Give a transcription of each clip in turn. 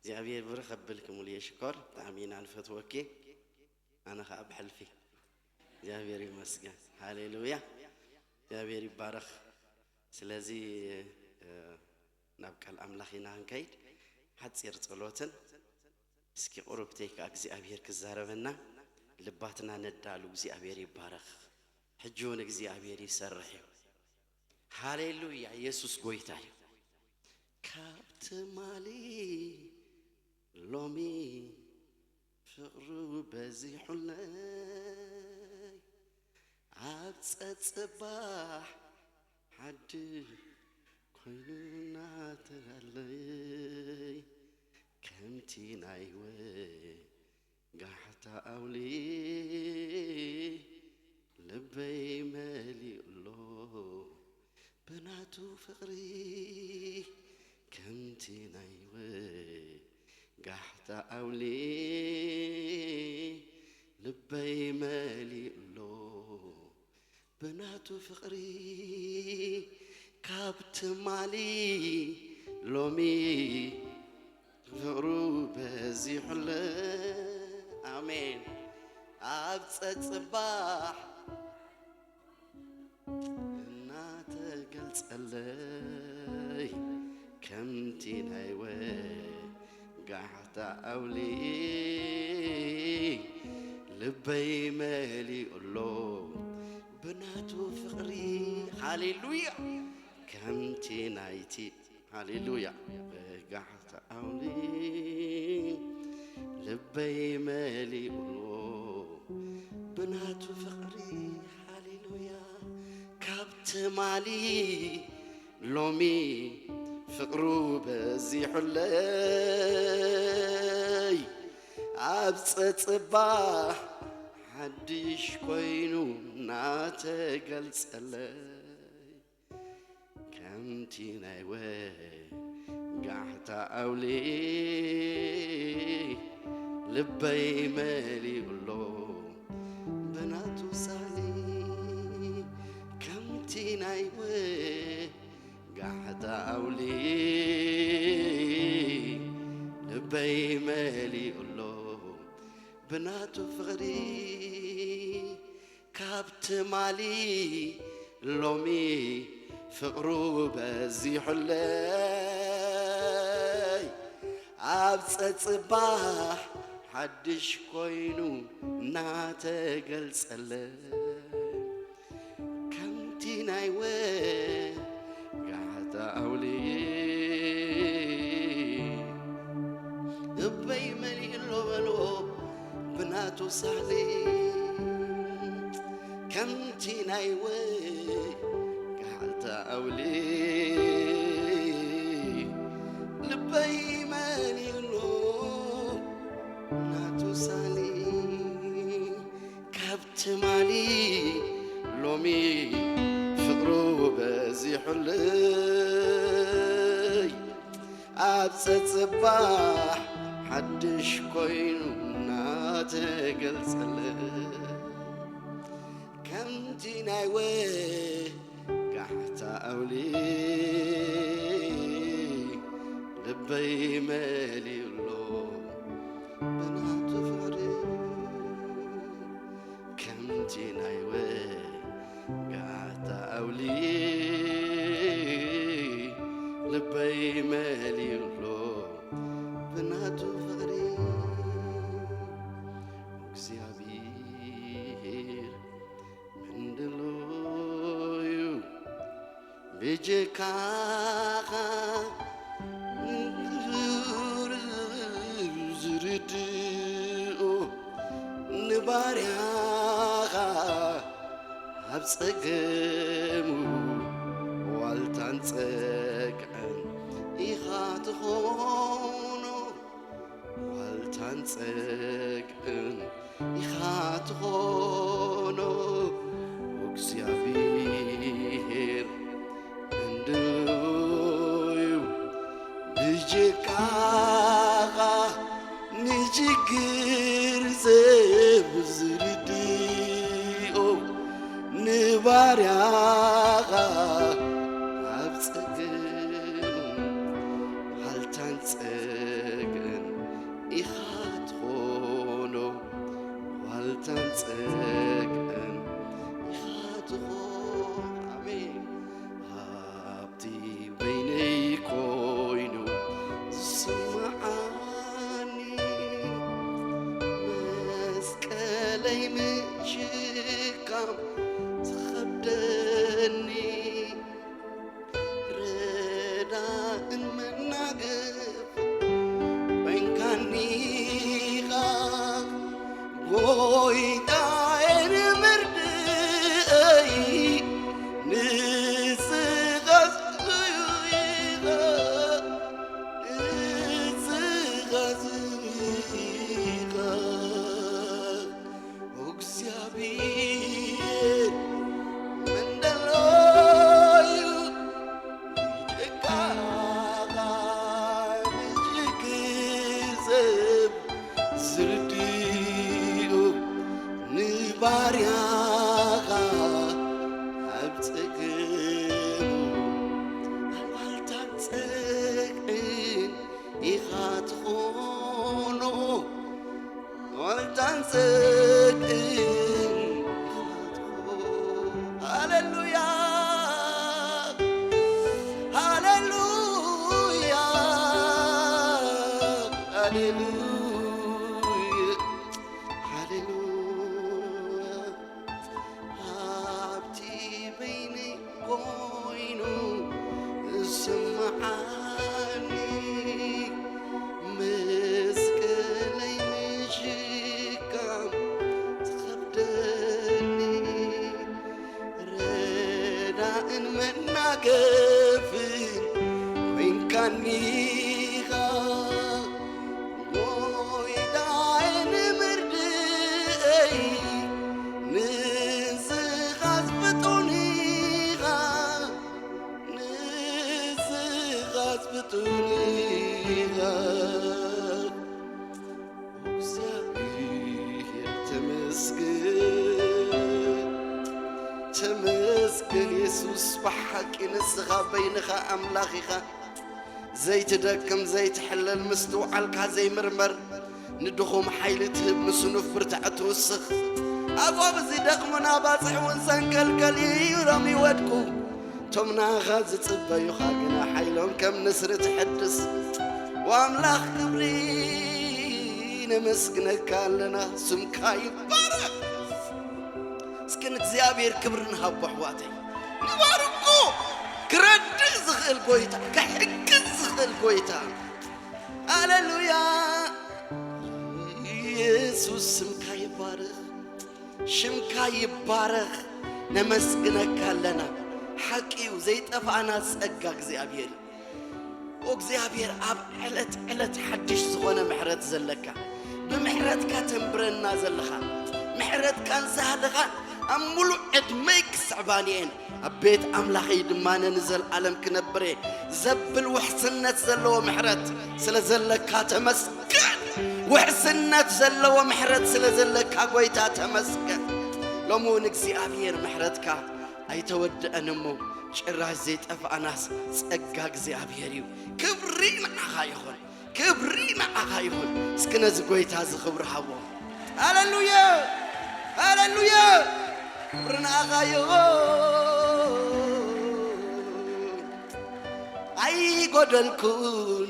እግዚኣብሔር ብርኽ ኣብል ክምሉ ሽኮር። ብጣዕሚ ኢና ንፈትወኪ። ኣነ ኸዓ ብሕልፊ እግዚኣብሔር ይመስገን። ሃሌሉያ። እግዚኣብሔር ይባረኽ። ስለዚ ናብ ቃል ኣምላኽ ኢና ክንከይድ። ሓፂር ጸሎትን እስኪ ቁሩብተይ ከዓ እግዚኣብሔር ክዛረበና፣ ልባትና ነዳሉ። እግዚኣብሔር ይባረኽ። ሕጂ እውን እግዚኣብሔር ይሰርሕ እዩ። ሃሌሉያ። ኢየሱስ ጎይታ እዩ። ካብ ትማሊ ሎሚ ፍቕሩ በዚሑለይ፣ ኣብ ጸጽባሕ ሓድሽ ኮይኑ ናተለይ፣ ከምቲ ናይ ወጋሕታ ኣውሊ ልበይ መሊኡሎ ብናቱ ፍቕሪ፣ ከምቲ ናይ ወጋሕታ ኣውሊ ልበይ መሊኡሎ ብናቱ ፍቕሪ፣ ካብ ትማሊ ሎሚ ፍቕሩ በዚሑለ። ኣሜን። ኣብ ጸጽባሕ እናተገልጸለይ፣ ከምቲ ናይ ወጋሕታ ኣውሊ ልበይ መሊኡሎ ብናቱ ፍቕሪ። ሃሌሉያ። ከምቲ ናይቲ፣ ሃሌሉያ፣ ወጋሕታ ኣውሊ ልበይ መሊኡሎ ብናቱ ፍቕሪ። ሃሌሉያ። ካብ ትማሊ ሎሚ ፍቕሩ በዚሑለይ፣ ኣብ ጸጽባሕ ሓድሽ ኮይኑ ናተገልጸለይ፣ ከምቲ ናይ ወጋሕታ ኣውሊ ልበይ መሊኡሎ ብናቱ ሳሊ፣ ከምቲ ናይ ወጋሕታ ኣውሊ ልበይ መሊኡሎ ብናቱ ፍቕሪ፣ ካብ ትማሊ ሎሚ ፍቕሩ በዚሑለይ፣ ኣብ ጸጽባሕ ሓድሽ ኮይኑ እናተገልጸለይ፣ ከምቲ ናይ ወጋሕታ ኣውሊ ልበይ መሊኡሎ በሎ ብናቱ ሳሊ፣ ከምቲ ናይ ወጋሕታ ኣውሊ ልበይ መሊኡሎ ናቱ ሳሊ፣ ካብ ትማሊ ሎሚ ፍቕሩ በዚሑለይ፣ ኣብ ጸጽባሕ ሓድሽ ኮይኑ እናተገልጸለይ፣ ከምቲ ናይ ወጋሕታ ኣውሊ ልበይ መሊኡሎ ብናቱ ፍቕሪ፣ ከምቲ ናይ ወጋሕታ ኣውሊ ልበይ መሊኡሎ ብናቱ ፍቕሪ፣ እግዚኣብሔር ምንድሎዩ ብጀካኻ ንግር ዝርድኦ ንባርያኻ ኣብ ጸገሙ ዋልታን ጸግዕን ኢኻ ትኾኖ፣ ዋልታን ጸግዕን ኢኻ ትኾኖ እግዚኣብሔር እንድዩ ብጀካኻ ንችግር ሰብ ዝርድኦ ንባርያኻ ኣብ ጸገም ዋልታን ጸግዕን ጎይታዬ ንምርድእይ ንስኻ ዝብሉኻ፣ ንስኻ ዝብሉኻ። እግዚኣብሔር መን ደሎ እዩ ደቃኻ ንዝግዘብ ዝርድኡ ንባርያኻ ኣብ ጸገሙ ኣልባልታን ጸግዕን ኢኻ ትኾኖ። ዋልታን ጽድቅን ኢኻ ትኾን። ሃሌሉያ፣ ሃሌሉያ፣ ሃሌሉያ፣ ሃሌሉያ። ኣብቲ በይነይ ኮይኑ ዝስምዓኒ፣ መስቀለይ ምሽካም ዝኸብደኒ፣ ረዳእን መናገፍን ኮይንካኒ ኢኻ። ጎይታዬ ንምርድእይ ንስኻስ ፍጡን ኢኻ፣ ንስኻስ ፍጡን ኢኻ። እግዚኣብሔር ተመስገን፣ ተመስገን የሱስ፣ ብሓቂ ንስኻ በይንኻ ኣምላኽ ኢኻ። ዘይትደክም፣ ዘይትሕለል፣ ምስትውዓልካ ዘይምርመር፣ ንድኹም ሓይሊ ትህብ፣ ንስኑፍ ብርታዕ ትውስኽ። ኣጎብ ዝደኽሙ ናባጽሕ እውን ዘንቀልቀል እዩ ኢሎም ይወድቁ። እቶም ንኣኻ ዝጽበዩኻ ግና ሓይሎም ከም ንስሪ ትሕድስ። ወኣምላኽ ክብሪ ነመስግነካ ኣለና፣ ስምካ ይባረኽ። እስኪ ንእግዚኣብሔር ክብሪ ንሃቦ ኣሕዋተይ። ንባርኮ። ክረድእ ዝኽእል ጎይታ፣ ክሕግዝ ዝኽእል ጎይታ። ሃሌሉያ። ኢየሱስ ስምካ ይባረኽ፣ ሽምካ ይባረኽ። ነመስግነካ ኣለና። ሓቂ እዩ፣ ዘይጠፋእና ጸጋ እግዚኣብሔር እዩ። እግዚኣብሔር ኣብ ዕለት ዕለት ሓድሽ ዝኾነ ምሕረት ዘለካ፣ ብምሕረትካ ተንብረና ዘለኻ፣ ምሕረትካን ሳህልኻን ኣብ ሙሉእ ዕድመይ ክስዕባኒ እየን። ኣብ ቤት ኣምላኸይ ድማ ንዘለኣለም ክነብር እየ ዘብል ውሕስነት ዘለዎ ምሕረት ስለ ዘለካ ተመስገን። ውሕስነት ዘለዎ ምሕረት ስለ ዘለካ ጎይታ ተመስገን። ሎሚ እውን እግዚኣብሔር ምሕረትካ ኣይተወድአን እሞ ጭራሽ ዘይጠፋእናስ ጸጋ እግዚኣብሔር እዩ። ክብሪ ንዓኻ ይኹን፣ ክብሪ ንዓኻ ይኹን። እስኪ ነዚ ጎይታ እዚ ክብሪ ሃቦ። ሃሌሉያ፣ ሃሌሉያ፣ ክብሪ ንዓኻ ይኹን። ኣይጎደልኩን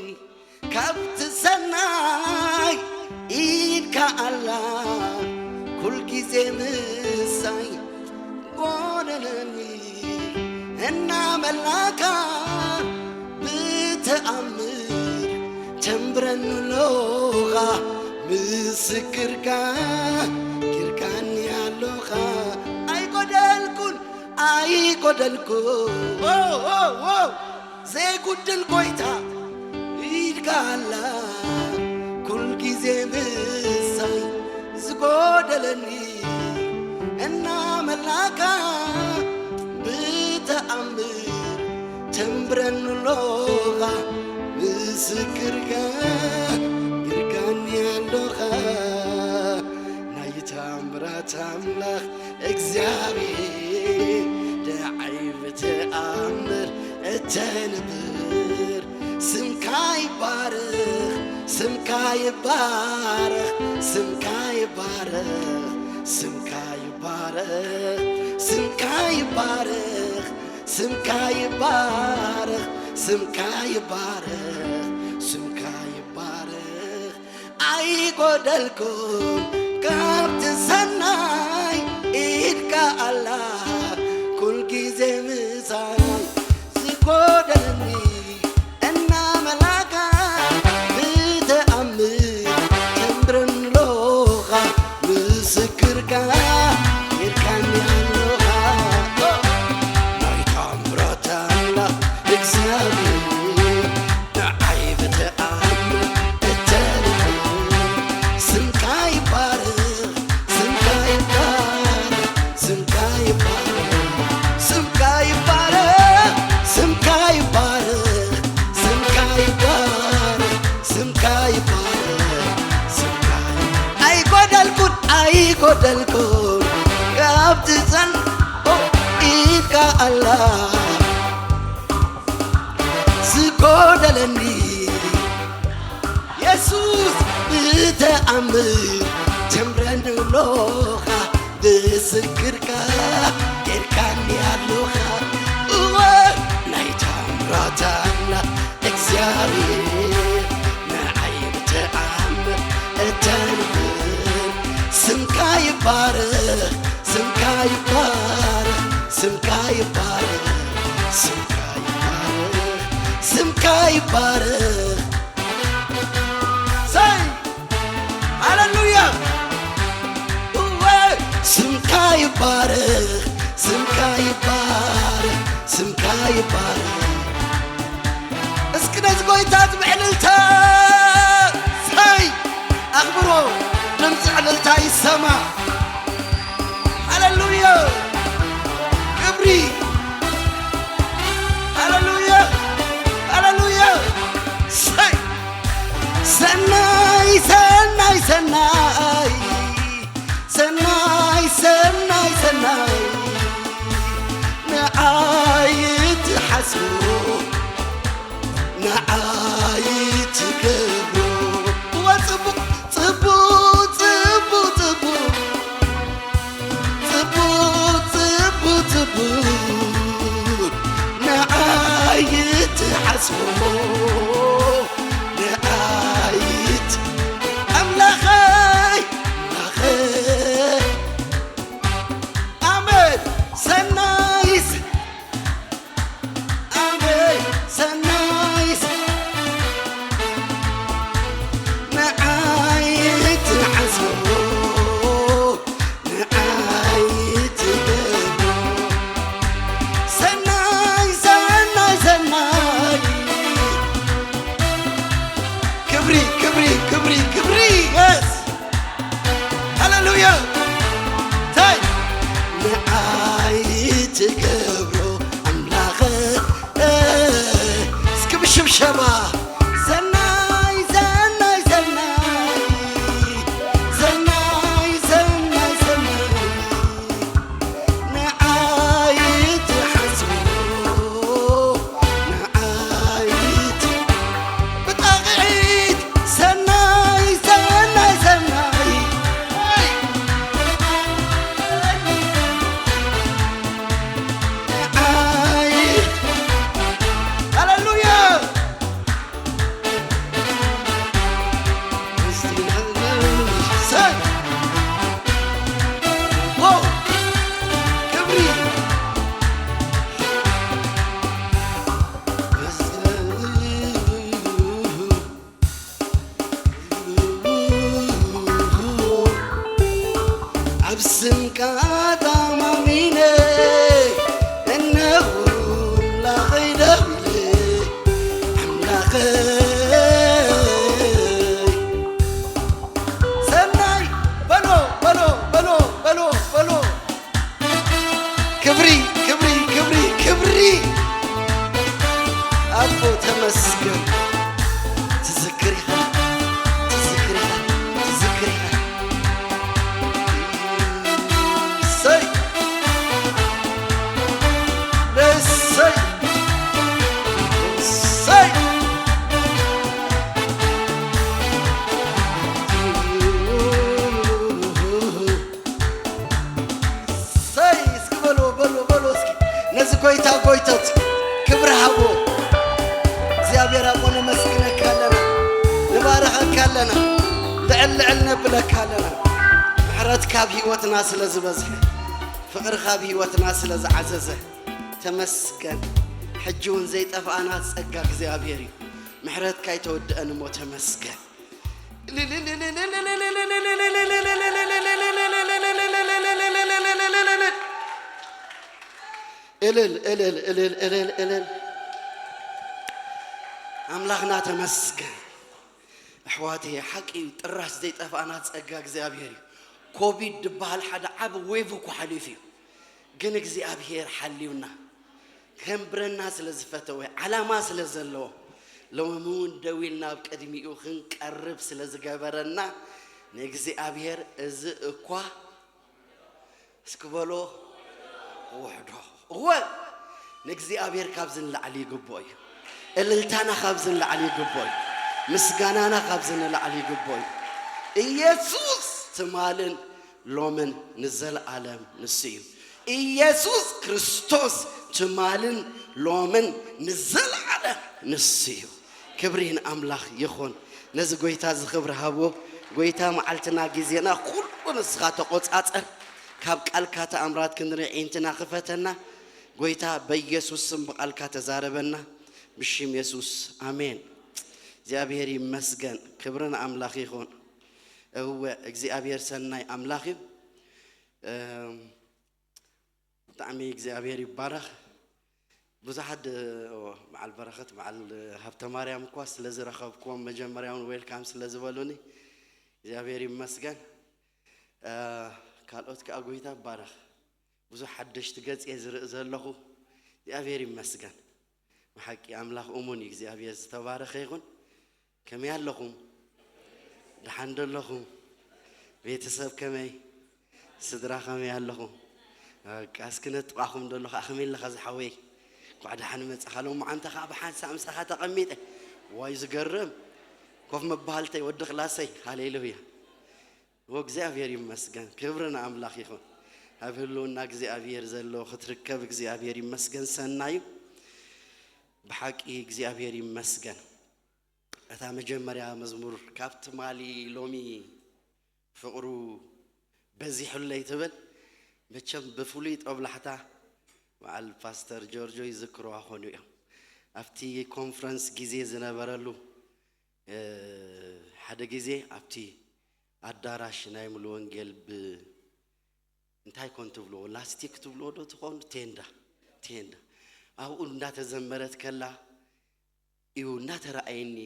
ካብቲ ሰናይ ኢድካ ኣላ ኩል ግዜ ምሳይ ጎደለኒ እናመላካ ብተኣምር ተንብረኒ ኣሎኻ ምስክርካ ጌርካኒ ኣሎኻ ኣይጎደልኩን ኣይጎደልኩን ኦ ኦ ኦ ዘይጉድል ጎይታ ኢድካ ኣላ ኩል ግዜ ምሳይ ዝጎደለኒ እናመላካ ብተኣምር ተንብረኒ ኣሎኻ ምስክርካ ጌርካኒ ኣሎኻ ናይ ተኣምራት ኣምላኽ እግዚኣብሔር ደዓይ ብተኣምር እተንብር ስምካ ይባረኽ ስምካ ይባረኽ ስምካ ይባረኽ ስምካ ይባረኽ ስምካ ይባረኽ ስምካ ይባረኽ ስምካ ይባረኽ ስምካ ይባረኽ ኣይጎደልኩን ካብቲ ሰናይ ኢድካ ኣላ ኩል ግዜ ምሳይ ዝጎደለኒ እናመላካ ብተኣምር ተንብረኒ ኣሎኻ ምስ ኢልካኒ ኣለኻ ናይ ታምራት ኣምላኽ እግዚኣብሔር፣ ንዓይ ብተኣምር እተርፍ። ስምካ ይባረኽ፣ ስምካ ይባረኽ፣ ስምካ ይባረኽ፣ ስምካ ይባረኽ፣ ስምካ ይባረኽ፣ ስምካ ይባረኽ፣ ስምካ ይባረኽ፣ ስምካ ይባረኽ። ኣይጎደልኩን፣ ኣይጎደልኩን ካብቲ ጸን-፣ ኦ፣ ኢልካ ኣላ ዝጎደለኒ የሱስ ብተኣምር ጀምረኒ ኣሎኻ፣ ብስክርካ ጌርካኒ ኣሎኻ። እወ ናይ ታምራት ኣምላኽ እግዚኣብሔር፣ ንዓይ ብተኣምር እተንብር። ስምካ ይባረኽ፣ ስምካ ይባረኽ፣ ስምካ ይባረኽ፣ ስምካ ይባረኽ፣ ስምካ ይባረኽ። ሰይ ሃሌሉያ። እወ ስምካ ይባረኽ፣ ስምካ ይባረኽ፣ ስምካ ይባረኽ። እስኪ ነዚ ጎይታ እዚ ብዕልልታ ሰይ ኣኽብሮ፣ ድምፂ ዕልልታ ይሰማ። ሃሌሉያ ክብሪ፣ ሃሌሉያ፣ ሃሌሉያ። ሰይ ሰናይ፣ ሰናይ፣ ሰናይ፣ ሰናይ፣ ሰናይ፣ ሰናይ፣ ንዓይ ትሓስቦ፣ ንዓይ ትገብሮ። እወ፣ ጽቡቕ፣ ጽቡቕ፣ ጽቡቕ፣ ጽቡቕ፣ ጽቡቕ፣ ጽቡቕ፣ ጽቡቕ፣ ንዓይ ትሓስቦ፣ ንዓይ ት-፣ ኣምላኸይ፣ ኣምላኸይ። ኣሜን። ሰናይስ፣ ኣሜን። ሰናይስ፣ ንዓይ ትሓስቦ፣ ንዓይ ትገብሮ። ሰናይ፣ ሰናይ፣ ሰናይ። ክብሪ፣ ክብሪ፣ ክብሪ፣ ክብሪ። የስ። ሃሌሉያ። ታይ ንዓይ ትገብሮ ኣምላኸ። እስኪ ብሽብሸባ ሰናይ፣ ሰናይ፣ ሰናይ፣ ሰናይ፣ ሰናይ፣ ሰናይ። ንዓይ ትሓስቦ፣ ንዓይ ት-፣ ብጣቕዒት ሰናይ፣ ሰናይ፣ ሰናይ። ንዓይ፣ ሃሌሉያ። ኣብ ስምካ ተኣማሚነ እነሆ ኣምላኸይ ደዊለ ኣምላኸይ። ሰናይ በሎ፣ በሎ፣ በሎ፣ በሎ፣ በሎ። ክብሪ፣ ክብሪ፣ ክብሪ፣ ክብሪ። ኣቦ ተመስገን። ትዝክር ኢኻ፣ ትዝክር ኢኻ፣ ትዝክር ኢኻ። እሰይ፣ እሰይ፣ እሰይ። ሰይ እስኪ በሉ፣ በሉ፣ በሉ እስኪ ነዚ ጎይታ ጎይቶት ክብሪ ሃቦ። እግዚኣብሔር ኣቦ ነመስግነካ ኣለና፣ ንባርኸካ ኣለና፣ ልዕል ልዕል ነብለካ ኣለና። ምሕረትካ ኣብ ህይወትና ስለ ዝበዝሐ፣ ፍቕርካ ኣብ ህይወትና ስለ ዝዓዘዘ ተመስገን። ሕጂ እውን ዘይጠፍኣና ጸጋ እግዚኣብሔር እዩ። ምሕረትካ ኣይተወድአን እሞ ተመስገን። እልል እልል እልል እልል። ኣምላኽና ተመስገን። ኣሕዋተይ፣ ሓቂ እዩ፣ ጥራሽ ዘይጠፍኣና ጸጋ እግዚኣብሔር እዩ። ኮቪድ ዝበሃል ሓደ ዓቢ ዌቭ እኮ ሓሊፉ እዩ። ግን እግዚኣብሔር ሓልዩና፣ ከንብረና ስለ ዝፈተወ፣ ዓላማ ስለ ዘለዎ፣ ሎሚ እውን ደው ኢልና ኣብ ቅድሚኡ ክንቀርብ ስለ ዝገበረና፣ ንእግዚኣብሔር እዚ እኳ እስኪ በሎ፣ ውሕዶ። እወ፣ ንእግዚኣብሔር ካብዚ ንላዕሊ ይግብኦ እዩ። እልልታና ካብዚ ንላዕሊ ይግብኦ እዩ። ምስጋናና ካብዚ ንላዕሊ ይግብኦ እዩ። ኢየሱስ ትማልን ሎምን ንዘለዓለም ንሱ እዩ። ኢየሱስ ክርስቶስ ትማልን ሎምን ንዘለዓለም ንሱ እዩ። ክብሪ ንኣምላኽ ይኹን። ነዚ ጎይታ እዚ ክብሪ ሃቦ። ጎይታ፣ መዓልትና፣ ግዜና ኩሉ ንስኻ ተቖጻጸር። ካብ ቃልካ ተኣምራት ክንርኢ ዒንትና ክፈተና። ጎይታ፣ በኢየሱስ ስም ብቓልካ ተዛረበና። ብሽም የሱስ፣ ኣሜን። እግዚኣብሔር ይመስገን። ክብሪ ንኣምላኽ ይኹን። እወ፣ እግዚኣብሔር ሰናይ ኣምላኽ እዩ። እም፣ ብጣዕሚ እግዚኣብሔር ይባረኽ። ብዙሓት፣ እ፣ በዓል በረኸት፣ በዓል ሃብተ ማርያም እኳ ስለ ዝረኸብኩዎም፣ መጀመርያውን ዌልካም ስለ ዝበሉኒ እግዚኣብሔር ይመስገን። እ፣ ካልኦት ከኣ ጎይታ ይባረኽ። ብዙሕ ሓደሽቲ ገጽ እየ ዝርኢ ዘለኹ። እግዚኣብሔር ይመስገን። ብሓቂ ኣምላኽ እሙን እዩ። እግዚኣብሔር ዝተባረኸ ይኹን። ከመይ ኣለኹም? ደሓን ዶ ኣለኹም? ቤተሰብ ከመይ? ስድራ ከመይ ኣለኹም? በቃ እስኪ ነጥቓኹም ዶ ኣለኹ? ከመይ ኣለኻ ዝሓወይ? እንኳዕ ደሓን መጻኻ። ሎማዓንቲ ኸዓ ብሓንሳእ ምሳኻ ተቐሚጠ። ዋይ ዝገርም። ኮፍ መበሃልተይ ወዲ ክላሰይ። ሃሌሉያ። ወእግዚኣብሔር ይመስገን። ክብሪ ንኣምላኽ ይኹን። ኣብ ህልውና እግዚኣብሔር ዘሎ ክትርከብ እግዚኣብሔር ይመስገን። ሰናዩ ብሓቂ እግዚኣብሔር ይመስገን። እታ መጀመርያ መዝሙር ካብ ትማሊ ሎሚ ፍቕሩ በዚሑለይ ትብል፣ መቸም ብፍሉይ ጦብላሕታ በዓል ፓስተር ጆርጆ ይዝክርዋ ኾኑ እዮም። ኣብቲ ኮንፈረንስ ግዜ ዝነበረሉ፣ እ፣ ሓደ ግዜ ኣብቲ ኣዳራሽ ናይ ሙሉ ወንጌል ብ-፣ እንታይ ኮን ትብልዎ? ላስቲክ ትብልዎ ዶ ትኾኑ? ቴንዳ፣ ቴንዳ። ኣብኡ እንዳተዘመረት ከላ እዩ እናተረኣየኒ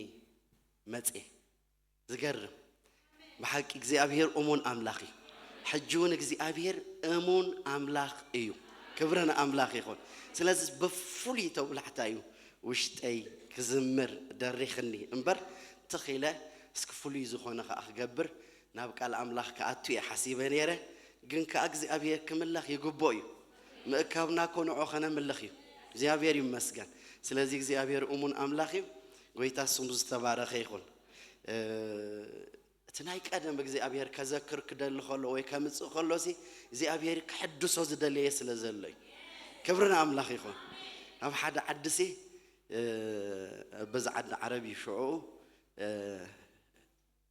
መጼ። ዝገርም። ብሓቂ እግዚኣብሔር እሙን ኣምላኽ እዩ። ሕጂ እውን እግዚኣብሔር እሙን ኣምላኽ እዩ። ክብሪ ንኣምላኽ ይኹን። ስለዚ ብፍሉይ ተብላሕታ እዩ ውሽጠይ ክዝምር ደሪኽኒ እምበር፣ ትኽ ኢለ እስኪ ፍሉይ ዝኾነ ኸኣ ክገብር ናብ ቃል ኣምላኽ ክኣቱ እየ ሓሲበ ነይረ። ግን ከኣ እግዚኣብሔር ክምለኽ ይግብኦ እዩ። ምእካብና እኮ ንዑ ኸነምልኽ እዩ። እግዚኣብሔር ይመስገን። ስለዚ እግዚኣብሔር እሙን ኣምላኽ እዩ። ጎይታ ስሙ ዝተባረኸ ይኹን። እ፣ እቲ ናይ ቀደም እግዚኣብሔር ከዘክር ክደሊ ከሎ ወይ ከምጽእ ከሎሲ፣ እግዚኣብሔር ክሕድሶ ዝደለየ ስለ ዘሎ እዩ። ክብሪ ንኣምላኽ ይኹን። ኣብ ሓደ ዓዲሲ፣ እ፣ በዚ ዓዲ ዓረብ እዩ ሽዑ፣ እ፣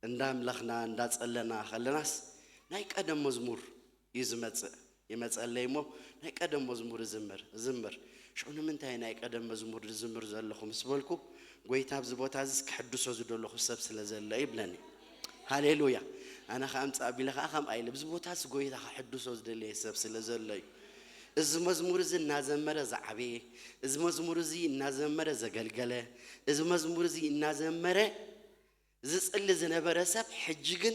እንዳምለኽና እንዳጸለና ከለናስ ናይ ቀደም መዝሙር እዩ ዝመጽእ። ይመጸለይ እሞ ናይ ቀደም መዝሙር እዝምር፣ እዝምር። ሽዑ ንምንታይ ናይ ቀደም መዝሙር ዝዝምር ዘለኹ ምስ በልኩ፣ ጎይታ ኣብዚ ቦታ እዚስ ክሕድሶ ዝደለኹ ሰብ ስለ ዘሎ ይብለኒ። ሃሌሉያ። ኣነ ኸኣ ኣምጽእ ኣቢለ ኸኣ ከምኣ ኢለ፣ ኣብዚ ቦታስ ጎይታ ክሕድሶ ዝደለየ ሰብ ስለ ዘሎ እዩ። እዚ መዝሙር እዚ እናዘመረ ዝዓበየ፣ እዚ መዝሙር እዚ እናዘመረ ዘገልገለ፣ እዚ መዝሙር እዚ እናዘመረ ዝጽሊ ዝነበረ ሰብ፣ ሕጂ ግን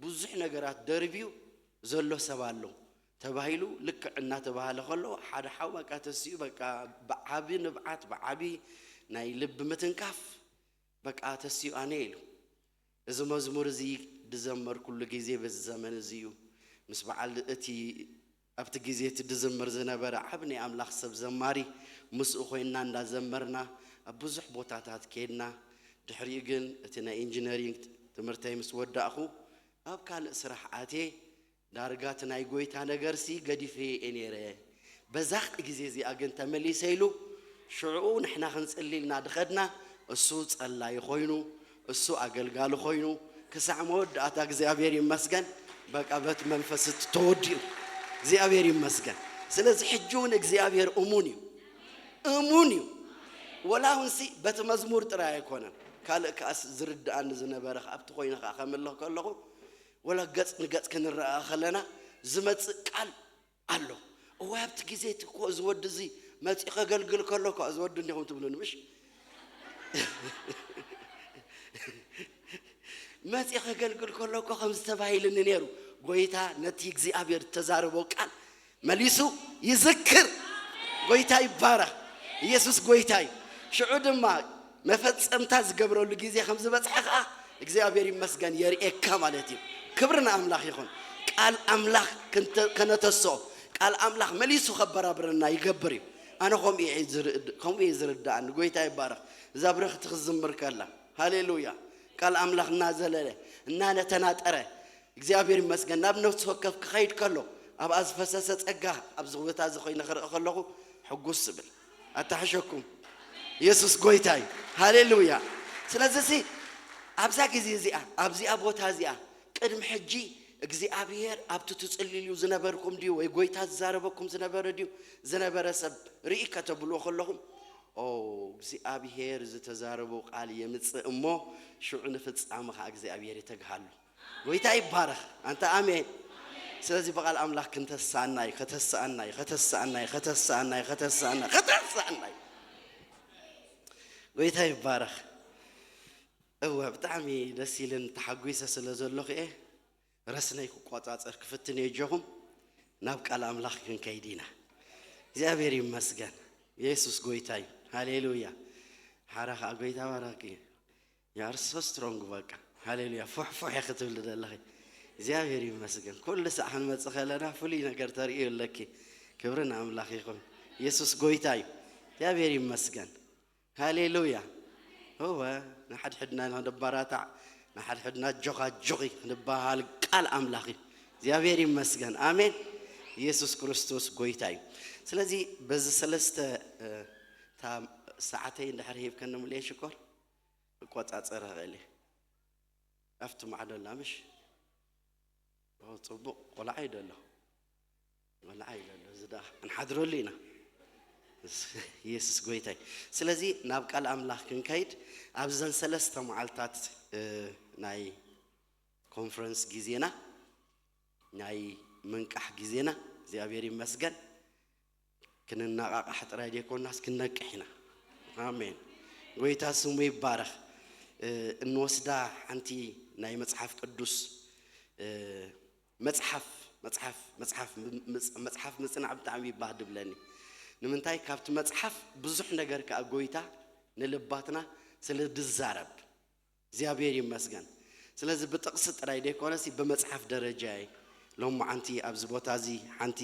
ብዙሕ ነገራት ደርብዩ ዘሎ ሰብ ኣሎ ተባሂሉ ልክዕ እናተባህለ ከሎ፣ ሓደ ሓው በቃ ተሲኡ፣ በቃ ብዓቢ ንብዓት፣ ብዓቢ ናይ ልቢ ምትንካፍ በቃ ተሲኡ ኣነ ኢሉ። እዚ መዝሙር እዚ ዝዘመርኩሉ ግዜ በዚ ዘመን እዚ እዩ። ምስ በዓል እቲ ኣብቲ ግዜ እቲ ዝዝምር ዝነበረ ዓቢ ናይ ኣምላኽ ሰብ ዘማሪ ምስኡ ኮይንና እንዳዘመርና ኣብ ብዙሕ ቦታታት ከይድና፣ ድሕሪኡ ግን እቲ ናይ ኢንጂነሪንግ ትምህርተይ ምስ ወዳእኹ ኣብ ካልእ ስራሕ ኣትየ፣ ዳርጋ እቲ ናይ ጎይታ ነገርሲ ገዲፈ እየ ነይረ። በዛ ግዜ እዚኣ ግን ተመሊሰ ኢሉ ሽዕኡ ንሕና ክንጽሊ ኢልና ድኸድና እሱ ጸላዪ ኮይኑ እሱ ኣገልጋሊ ኮይኑ ክሳዕ መወዳእታ እግዚኣብሔር ይመስገን። በቃ በት መንፈስ እቲ ተወዲኡ እግዚኣብሔር ይመስገን። ስለዚ ሕጂ እውን እግዚኣብሔር እሙን እዩ፣ እሙን እዩ። ወላ ኣሁንሲ በቲ መዝሙር ጥራይ ኣይኮነን፣ ካልእ ከኣስ ዝርድኣኒ ዝነበረ ኣብቲ ኮይነ ከዓ ከምልኽ ከለኹ፣ ወላ ገጽ ንገጽ ክንረኣ ከለና ዝመጽእ ቃል ኣሎ። እዋይ፣ ኣብቲ ግዜ እቲ እኮ እዚ ወዲ እዚ መጺኡ ከገልግል ከሎ እኮ፣ እዚ ወዲ እንዲኹም ትብሉኒ፣ ምሽ? መጺኡ ከገልግል ከሎ እኮ ከም ዝተባሂልኒ ነይሩ። ጎይታ ነቲ እግዚኣብሔር ዝተዛረቦ ቃል መሊሱ ይዝክር። ጎይታ ይባረኽ። ኢየሱስ ጎይታ እዩ። ሽዑ ድማ መፈጸምታ ዝገብረሉ ግዜ ከም ዝበጽሐ ከኣ እግዚኣብሔር ይመስገን የርእየካ ማለት እዩ። ክብሪ ንኣምላኽ ይኹን። ቃል ኣምላኽ ክንተ-፣ ከነተስኦ፣ ቃል ኣምላኽ መሊሱ ከበራብረና ይገብር እዩ። ኣነ ከምኡ እየ ዝርድ-፣ ከምኡ እየ ዝርድኣኒ። ጎይታ ይባረኽ። እዛ ብርኽቲ ክትዝምር ከላ፣ ሃሌሉያ፣ ቃል ኣምላኽ እናዘለለ፣ እናነተናጠረ፣ እግዚኣብሔር ይመስገን፣ ናብ ነፍሲ ወከፍ ክኸይድ ከሎ፣ ኣብኣ ዝፈሰሰ ጸጋ ኣብዚ ቦታ እዚ ኮይነ ክርኢ ከለኹ ሕጉስ ዝብል። ኣታሕሸኩም። ኢየሱስ ጎይታ እዩ። ሃሌሉያ። ስለዚ ሲ ኣብዛ ግዜ እዚኣ፣ ኣብዚኣ ቦታ እዚኣ፣ ቅድሚ ሕጂ እግዚኣብሔር ኣብቲ ትጽልልዩ ዝነበርኩም ድዩ ወይ ጎይታ ዝዛረበኩም ዝነበረ ድዩ? ዝነበረ ሰብ ርኢ ከተብልዎ ከለኹም፣ ኦ፣ እግዚኣብሔር ዝተዛረቦ ቃል የምጽእ እሞ ሽዑ ንፍጻመ ኸዓ እግዚኣብሔር የተግሃሉ። ጎይታ ይባረኽ። ኣንተ ኣሜን። ስለዚ ብቓል ኣምላኽ ክንተስኣና እዩ፣ ከተስኣና እዩ፣ ከተስኣና እዩ፣ ከተስኣና እዩ፣ ከተስኣና፣ ከተስኣና እዩ። ጎይታ ይባረኽ። እወ፣ ብጣዕሚ ደስ ኢልን ተሓጒሰ ስለ ዘለኹ እየ። ረስነይ ክቆጻጸር ክፍትን እየ። እጆኹም ናብ ቃል ኣምላኽ ክንከይድ ኢና። እግዚኣብሔር ይመስገን። የሱስ ጎይታ እዩ። ሃሌሉያ። ሓራ ኸዓ ጎይታ ባራኪ እዩ። You are so strong በቃ። ሃሌሉያ። ፉሕ ፉሕ ኢኺ ክትብሊ ዘለኺ። እግዚኣብሔር ይመስገን። ኩሉ ሳዕ ክንመጽእ ከለና ፍሉይ ነገር ተርእዩ ኣለኪ። ክብሪ ንኣምላኽ ይኹን። የሱስ ጎይታ እዩ። እግዚኣብሔር ይመስገን። ሃሌሉያ። እወ፣ ንሓድሕድና ክንባራታዕ፣ ንሓድሕድና ኣጆኻ ኣጆኺ ክንበሃል ቃል ኣምላኽ እዩ። እግዚኣብሔር ይመስገን። ኣሜን። ኢየሱስ ክርስቶስ ጎይታ እዩ። ስለዚ በዚ ሰለስተ፣ እ፣ እታ ሰዓተይ እንድሕር ሂብከኒ ሙሉየ ሽኮር፣ እቆጻጸር እኽእል እየ። ኣብቲ ማዕዶ ኣላ ምሽ? ኦ፣ ጽቡቕ፣ ቆልዓ እዩ ደሎ። ቆልዓ እዩ ደሎ። እዚ ደኣ ክንሓድረሉ ኢና። ኢየሱስ ጎይታ እዩ። ስለዚ ናብ ቃል ኣምላኽ ክንከይድ፣ ኣብዘን ሰለስተ መዓልታት፣ እ፣ ናይ ኮንፈረንስ ግዜና፣ ናይ ምንቃሕ ግዜና፣ እግዚኣብሔር ይመስገን፣ ክንነቓቓሕ ጥራይ ዘይኮናስ ክንነቅሕ ኢና። ኣሜን። ጎይታ ስሙ ይባረኽ። እ፣ እንወስዳ ሓንቲ ናይ መጽሓፍ ቅዱስ፣ እ፣ መጽሓፍ፣ መጽሓፍ፣ መጽሓፍ፣ ም-፣ ምጽ-፣ መጽሓፍ ምጽናዕ ብጣዕሚ ይባህ ድብለኒ። ንምንታይ? ካብቲ መጽሓፍ ብዙሕ ነገር ከኣ ጎይታ ንልባትና ስለ ድዛረብ። እግዚኣብሔር ይመስገን። ስለዚ ብጥቕሲ ጥራይ ዘይኮነሲ ብመጽሓፍ ደረጃ እየ ሎማዓንቲ ኣብዚ ቦታ እዚ ሓንቲ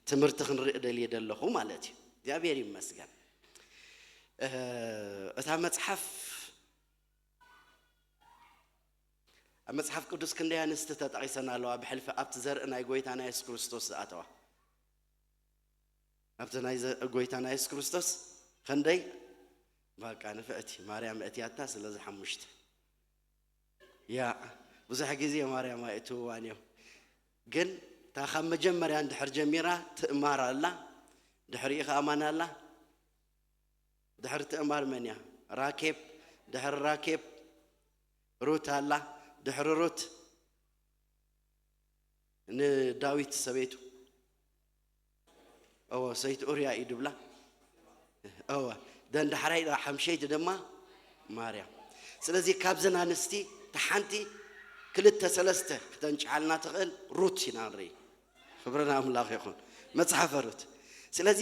ትምህርቲ ክንርኢ ደልየ ደለኹ ማለት እዩ። እግዚኣብሔር ይመስገን። እ፣ እታ መጽሓፍ፣ ኣብ መጽሓፍ ቅዱስ ክንደይ ኣንስቲ ተጠቒሰን ኣለዋ ብሕልፊ ኣብቲ ዘርኢ ናይ ጎይታና የሱስ ክርስቶስ ዝኣተዋ? ኣብቲ ናይ ዘ-፣ ጎይታና የሱስ ክርስቶስ ክንደይ? በቃ ንፍዕቲ ማርያም እትያታ ስለዚ ሓሙሽተ። ያ፣ ብዙሕ ግዜ ማርያም ኣይእትውዋን እዮም። ግን እታ ካብ መጀመርያ እንድሕር ጀሚራ ትእማር ኣላ፣ ድሕሪኡ ኸኣ ማን ኣላ? ድሕሪ ትእማር መን እያ? ራኬብ፣ ድሕሪ ራኬብ ሩት ኣላ፣ ድሕሪ ሩት ንዳዊት ሰበይቱ። እወ፣ ሰይቲ ኡርያ እዩ ድብላ። እወ፣ ደን ዳሕራይ ሓምሸይቲ ድማ ማርያም። ስለዚ ካብዘን ኣንስቲ እታ ሓንቲ ክልተ ሰለስተ ክተንጭሓልና ትኽእል ሩት ኢና ንርኢ። ክብሪ ንኣምላኽ ይኹን። መጽሓፈ ሩት። ስለዚ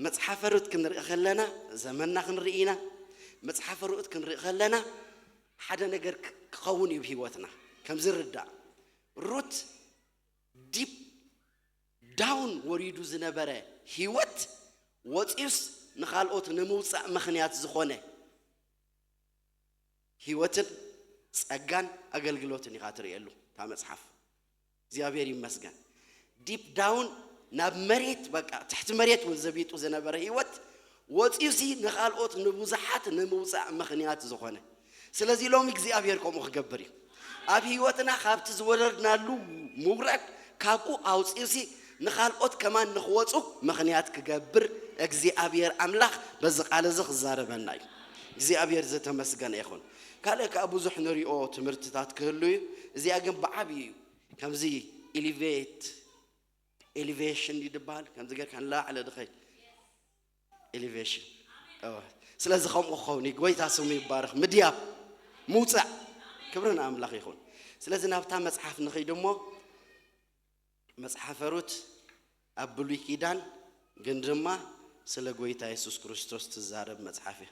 መጽሓፈ ሩት ክንርኢ ከለና ዘመንና ክንርኢ ኢና። መጽሓፈ ሩት ክንርኢ ከለና ሓደ ነገር ክ-፣ ክኸውን እዩ ብህይወትና። ከም ዝርዳእ ሩት ዲፕ ዳውን ወሪዱ ዝነበረ ህይወት ወፂኡስ ንኻልኦት ንምውፃእ ምኽንያት ዝኾነ ህይወትን ጸጋን ኣገልግሎትን ኢኻ ትርእየሉ እታ መጽሓፍ። እግዚኣብሔር ይመስገን። ዲፕ ዳውን ናብ መሬት፣ በቃ ትሕቲ መሬት እውን ዘቢጡ ዝነበረ ህይወት ወፂኡሲ ንኻልኦት ንብዙሓት ንምውፃእ ምኽንያት ዝኾነ። ስለዚ ሎሚ እግዚኣብሔር ከምኡ ክገብር እዩ። ኣብ ህይወትና ካብቲ ዝወረድናሉ ምውራድ ካብኡ ኣውፂኡሲ ንኻልኦት ከማን ንኽወፁ ምኽንያት ክገብር እግዚኣብሔር ኣምላኽ በዚ ቃል እዚ ክዛረበና እዩ። እግዚኣብሔር ዝተመስገነ ይኹን። ካልእ ከዓ ብዙሕ ንሪኦ ትምህርትታት ክህሉ እዩ። እዚኣ ግን ብዓብዩ እዩ። ከምዚ ኢሊቬት፣ ኤሊቬሽን እዩ ዝበሃል። ከምዚ ጌርካ ንላዕለ ድኸይ ኤሊቬሽን። እወ። ስለዚ ከምኡ ክኸውን እዩ። ጎይታ ስሙ ይባረኽ። ምድያብ፣ ምውፃእ። ክብሪ ንኣምላኽ ይኹን። ስለዚ ናብታ መጽሓፍ ንኸይድ እሞ፣ መጽሓፈ ሩት ኣብ ብሉይ ኪዳን ግን ድማ ስለ ጎይታ የሱስ ክርስቶስ ትዛረብ መጽሓፍ እያ።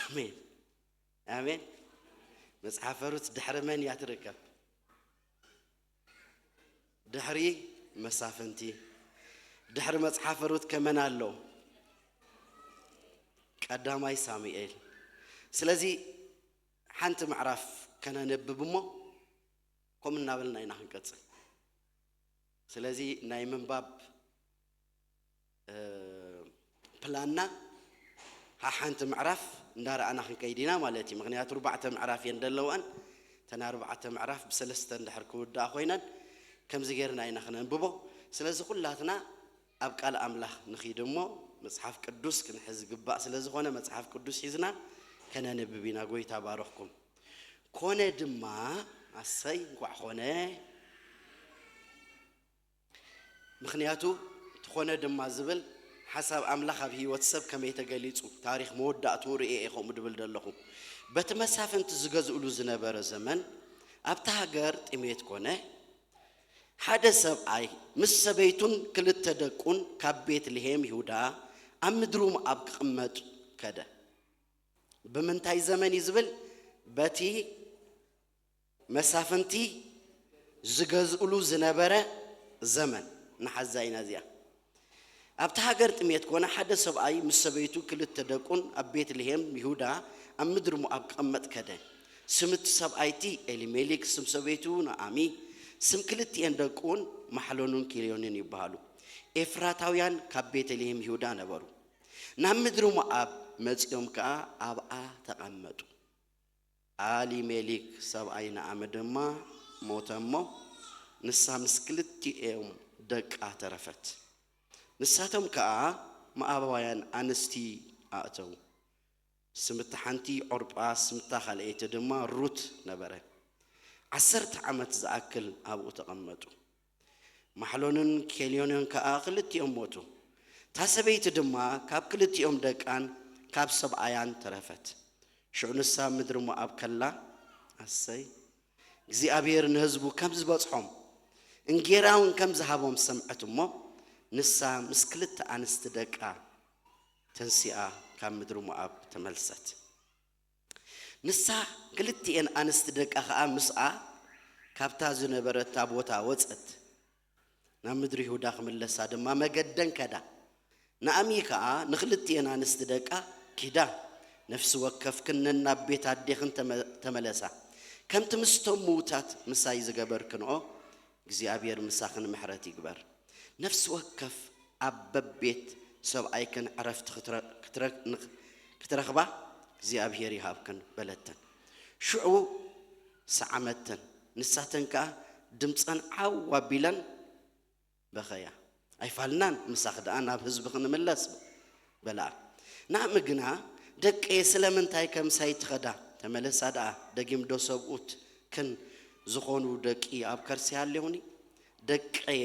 ኣሜን፣ ኣሜን። መጽሓፈ ሩት ድሕሪ መን እያ ትርከብ? ድሕሪ መሳፍንቲ። ድሕሪ መጽሓፈ ሩት ከመን ኣሎ? ቀዳማይ ሳሙኤል። ስለዚ ሓንቲ ምዕራፍ ከነንብብ እሞ፣ ከምኡ እናበልና ኢና ክንቀጽል። ስለዚ ናይ ምንባብ፣ እ፣ ፕላንና ሓሓንቲ ምዕራፍ እንዳረኣና ክንከይድ ኢና ማለት እዩ። ምኽንያቱ ኣርባዕተ ምዕራፍ እየን ዘለወን። እተን ኣርባዕተ ምዕራፍ ብሰለስተ እንድሕር ክውድኣ ኮይነን፣ ከምዚ ጌርና ኢና ክነንብቦ። ስለዚ ኩላትና ኣብ ቃል ኣምላኽ ንኺድ እሞ፣ መጽሓፍ ቅዱስ ክንሕዝ ዝግባእ ስለ ዝኾነ፣ መጽሓፍ ቅዱስ ሒዝና ከነንብብ ኢና። ጎይታ ባረኽኩም። ኮነ ድማ፣ ኣሰይ፣ እንኳዕ ኮነ። ምኽንያቱ፣ ትኾነ ድማ ዝብል ሓሳብ ኣምላኽ ኣብ ህይወት ሰብ ከመይ ተገሊጹ፣ ታሪኽ መወዳእትኡ ርእየ እየ ከምኡ ድብል ዘለኹ። በቲ መሳፍንቲ ዝገዝእሉ ዝነበረ ዘመን፣ ኣብታ ሃገር ጥሜት ኮነ። ሓደ ሰብኣይ ምስ ሰበይቱን ክልተ ደቁን ካብ ቤትልሄም ይሁዳ ኣብ ምድሪ ሞኣብ ክቕመጥ ከደ። ብምንታይ ዘመን እዩ ዝብል? በቲ መሳፍንቲ ዝገዝእሉ ዝነበረ ዘመን። ንሓዛ ኢና እዚኣ። ኣብቲ ሃገር ጥሜት ኮነ፣ ሓደ ሰብኣይ ምስ ሰበይቱ ክልተ ደቁን ኣብ ቤትልሄም ይሁዳ ኣብ ምድሪ ሞኣብ ክቕመጥ ከደ። ስም እቲ ሰብኣይቲ ኤሊሜሊክ፣ ስም ሰበይቱ ናኣሚ፣ ስም ክልቲኤን ደቁን ማሕሎንን ኪልዮንን ይበሃሉ። ኤፍራታውያን ካብ ቤተልሄም ይሁዳ ነበሩ። ናብ ምድሪ ሞኣብ መጺኦም ከኣ ኣብኣ ተቐመጡ። ኣሊሜሊክ ሰብኣይ ናኣሚ ድማ ሞተ እሞ፣ ንሳ ምስ ክልቲኦም ደቃ ተረፈት። ንሳቶም ከኣ ሞኣባውያን ኣንስቲ ኣእተዉ። ስም እታ ሓንቲ ዖርጳ፣ ስም እታ ካልኣይቲ ድማ ሩት ነበረ። ዓሰርተ ዓመት ዝኣክል ኣብኡ ተቐመጡ። ማሕሎንን ኬልዮንን ከኣ ክልቲኦም ሞቱ። እታ ሰበይቲ ድማ ካብ ክልቲኦም ደቃን ካብ ሰብኣያን ተረፈት። ሽዑ ንሳ ምድሪ ሞኣብ ከላ፣ ኣሰይ፣ እግዚኣብሔር ንህዝቡ ከም ዝበጽሖም፣ እንጌራ እውን ከም ዝሃቦም ሰምዐት እሞ፣ ንሳ ምስ ክልተ ኣንስቲ ደቃ ተንሲኣ ካብ ምድሪ ሞኣብ ተመልሰት። ንሳ ክልቲኤን ኣንስቲ ደቃ ኸኣ ምስኣ ካብታ ዝነበረታ ቦታ ወጸት። ናብ ምድሪ ይሁዳ ክምለሳ ድማ መገደን ከዳ። ናኣሚ ከኣ ንኽልቲኤን ኣንስቲ ደቃ፣ ኪዳ፣ ነፍሲ ወከፍክን ነናብ ቤት ኣዴኽን ተመ-፣ ተመለሳ። ከምቲ ምስቶም ምዉታት ምሳይ ዝገበርክንኦ፣ እግዚኣብሔር ምሳኽን ምሕረት ይግበር። ነፍሲ ወከፍ ኣብ በቤት ሰብኣይክን ዕረፍቲ ክትረ-፣ ክትረ-፣ ንኽ-፣ ክትረኽባ እግዚኣብሔር ይሃብክን በለተን። ሽዑ ሰዓመተን። ንሳተን ከኣ ድምፀን ዓው ኣቢለን በኸያ። ኣይፋልናን፣ ምሳኽ ደኣ ናብ ህዝብኺ ንምለስ በለኣ። ናእሚ ግና፣ ደቀየ ስለምንታይ ከምሳይ ትኸዳ? ተመለሳ ደኣ፣ ደጊም ዶ ሰብኡትክን ዝኾኑ ደቂ ኣብ ከርሲ ኣለውኒ? ደቀየ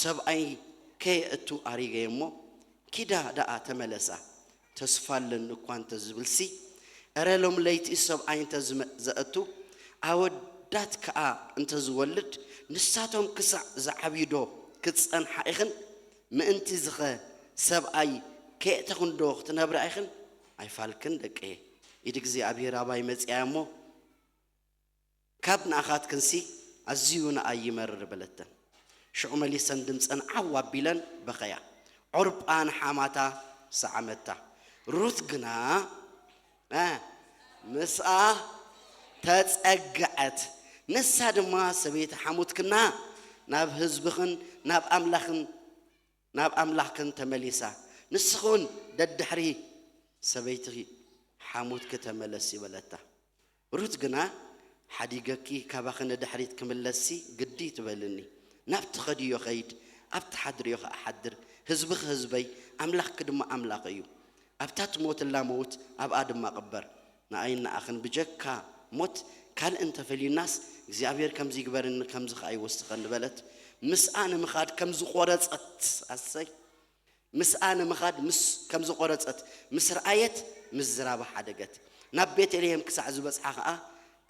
ሰብኣይ ከየእቱ ኣሪገየ እሞ፣ ኪዳ ደኣ ተመለሳ። ተስፋ ኣለኒ እኳ እንተ ዝብልሲ፣ እረ ሎም ለይቲ ሰብኣይ እንተ ዝመ-፣ ዘእቱ፣ ኣወዳት ከኣ እንተ ዝወልድ፣ ንሳቶም ክሳዕ ዝዓብዩ ዶ ክትጸንሓ ኢኽን? ምእንቲ ዝኸ ሰብኣይ ከየእተኽን ዶ ክትነብራ ኢኽን? ኣይፋልክን ደቀየ፣ ኢድ እግዚኣብሔር ኣባይ መጺኣ እሞ፣ ካብ ንኣኻትክንሲ ኣዝዩ ንኣይ ይመርር በለተን። ሽዑ መሊሰን ድምፀን ዓው ኣቢለን በኸያ። ዖርጳ ንሓማታ ሰዓመታ። ሩት ግና፣ እ፣ ምስኣ ተጸግዐት። ንሳ ድማ፣ ሰበይቲ ሓሙትክና ናብ ህዝብኽን ናብ ኣምላኽን ናብ ኣምላኽን ተመሊሳ። ንስኺ እውን ደድሕሪ ሰበይትኺ ሓሙትኪ ተመለሲ በለታ። ሩት ግና፣ ሓዲገኪ ካባኺ ንድሕሪት ክምለስሲ ግዲ ትበልኒ። ናብቲ ኸድዮ ኸይድ፣ ኣብቲ ሓድርዮ ኸኣ ሓድር። ህዝብኺ ህዝበይ፣ ኣምላኽኪ ድማ ኣምላኽ እዩ። ኣብታ ትሞትላ መውት ኣብኣ ድማ ቅበር። ንኣይን ንኣኽን ብጀካ ሞት ካልእ እንተፈልዩናስ እግዚኣብሔር ከምዚ ይግበርኒ ከምዚ ከኣ ይወስኸኒ በለት። ምስኣ ንምኻድ ከም ዝቖረጸት፣ ኣሰይ፣ ምስኣ ንምኻድ ምስ ከም ዝቖረጸት ምስ ረኣየት ምዝራባ ሓደገት። ናብ ቤተልሔም ክሳዕ ዝበጽሓ ከኣ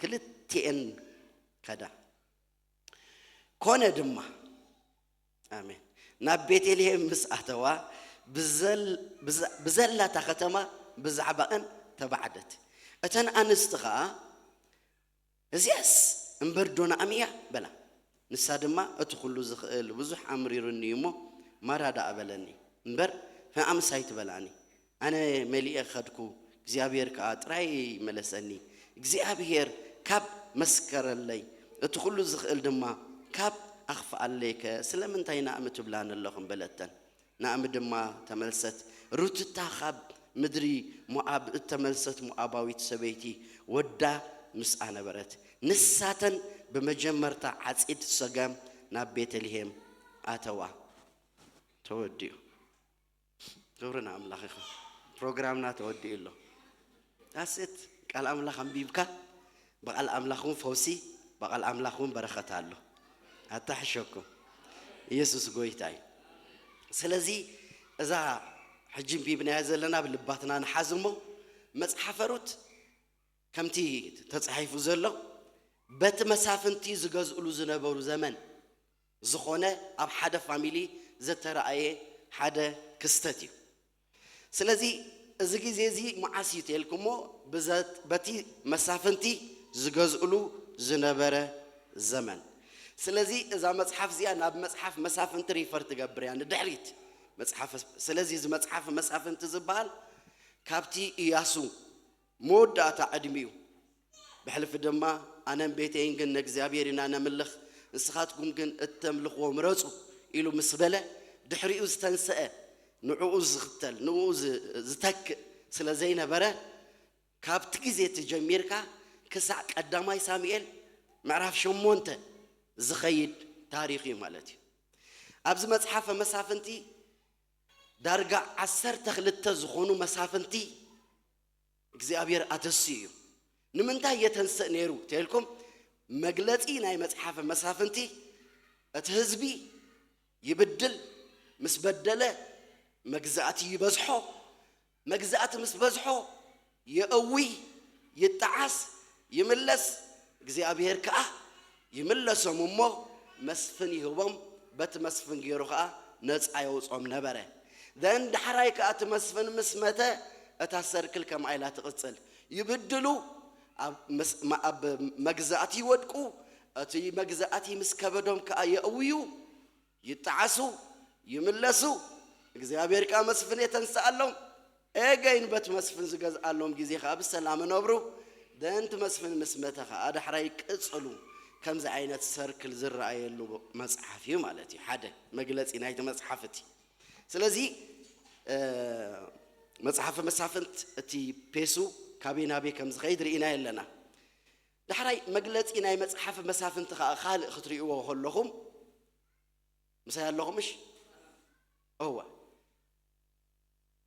ክልቲኤን ከዳ። ኮነ ድማ፣ ኣሜን፣ ናብ ቤተልሔም ምስ ኣተዋ ብዘላታ ከተማ ብዛዕባእን ተባዕደት። እተን ኣንስቲ ኸዓ፣ እዚኣስ እምበር ዶ ንኣም እያ በላ። ንሳ ድማ፣ እቲ ኩሉ ዝኽእል ብዙሕ ኣምሪሩኒ እዩ እሞ ማራ ደኣ በለኒ እምበር ንኣምስ ኣይትበላኒ። ኣነ መሊኤ ኸድኩ፣ እግዚኣብሔር ከኣ ጥራይ መለሰኒ። እግዚኣብሔር ካብ መስከረለይ፣ እቲ ኩሉ ዝኽእል ድማ ካብ ኣኽፍኣለይከ ስለምንታይ ንኣም ትብላኒ ኣለኹም በለተን። ናእሚ ድማ ተመልሰት። ሩትታ ኻብ ምድሪ ሞኣብ እተመልሰት ሞኣባዊት ሰበይቲ ወዳ ምስኣ ነበረት። ንሳተን ብመጀመርታ ዓጺድ ሰገም ናብ ቤተልሔም ኣተዋ። ተወዲኡ። ክብሪ ንኣምላኽ ይኹን። ፕሮግራምና ተወዲኡ ኣሎ። ዳስት ቃል ኣምላኽ ኣንቢብካ ብቓል ኣምላኽ እውን ፈውሲ፣ ብቓል ኣምላኽ እውን በረኸት ኣሎ። ኣታሕሸኩም። ኢየሱስ ጎይታ እዩ። ስለዚ እዛ ሕጂ ኣንቢብናያ ዘለና ብልባትና ንሓዝ እሞ መጽሓፈ ሩት ከምቲ ተጻሒፉ ዘሎ በቲ መሳፍንቲ ዝገዝእሉ ዝነበሩ ዘመን ዝኾነ ኣብ ሓደ ፋሚሊ ዘተረኣየ ሓደ ክስተት እዩ። ስለዚ እዚ ግዜ እዚ መዓስ እዩ ተልኩሞ በቲ መሳፍንቲ ዝገዝእሉ ዝነበረ ዘመን። ስለዚ እዛ መጽሓፍ እዚኣ ናብ መጽሓፍ መሳፍንቲ ሪፈር ትገብር እያ ንድሕሪት መጽሓፍ። ስለዚ እዚ መጽሓፍ መሳፍንቲ ዝበሃል ካብቲ ኢያሱ መወዳእታ ዕድሚኡ ብሕልፊ ድማ ኣነን ቤተይን ግን ንእግዚኣብሔር ኢና ነምልኽ፣ ንስኻትኩም ግን እተምልኽዎ ምረጹ ኢሉ ምስ በለ ድሕሪኡ ዝተንስአ ንዕኡ ዝኽተል ንኡ ዝተክእ ስለ ዘይነበረ ካብቲ ግዜ እቲ ጀሚርካ ክሳዕ ቀዳማይ ሳሙኤል ምዕራፍ ሸሞንተ ዝኸይድ ታሪኽ እዩ ማለት እዩ። ኣብዚ መጽሓፈ መሳፍንቲ ዳርጋ ዓሰርተ ክልተ ዝኾኑ መሳፍንቲ እግዚኣብሔር ኣተስዩ እዩ። ንምንታይ የተንስእ ነይሩ ተልኩም መግለጺ ናይ መጽሓፈ መሳፍንቲ እቲ ህዝቢ ይብድል፣ ምስ በደለ መግዛእቲ ይበዝሖ፣ መግዛእቲ ምስ በዝሖ የእዊ፣ ይጠዓስ፣ ይምለስ። እግዚኣብሔር ከኣ ይምለሶም እሞ መስፍን ይህቦም፣ በቲ መስፍን ገይሩ ከኣ ነጻ የውጾም ነበረ። ዘን ዳሕራይ ከኣ እቲ መስፍን ምስ መተ እታ ሰርክል ከምኣ ኢላ ትቕጽል። ይብድሉ፣ ኣብ መግዛእቲ ይወድቁ፣ እቲ መግዛእቲ ምስ ከበዶም ከኣ የእውዩ፣ ይጠዓሱ፣ ይምለሱ። እግዚኣብሔር ከኣ መስፍን የተንስኣሎም። ኤገይን በት መስፍን ዝገዝኣሎም ግዜ ከኣ ብሰላም ነብሩ። ደንቲ መስፍን ምስ መተ ከኣ ዳሕራይ ቅጽሉ። ከምዚ ዓይነት ሰርክል ዝረኣየሉ መጽሓፍ እዩ ማለት እዩ። ሓደ መግለጺ ናይቲ መጽሓፍ እቲ። ስለዚ መጽሓፈ መሳፍንት እቲ ፔሱ ካበይ ናበይ ከም ዝኸይድ ርኢና የለና። ዳሕራይ መግለጺ ናይ መጽሓፈ መሳፍንቲ ከኣ ካልእ ክትርእይዎ ከለኹም ምሳይ ኣለኹም እሽ? እወ።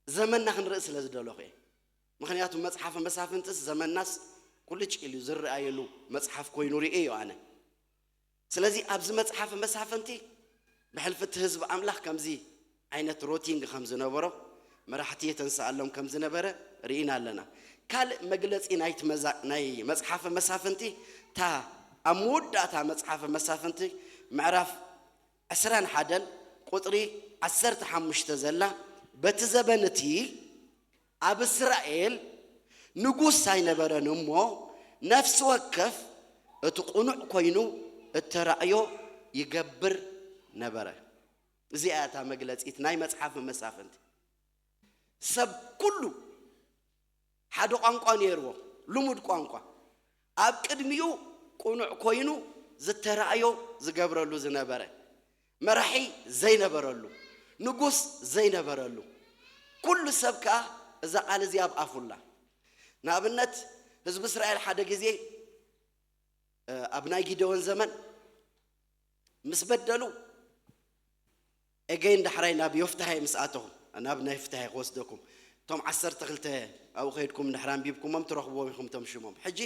ዘመንና ክንርኢ ስለ ዝደለኹ እየ። ምኽንያቱ መጽሓፈ መሳፍንትስ ዘመንናስ ቁልጭ ኢሉ ዝረኣየሉ መጽሓፍ ኮይኑ ርእየዮ ኣነ። ስለዚ ኣብዚ መጽሓፈ መሳፍንቲ ብሕልፊ እቲ ህዝቢ ኣምላኽ ከምዚ ዓይነት ሮቲንግ ከም ዝነበሮ፣ መራሕቲ የተንስኣሎም ከም ዝነበረ ርኢና ኣለና። ካልእ መግለጺ ናይቲ መዛ-፣ ናይ መጽሓፈ መሳፍንቲ እታ ኣብ መወዳእታ መጽሓፈ መሳፍንቲ ምዕራፍ ዕስራን ሓደን ቁጽሪ ዓሰርተ ሓሙሽተ ዘላ በቲ ዘበን እቲ ኣብ እስራኤል ንጉስ ኣይነበረን እሞ ነፍሲ ወከፍ እቲ ቅኑዕ ኮይኑ እተራእዮ ይገብር ነበረ። እዚኣ እታ መግለጺት ናይ መጽሓፍ መሳፍንቲ። ሰብ ኩሉ ሓደ ቋንቋ ነይርዎ፣ ልሙድ ቋንቋ። ኣብ ቅድሚኡ ቅኑዕ ኮይኑ ዝተራእዮ ዝገብረሉ ዝነበረ፣ መራሒ ዘይነበረሉ፣ ንጉስ ዘይነበረሉ፣ ኩሉ ሰብ ከኣ እዛ ቃል እዚኣ ኣብ ኣፉ ኣላ። ንኣብነት ህዝቢ እስራኤል ሓደ ግዜ ኣብ ናይ ጊደዎን ዘመን ምስ በደሉ፣ ኤገይን ዳሕራይ ናብ ዮፍታሄ ምስ ኣተኹም፣ ናብ ናይ ፍታሄ ክወስደኩም፣ እቶም ዓሰርተ ክልተ ኣብኡ ከይድኩም እንድሕር ኣንቢብኩሞም ትረኽብዎም ኢኹም እቶም ሽሞም። ሕጂ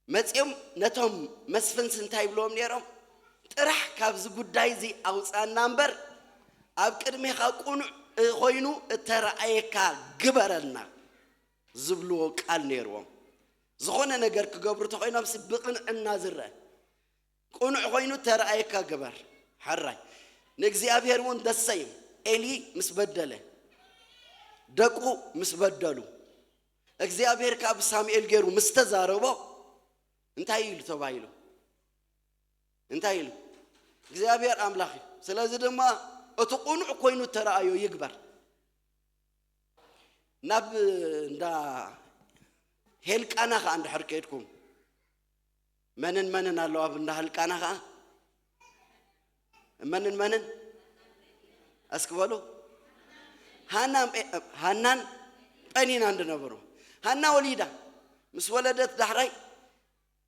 መጺኦም ነቶም መስፍንስ እንታይ ይብልዎም ነይሮም? ጥራሕ ካብዚ ጉዳይ እዚ ኣውጻና እምበር ኣብ ቅድሜኻ ቅኑዕ ኮይኑ እተረኣየካ ግበረልና ዝብልዎ ቃል ነይርዎም። ዝኾነ ነገር ክገብሩ ተኾይኖምሲ ብቕንዕና ዝረአ ቅኑዕ ኮይኑ ተረኣየካ ግበር። ሕራይ ንእግዚኣብሔር እውን ደሰይም። ኤሊ ምስ በደለ፣ ደቁ ምስ በደሉ፣ እግዚኣብሔር ካብ ሳሙኤል ገይሩ ምስ ተዛረቦ እንታይ ኢሉ ተባሂሉ? እንታይ ኢሉ? እግዚኣብሔር ኣምላኽ እዩ። ስለዚ ድማ እቲ ቅኑዕ ኮይኑ ተረኣዮ ይግበር። ናብ እንዳ ሄልቃና ኸዓ እንድሕር ከይድኩም፣ መንን መንን ኣለዋ ኣብ እንዳ ሄልቃና ኸዓ? መንን መንን? እስኪ በሉ። ሃናን ጴ-፣ ሃናን ጴኒናን ዝነበሩ። ሃና ወሊዳ ምስ ወለደት ዳሕራይ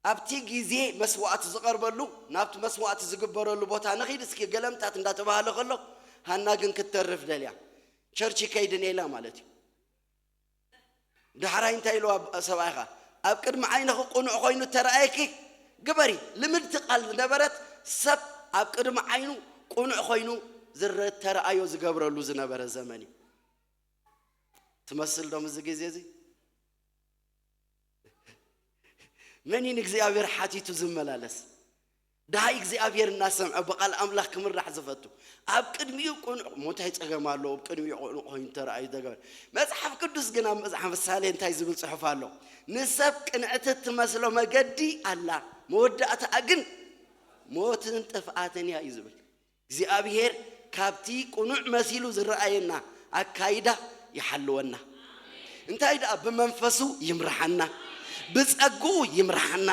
ኣብቲ ግዜ መስዋእቲ ዝቐርበሉ፣ ናብቲ መስዋእቲ ዝግበረሉ ቦታ ንኺድ እስኪ ገለምታት እንዳተባህለ ከሎ፣ ሃና ግን ክትተርፍ ደልያ። ቸርች ከይድን ኢላ ማለት እዩ። ዳሕራይ እንታይ ኢልዋ ሰብኣይኻ? ኣብ ቅድሚ ዓይንኺ ቅኑዕ ኮይኑ ተረኣየኪ ግበሪ። ልምድቲ ቃል ዝነበረት ሰብ ኣብ ቅድሚ ዓይኑ ቅኑዕ ኮይኑ ዝረ-፣ ተረኣዮ ዝገብረሉ ዝነበረ ዘመን እዩ። ትመስል ዶ ምስዚ ግዜ እዚ? መን እዩ ንእግዚኣብሔር ሓቲቱ ዝመላለስ? ደሃይ እግዚኣብሔር እናሰምዐ ብቓል ኣምላኽ ክምራሕ ዝፈቱ። ኣብ ቅድሚኡ ቅኑዕ፣ ሞታይ ጸገም ኣለዎ? ኣብ ቅድሚኡ ቅኑዕ ኮይኑ ተረኣዩ ዘገበረ። መጽሓፍ ቅዱስ ግን ኣብ መጽሓፍ ምሳሌ እንታይ ዝብል ጽሑፍ ኣሎ? ንሰብ ቅንዕቲ እትመስሎ መገዲ ኣላ፣ መወዳእታኣ ግን ሞትን ጥፍኣትን እያ እዩ ዝብል። እግዚኣብሔር ካብቲ ቅኑዕ መሲሉ ዝረኣየና ኣካይዳ ይሓልወና። እንታይ ደኣ ብመንፈሱ ይምርሓና፣ ብጸግኡ ይምርሓና፣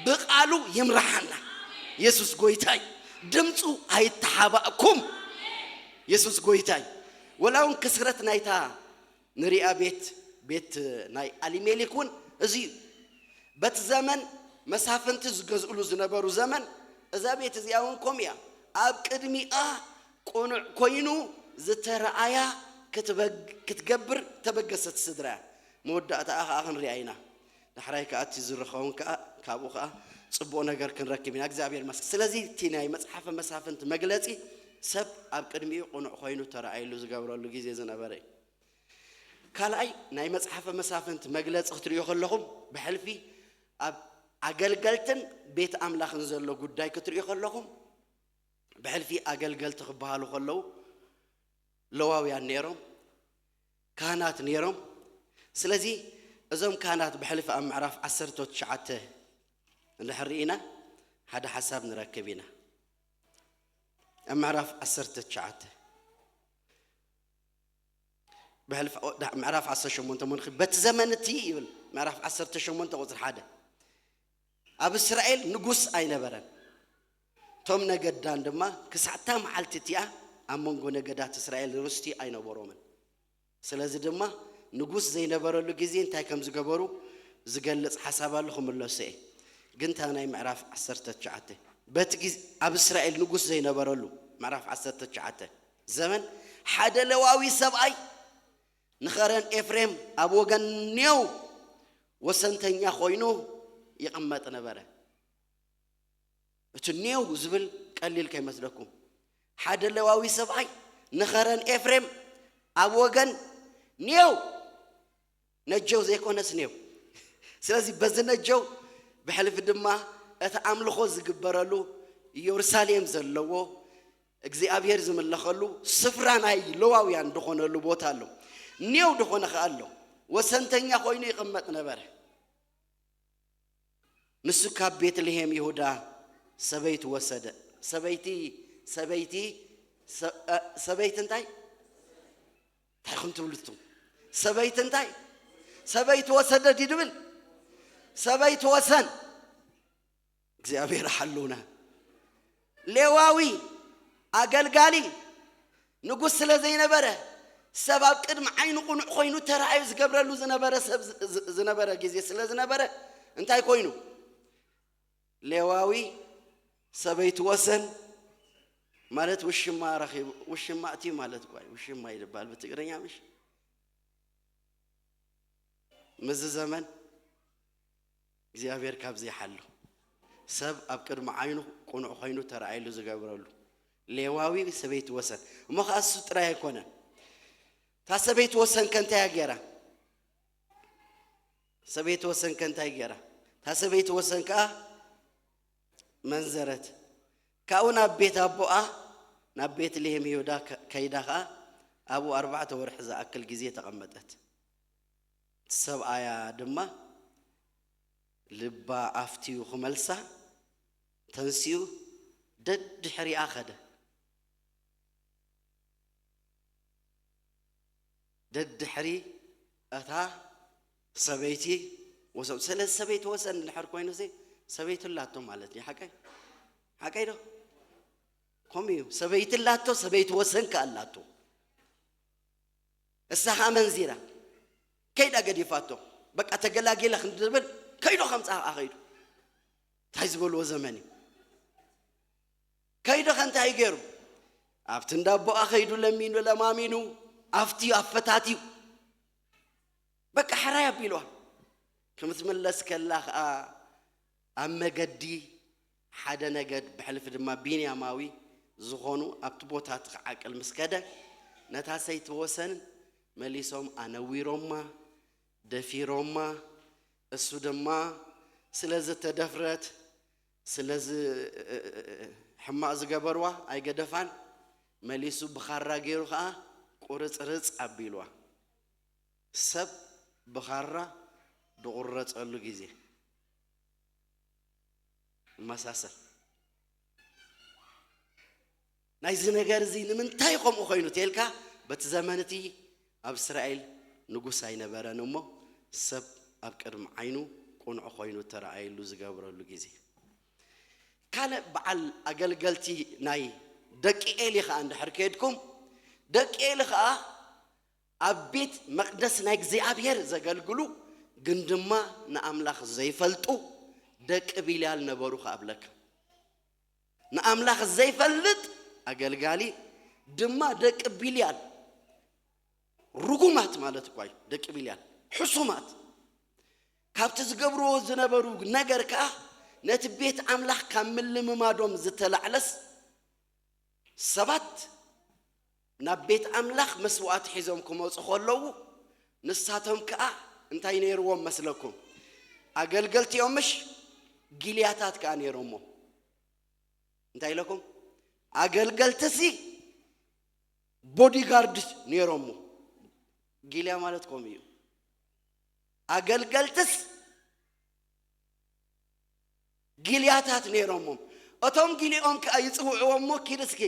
ብቓሉ ይምርሓና። የሱስ ጎይታይ ድምፁ ኣይተሓባእኩም። የሱስ ጎይታይ ወላ እውን ክስረት ናይታ ንሪኣ ቤት፣ ቤት ናይ ኣሊሜሌክ እውን እዚ እዩ። በቲ ዘመን መሳፍንቲ ዝገዝእሉ ዝነበሩ ዘመን እዛ ቤት እዚኣ እውን ከምኡ እያ። ኣብ ቅድሚኣ ቅኑዕ ኮይኑ ዝተረኣያ ክትበግ-፣ ክትገብር ተበገሰት ስድራ እያ። መወዳእታኣ ከዓ ክንሪኣ ኢና። ዳሕራይ ከዓ እቲ ዝረኸውን ከዓ ካብኡ ከዓ ፅቡቕ ነገር ክንረክብ ኢና። እግዚኣብሔር ይመስገን። ስለዚ እቲ ናይ መፅሓፈ መሳፍንቲ መግለፂ ሰብ ኣብ ቅድሚኡ ቅኑዕ ኮይኑ ተረኣይሉ ዝገብረሉ ግዜ ዝነበረ እዩ። ካልኣይ ናይ መፅሓፈ መሳፍንቲ መግለፂ ክትሪኡ ከለኹም ብሕልፊ ኣብ ኣገልገልትን ቤት ኣምላኽን ዘሎ ጉዳይ ክትሪኡ ከለኹም ብሕልፊ ኣገልገልቲ ክበሃሉ ከለዉ ለዋውያን ነይሮም፣ ካህናት ነይሮም። ስለዚ እዞም ካህናት ብሕልፊ ኣብ ምዕራፍ ዓሰርተ ትሽዓተ እንድሕር ርኢና ሓደ ሓሳብ ንረክብ ኢና። ኣብ ምዕራፍ ዓሰርተ ትሽዓተ ብሕልፊ፣ ዳ-፣ ምዕራፍ ዓሰርተ ሸሞንተ ምንኺ በቲ ዘመን እቲ ይብል፣ ምዕራፍ ዓሰርተ ሸሞንተ ቁፅሪ ሓደ፣ ኣብ እስራኤል ንጉስ ኣይነበረን። እቶም ነገድ ዳን ድማ ክሳዕታ መዓልቲ እቲኣ ኣብ መንጎ ነገዳት እስራኤል ርስቲ ኣይነበሮምን። ስለዚ ድማ ንጉስ ዘይነበረሉ ግዜ እንታይ ከም ዝገበሩ ዝገልጽ ሓሳብ ኣሎ፣ ክምለሶ እየ። ግን እታ ናይ ምዕራፍ ዓሰርተ ትሽዓተ፣ በቲ ግዜ ኣብ እስራኤል ንጉስ ዘይነበረሉ፣ ምዕራፍ ዓሰርተ ትሽዓተ ዘመን፣ ሓደ ሌዋዊ ሰብኣይ ንኸረን ኤፍሬም ኣብ ወገን ኔው ወሰንተኛ ኮይኑ ይቕመጥ ነበረ። እቲ ኔው ዝብል ቀሊል ከይመስለኩም። ሓደ ሌዋዊ ሰብኣይ ንኸረን ኤፍሬም ኣብ ወገን ኔው፣ ነጀው ዘይኮነስ ኔው። ስለዚ በዚ ነጀው ብሕልፊ ድማ እቲ ኣምልኾ ዝግበረሉ ኢየሩሳሌም ዘለዎ እግዚኣብሔር ዝምለኸሉ ስፍራ ናይ ሌዋውያን ዝኾነሉ ቦታ ኣሎ። ኔው ዝኾነ ኸኣ ኣሎ። ወሰንተኛ ኮይኑ ይቕመጥ ነበረ። ንሱ ካብ ቤትልሄም ይሁዳ ሰበይቲ ወሰደ። ሰበይቲ፣ ሰበይቲ፣ ሰ-፣ እ፣ ሰበይቲ እንታይ? እንታይ ኢኹም ትብሉ ትም-? ሰበይቲ እንታይ? ሰበይቲ ወሰደ ድዩ ድብል? ሰበይቲ ወሰን። እግዚኣብሔር ሓሉና። ሌዋዊ ኣገልጋሊ ንጉስ ስለ ዘይነበረ፣ ሰብ ኣብ ቅድሚ ዓይኑ ቅኑዕ ኮይኑ ተራእዩ ዝገብረሉ ዝነበረ ሰብ ዝ-፣ ዝ-፣ ዝነበረ ግዜ ስለ ዝነበረ፣ እንታይ ኮይኑ? ሌዋዊ ሰበይቲ ወሰን ማለት ውሽማ ረኺቡ፣ ውሽማ እቲ ማለት እኳ እዩ፣ ውሽማ ይልባል ብትግርኛ ምሽ? ምዚ ዘመን እግዚኣብሔር ካብዚ ይሓሉ። ሰብ ኣብ ቅድሚ ዓይኑ ቅኑዕ ኮይኑ ተራእይሉ ዝገብረሉ ሌዋዊ ሰበይቲ ወሰን። እሞ ኸዓ እሱ ጥራይ ኣይኮነን። እታ ሰበይቲ ወሰን ከ እንታይ እያ ገይራ? ሰበይቲ ወሰን ከ እንታይ ገይራ? እታ ሰበይቲ ወሰን ከኣ መንዘረት። ካብኡ ናብ ቤት ኣቦኣ ናብ ቤት ልሔም ይሁዳ ከ-፣ ከይዳ ኸዓ ኣብኡ ኣርባዕተ ወርሒ ዝኣክል ግዜ ተቐመጠት። ሰብኣያ ድማ ልባ ኣፍትዩ ክመልሳ ተንሲኡ ደድሕሪኣ ኸደ። ደድሕሪ እታ ሰበይቲ ወሰን። ስለዚ ሰበይቲ ወሰን እንድሕር ኮይኑሲ ሰበይቲ ኣላቶ ማለት እዩ። ሓቀይ? ሓቀይ ዶ? ከምኡ እዩ። ሰበይቲ ኣላቶ፣ ሰበይቲ ወሰን ከኣ ኣላቶ። እሳ ኸኣ መንዚራ ከይዳ ገዲፋቶ። በቃ ተገላጊለ ክንድብል ከይዶ ከምጽኣ ከኣ ከይዱ። እንታይ ዝበልዎ ዘመን እዩ? ከይዶ ከ እንታይ ገይሩ? ኣብቲ እንዳ ኣቦኣ ከይዱ ለሚኑ ለማሚኑ ኣፍትዩ ኣፈታትዩ። በቃ ሕራይ ኣቢልዋ። ከምትምለስ ከላ ኸኣ ኣብ መገዲ ሓደ ነገድ ብሕልፊ ድማ ቢንያማዊ ዝኾኑ ኣብቲ ቦታ እቲ ክዓቅል ምስ ከደ ነታ ሰይቲ ወሰን መሊሶም ኣነዊሮማ፣ ደፊሮማ። እሱ ድማ ስለ ዝተደፍረት፣ ስለዚ ሕማቕ ዝገበርዋ ኣይገደፋን። መሊሱ ብኻራ ገይሩ ኸኣ ቁርጽርጽ ኣቢልዋ። ሰብ ብኻራ ዝቑረጸሉ ግዜ ይመሳሰል። ናይዚ ነገር እዚ ንምንታይ ከምኡ ኮይኑ ተልካ፣ በቲ ዘመን እቲ ኣብ እስራኤል ንጉስ ኣይነበረን እሞ ሰብ ኣብ ቅድሚ ዓይኑ ቁኑዕ ኮይኑ ተረኣየሉ ዝገብረሉ ግዜ። ካልእ በዓል ኣገልገልቲ ናይ ደቂ ኤሊ ኸኣ እንድሕር ከድኩም፣ ደቂ ኤሊ ኸኣ ኣብ ቤት መቕደስ ናይ እግዚኣብሔር ዘገልግሉ ግን ድማ ንኣምላኽ ዘይፈልጡ ደቂ ቢልያል ነበሩ ክኣብለካ። ንኣምላኽ ዘይፈልጥ ኣገልጋሊ ድማ ደቂ ቢልያል፣ ርጉማት ማለት እኳ እዩ። ደቂ ቢልያል ሕሱማት፣ ካብቲ ዝገብርዎ ዝነበሩ ነገር ከኣ ነቲ ቤት ኣምላኽ ካብ ምልምማዶም ዝተላዕለስ ሰባት ናብ ቤት ኣምላኽ መስዋዕቲ ሒዞም ክመጹ ከለዉ ንሳቶም ከኣ እንታይ ነይርዎም መስለኩም? ኣገልገልቲ እዮም ምሽ? ጊልያታት ከኣ ነይሮሞ። እንታይ ኢለኩም? ኣገልገልትሲ ቦዲጋርድ ነይሮሞ። ጊልያ ማለት ከምኡ እዩ። ኣገልገልትስ ጊልያታት ነይሮሞም። እቶም ጊልኦም ከኣ ይጽውዕዎም እሞ ኪድ እስኪ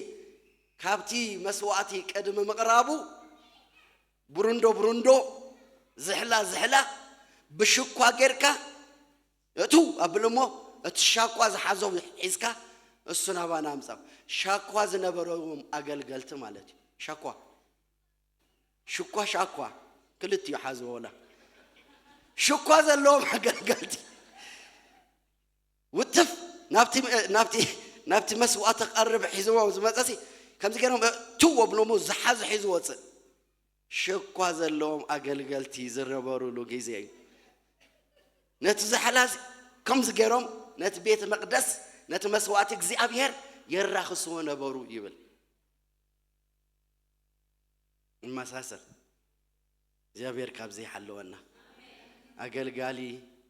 ካብቲ መስዋዕቲ ቅድሚ ምቕራቡ ብሩንዶ ብሩንዶ፣ ዝሕላ ዝሕላ ብሽኳ ጌርካ እቱ ኣብል እሞ እቲ ሻኳ ዝሓዞ ሒዝካ እሱ ናባና ኣምጻ። ሻኳ ዝነበረዎም ኣገልገልቲ ማለት እዩ። ሻኳ ሽኳ ሻኳ ክልቲኡ ሓዝዎ ወላ ሽኳ ዘለዎም ኣገልገልቲ ውትፍ ናብቲ ናብቲ ናብቲ መስዋዕቲ ቀርብ ሒዝዎ ዝመጸሲ ከምዚ ገይሮም ትው ኣብሎሞ ዝሓዝ ሒዝ ወፅእ ሽኳ ዘለዎም ኣገልገልቲ ዝረበሩሉ ግዜ እዩ። ነቲ ዝሕላዚ ከምዚ ገይሮም ነቲ ቤተ መቅደስ ነቲ መስዋዕቲ እግዚኣብሔር የራኽስዎ ነበሩ ይብል። ይመሳሰል። እግዚኣብሔር ካብዚ ይሓልወና። ኣገልጋሊ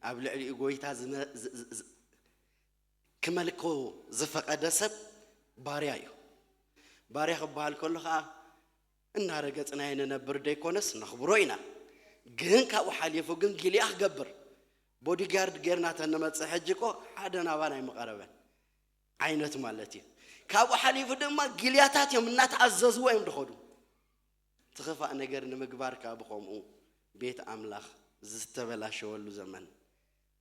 ኣብ ልዕሊኡ ጎይታ ዝመ- ዝ- ዝ- ዝ- ክመልኮ ዝፈቐደ ሰብ ባርያ እዩ። ባርያ ክበሃል ከሎ ከዓ እናረገፅናዮ ንነብር ደይኮነስ ነኽብሮ ኢና። ግን ካብኡ ሓሊፉ ግን ጊልያ ክገብር ቦዲጋርድ ጌርና ተንመፅእ ሕጂ እኮ ሓደ ናባና ኣይምቐረበን ዓይነት ማለት እዩ። ካብኡ ሓሊፉ ድማ ጊልያታት እዮም እናተኣዘዝዎ እዮም ድኸዱ። እቲ ኽፋእ ነገር ንምግባር ከዓ ብኸምኡ ቤት ኣምላኽ ዝተበላሸወሉ ዘመን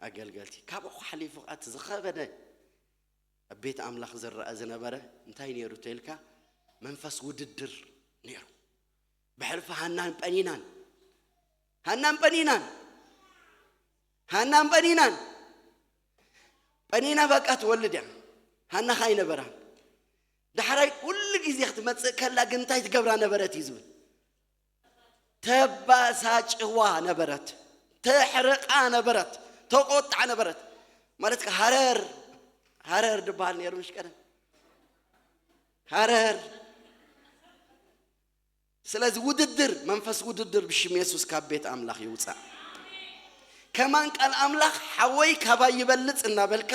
ኣገልገልቲ ካብኡ ሓሊፉ ከዓ እቲ ዝኸበደ ኣብ ቤት ኣምላኽ ዝረኣ ዝነበረ እንታይ ነይሩ ተልካ መንፈስ ውድድር ነይሩ። ብሕልፊ ሃናን ጳኒናን ሃናን ጳኒናን ሃናን ጳኒናን ጳኒና በቃ ትወልድ እያ። ሃና ኸ ኣይነበራን። ዳሕራይ ኩሉ ግዜ ክትመፅእ ከላ ግን እንታይ ትገብራ ነበረት እዩ ዝብል። ተባሳጭዋ ነበረት። ተሕርቃ ነበረት፣ ተቆጣ ነበረት። ማለት ከ ሃረር፣ ሃረር ድበሃል ነይሩ ምሽ ቀደም። ሃረር። ስለዚ ውድድር፣ መንፈስ ውድድር ብሽም የሱስ ካብ ቤት ኣምላኽ ይውጻእ። ከማን ቃል ኣምላኽ ሓወይ ካባይ ይበልጽ እናበልካ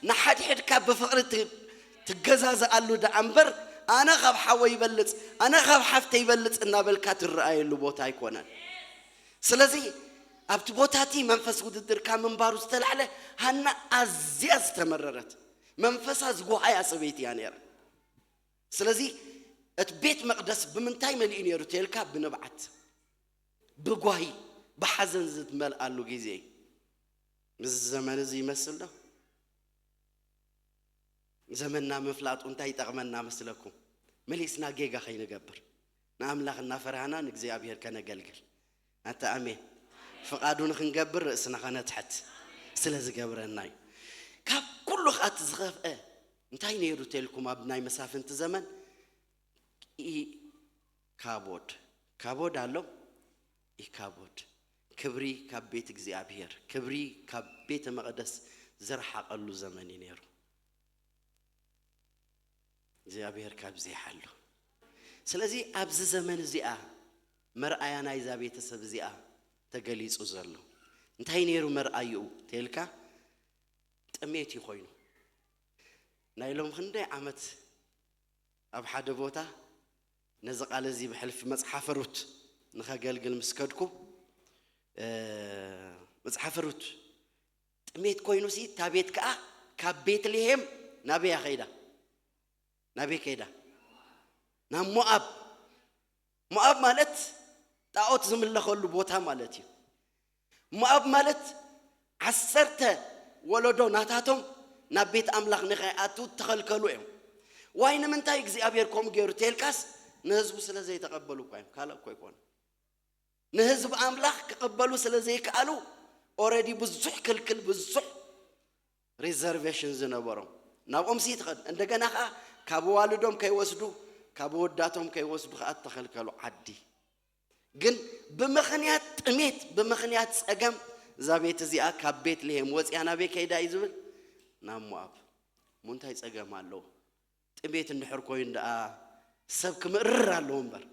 ንሓድሕድካ ብፍቕሪ ት-፣ ትገዛዝኣሉ ደኣ እምበር ኣነ ካብ ሓወይ ይበልጽ፣ ኣነ ካብ ሓፍተይ ይበልጽ እናበልካ ትረኣየሉ ቦታ ኣይኮነን። ስለዚ ኣብቲ ቦታ እቲ መንፈስ ውድድር ካብ ምንባሩ ዝተላዕለ ሃና ኣዝያ ዝተመረረት መንፈሳ ዝጎሃያ ሰበይቲ እያ ነይራ። ስለዚ እቲ ቤት መቕደስ ብምንታይ መሊኡ ነይሩ ተልካ? ብንብዓት፣ ብጓሂ፣ ብሓዘን ዝመልኣሉ ግዜ እዩ። ምስዚ ዘመን እዚ ይመስል ዶ? ዘመንና ምፍላጡ እንታይ ይጠቕመና መስለኩም? መሊስና ጌጋ ከይንገብር፣ ንኣምላኽ እናፈራህና ንእግዚኣብሔር ከነገልግል። ኣታ ኣሜን። ፍቓዱ ንኽንገብር ርእስና ኸነትሕት ስለ ዝገብረና እዩ። ካብ ኩሉ ኸኣ እቲ ዝኸፍአ እንታይ ነይሩ ተልኩም? ኣብ ናይ መሳፍንቲ ዘመን ኢካቦድ። ካቦድ ኣሎ? ኢካቦድ። ክብሪ ካብ ቤት እግዚኣብሔር፣ ክብሪ ካብ ቤተ መቕደስ ዝረሓቐሉ ዘመን እዩ ነይሩ። እግዚኣብሔር ካብዚ ይሓሉ። ስለዚ ኣብዚ ዘመን እዚኣ መርኣያ ናይዛ ቤተሰብ እዚኣ ተገሊጹ ዘሎ እንታይ ነይሩ መርኣይኡ ተልካ? ጥሜት እዩ ኮይኑ። ናይ ሎም ክንደይ ዓመት ኣብ ሓደ ቦታ ነዚ ቃል እዚ ብሕልፊ መጽሓፈ ሩት ንኸገልግል ምስ ከድኩ፣ እ፣ መጽሓፈ ሩት ጥሜት ኮይኑሲ፣ እታ ቤት ከኣ ካብ ቤትልሄም ናበይ እያ ከይዳ? ናበይ ከይዳ? ናብ ሞኣብ። ሞኣብ ማለት ጣዖት ዝምለኸሉ ቦታ ማለት እዩ። ሞኣብ ማለት ዓሰርተ ወለዶ ናታቶም ናብ ቤት ኣምላኽ ንኸይኣትዉ እተኸልከሉ እዮም። ዋይ፣ ንምንታይ እግዚኣብሔር ከምኡ ገይሩ ተልካስ፣ ንህዝቡ ስለ ዘይተቐበሉ እኳ እዮም፣ ካልእ እኮ ኣይኮነ። ንህዝቢ ኣምላኽ ክቕበሉ ስለ ዘይከኣሉ፣ ኦረዲ ብዙሕ ክልክል፣ ብዙሕ ሪዘርቬሽን ዝነበሮም ናብኦም ሲ ትኸድ። እንደገና ኸዓ ካብ ዋልዶም ከይወስዱ፣ ካብ ወዳቶም ከይወስዱ ኸዓ እተኸልከሉ ዓዲ። ግን ብምኽንያት ጥሜት፣ ብምኽንያት ጸገም እዛ ቤት እዚኣ ካብ ቤትልሄም ወጺኣ ናበይ ከይዳ እዩ ዝብል? ናብ ሞኣብ። እሞ እንታይ ጸገም ኣለዎ? ጥሜት እንድሕር ኮይኑ ደኣ ሰብ ክምእርር ኣለዎ እምበር፣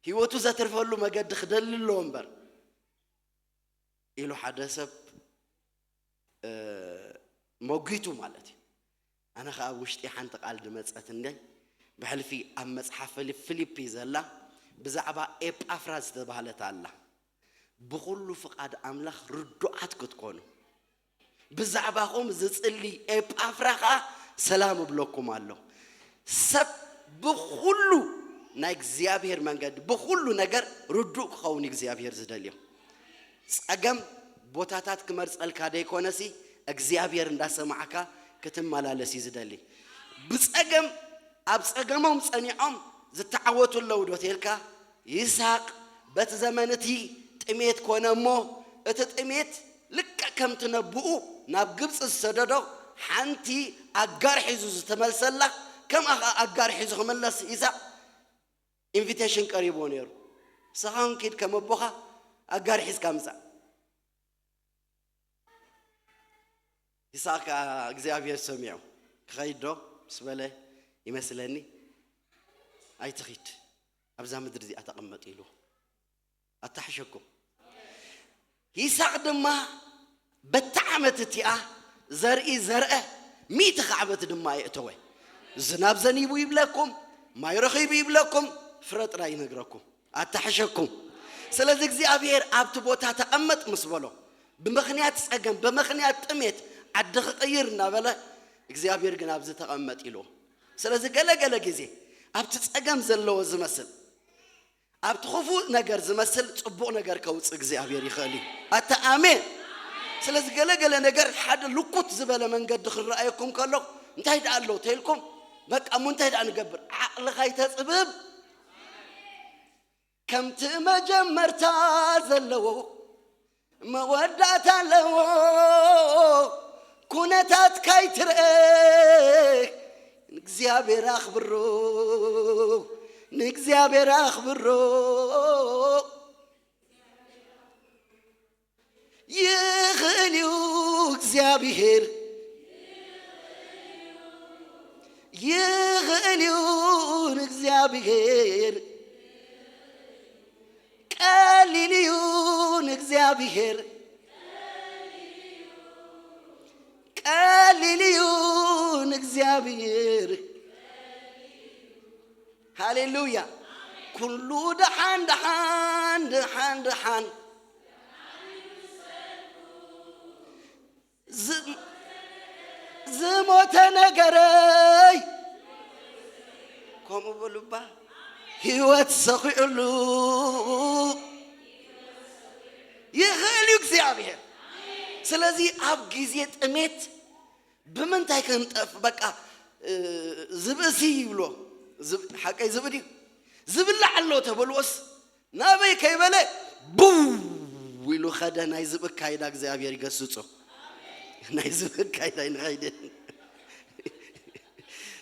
ህይወቱ ዘትርፈሉ መገዲ ክደሊ ኣለዎ እምበር ኢሉ ሓደ ሰብ፣ እ፣ መጒቱ ማለት እዩ። ኣነ ኸኣ ኣብ ውሽጢ ሓንቲ ቃል ድመጸት እንደ ብሕልፊ ኣብ መጽሓፍ ፊልፕ-፣ ፊልፒ ዘላ ብዛዕባ ኤጳፍራ ዝተባህለት ኣላ። ብኹሉ ፍቓድ ኣምላኽ ርዱዓት ክትኮኑ፣ ብዛዕባኹም ዝጽሊ ኤጳፍራ ኸኣ ሰላም እብለኩም ኣሎ። ሰብ ብኹሉ ናይ እግዚኣብሔር መንገዲ፣ ብኹሉ ነገር ርዱእ ክኸውን እግዚኣብሔር ዝደልዮ። ጸገም ቦታታት ክመርጸልካ ደይኮነሲ፣ እግዚኣብሔር እንዳሰማዕካ ክትመላለስ እዩ ዝደሊ። ብጸገም፣ ኣብ ጸገሞም ጸኒዖም ዝተዓወቱ ኣለዉ ዶ ተልካ? ይስሐቅ በቲ ዘመን እቲ ጥሜት ኮነ እሞ፣ እቲ ጥሜት ልክዕ ከምቲ ነብኡ ናብ ግብጺ ዝሰደዶ፣ ሓንቲ ኣጋር ሒዙ ዝተመልሰላ፣ ከምኣ ኸኣ ኣጋር ሒዙ ክምለስ ይስሐቅ ኢንቪቴሽን ቀሪብዎ ነይሩ። ንስኻ እውን ኪድ ከም ኣቦኻ ኣጋር ሒዝካ ምጻእ። ይስሐቅ ከኣ እግዚኣብሔር ሰሚዑ፣ "ክኸይድ ዶ?" ምስ በለ ይመስለኒ፣ "ኣይትኺድ፣ ኣብዛ ምድሪ እዚኣ ተቐመጥ" ኢሉ ኣታሕሸኩም። ይስሐቅ ድማ በቲ ዓመት እቲኣ ዘርኢ ዘርአ፣ ሚእቲ ካዕበት ድማ የእተወ። ዝናብ ዘኒቡ ይብለኩም፣ ማይ ረኺቡ ይብለኩም፣ ፍረ ጥራይ ይነግረኩም። ኣታሕሸኩም። ስለዚ እግዚኣብሔር ኣብቲ ቦታ ተቐመጥ ምስ በሎ፣ ብምኽንያት ጸገም፣ ብምኽንያት ጥሜት ዓዲ ክቕይር እናበለ፣ እግዚኣብሔር ግን ኣብዚ ተቐመጥ ኢልዎ። ስለዚ ገለ ገለ ግዜ ኣብቲ ጸገም ዘለዎ ዝመስል፣ ኣብቲ ክፉእ ነገር ዝመስል ጽቡቕ ነገር ከውጽእ እግዚኣብሔር ይኽእል እዩ። ኣታ ኣሜን። ስለዚ ገለ ገለ ነገር ሓደ ልኩት ዝበለ መንገዲ ክረኣየኩም ከሎ፣ እንታይ ደኣ ኣሎ ተይልኩም፣ በቃ እሞ እንታይ ደኣ ንገብር? ዓቕልኻ ይተጽብብ። ከምቲ መጀመርታ ዘለዎ መወዳእታ ኣለዎ። ኩነታት ካይትርአ ንእግዚኣብሔር ኣኽብሮ፣ ንእግዚኣብሔር ኣኽብሮ። ይኽእል እዩ እግዚኣብሔር፣ ይኽእል እዩ ንእግዚኣብሔር፣ ቀሊል እዩ ንእግዚኣብሔር፣ ቀሊል እዩ ንእግዚኣብሔር። ሃሌሉያ። ኩሉ ደሓን ደሓን ደሓን ደሓን ዝ- ዝሞተ ነገረይ ከምኡ በሉባ፣ ህይወት ሰኺዑሉ ይኽእል እዩ እግዚኣብሔር። ስለዚ ኣብ ግዜ ጥሜት ብምንታይ ክንጠፍ? በቃ፣ እ፣ ዝብእሲ ይብሎ። ዝብ-፣ ሓቀይ ዝብእ ድዩ? ዝብላዕ ኣሎ ተበልዎስ ናበይ ከይበለ ብው ኢሉ ኸደ። ናይ ዝብእ ኣካይዳ እግዚኣብሔር ይገስጾ። ናይ ዝብእ ኣካይዳ ይንኸይደ።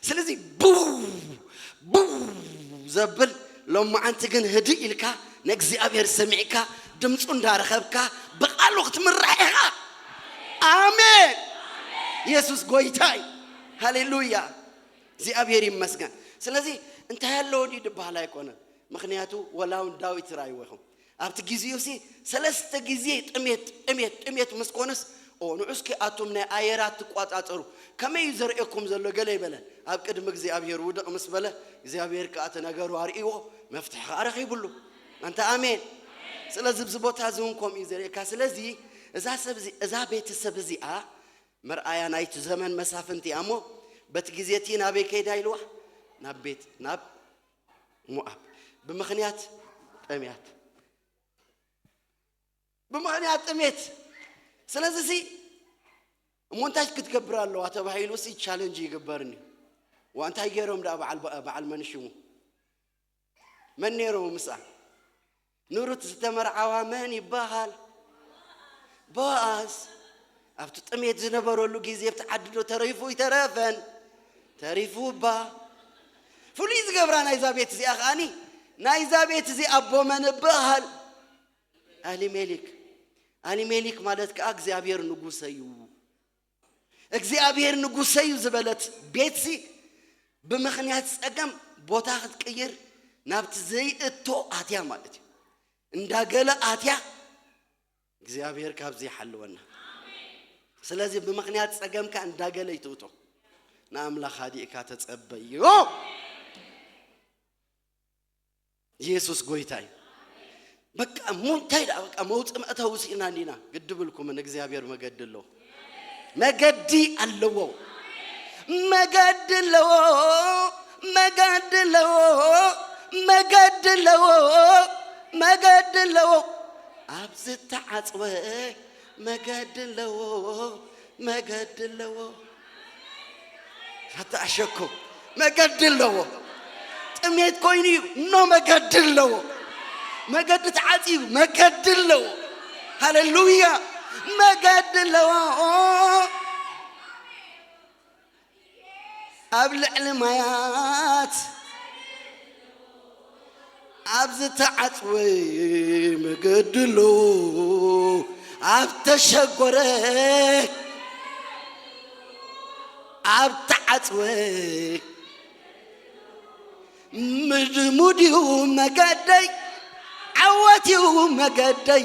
ስለዚ ብው ብው ዘብል ሎማዓንቲ ግን ህድእ ኢልካ ንእግዚኣብሔር ሰሚዕካ ድምፁ እንዳረኸብካ ብቃሉ ክትምራሕ ኢኻ። ኣሜን። የሱስ ጎይታ እዩ። ሃሌሉያ። እግዚኣብሔር ይመስገን። ስለዚ እንታይ ኣለዎ ድዩ ድበሃል ኣይኮነን። ምኽንያቱ ወላ እውን ዳዊት ርኣይዎ ኢኹም። ኣብቲ ግዜኡ ሲ ሰለስተ ግዜ ጥሜት ጥሜት ጥሜት ምስ ኮነስ፣ ኦ ንዑ እስኪ ኣቱም ናይ ኣየራት ትቋጻጸሩ፣ ከመይ እዩ ዘርእየኩም ዘሎ ገለ ይበለ። ኣብ ቅድሚ እግዚኣብሔር ውድቕ ምስ በለ እግዚኣብሔር ከኣ እቲ ነገሩ ኣርእይዎ መፍትሒ ከኣ ረኺቡሉ። ኣንታ ኣሜን። ስለዚ ኣብዚ ቦታ እዚ እውን ከምኡ እዩ ዘርእየካ። ስለዚ እዛ ሰብ እዚ እዛ ቤተሰብ እዚኣ መርኣያ ናይቲ ዘመን መሳፍንቲ እያ እሞ በቲ ግዜ እቲ ናበይ ከይዳ ኢልዋ ናብ ቤት ናብ ሞኣብ ብምኽንያት ጥምያት ብምኽንያት ጥሜት። ስለዚ ሲ እሞ እንታይ ክትገብር ኣለዋ ተባሂሉ ሲ ቻለንጅ ይግበርኒ። ዋ እንታይ ገይሮም ደኣ በዓል በዓል መን ሽሙ መን ነይሮም ምስኣ ንሩት ዝተመርዓዋ መን ይበሃል? ቦኣዝ ኣብቲ ጥሜት ዝነበረሉ ግዜ ኣብቲ ዓዲ ዶ ተሪፉ ይተረፈን ተሪፉ እባ ፍሉይ ዝገብራ ናይዛ ቤት እዚኣ ከዓኒ ናይዛ ቤት እዚ ኣቦ መን እበሃል? ኣሊሜሊክ። ኣሊሜሊክ ማለት ከዓ እግዚኣብሔር ንጉሰ እዩ እግዚኣብሔር ንጉሰ እዩ ዝበለት ቤትሲ ብምኽንያት ፀገም ቦታ ክትቅይር ናብቲ ዘይእቶ ኣትያ ማለት እዩ። እንዳገለ ኣትያ እግዚኣብሔር ካብዚ ይሓልወና። ስለዚ ብምኽንያት ፀገምካ እንዳገለ ይትእቶ ንኣምላኽ ሃዲእካ ተፀበዮ። ኢየሱስ ጎይታ እዩ። በቃ እሞ እንታይ ደኣ በቃ መውፅእ መእተዊ ስኢና እንዲና ግድብልኩምን እግዚኣብሔር መገዲ ኣለዎ። መገዲ ኣለዎ። መገዲ ኣለዎ። መገዲ ኣለዎ። መገዲ ኣለዎ። መገዲ ኣለዎ። ኣብ ዝተዓፅወ መገዲ ኣለዎ። መገዲ ኣለዎ። ኣተኣሸኮ መገዲ ኣለዎ። ጥሜት ኮይኑ እዩ ኖ መገዲ ኣለዎ። መገዲ ተዓፅዩ መገዲ ኣለዎ። ሃሌሉያ። መገዲ ኣለዎ። ኣብ ልዕሊ ማያት ኣብ ዝተዓፅወ መገዲ ኣሎ። ኣብ ተሸጎረ ኣብ ተዓፅወ ምድሙድ እዩ መገደይ። ዓወት እዩ መገደይ።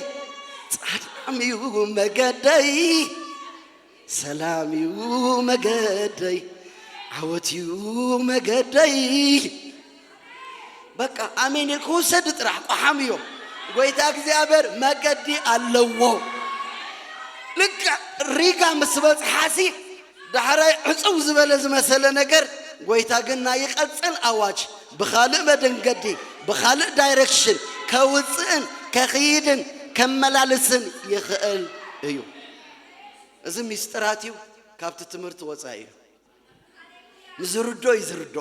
ፃድቃም እዩ መገደይ። ሰላም እዩ መገደይ። ዓወት እዩ መገደይ። በቃ ኣሜን ኢልኩ ውሰድ ጥራሕ ቆሓም እዮ። ጎይታ እግዚኣብሔር መገዲ ኣለዎ። ልክዕ ሪጋ ምስ በፅሓሲ ዳሕራይ ዕፅው ዝበለ ዝመሰለ ነገር ጎይታ ግን ናይ ይቐፅል ኣዋጅ ብኻልእ መደንገዲ ብኻልእ ዳይሬክሽን ከውፅእን ከኽይድን ከመላልስን ይኽእል እዩ። እዚ ሚስጥራት እዩ። ካብቲ ትምህርቲ ወፃኢ እዩ። ንዝርዶ እዩ ዝርዶ።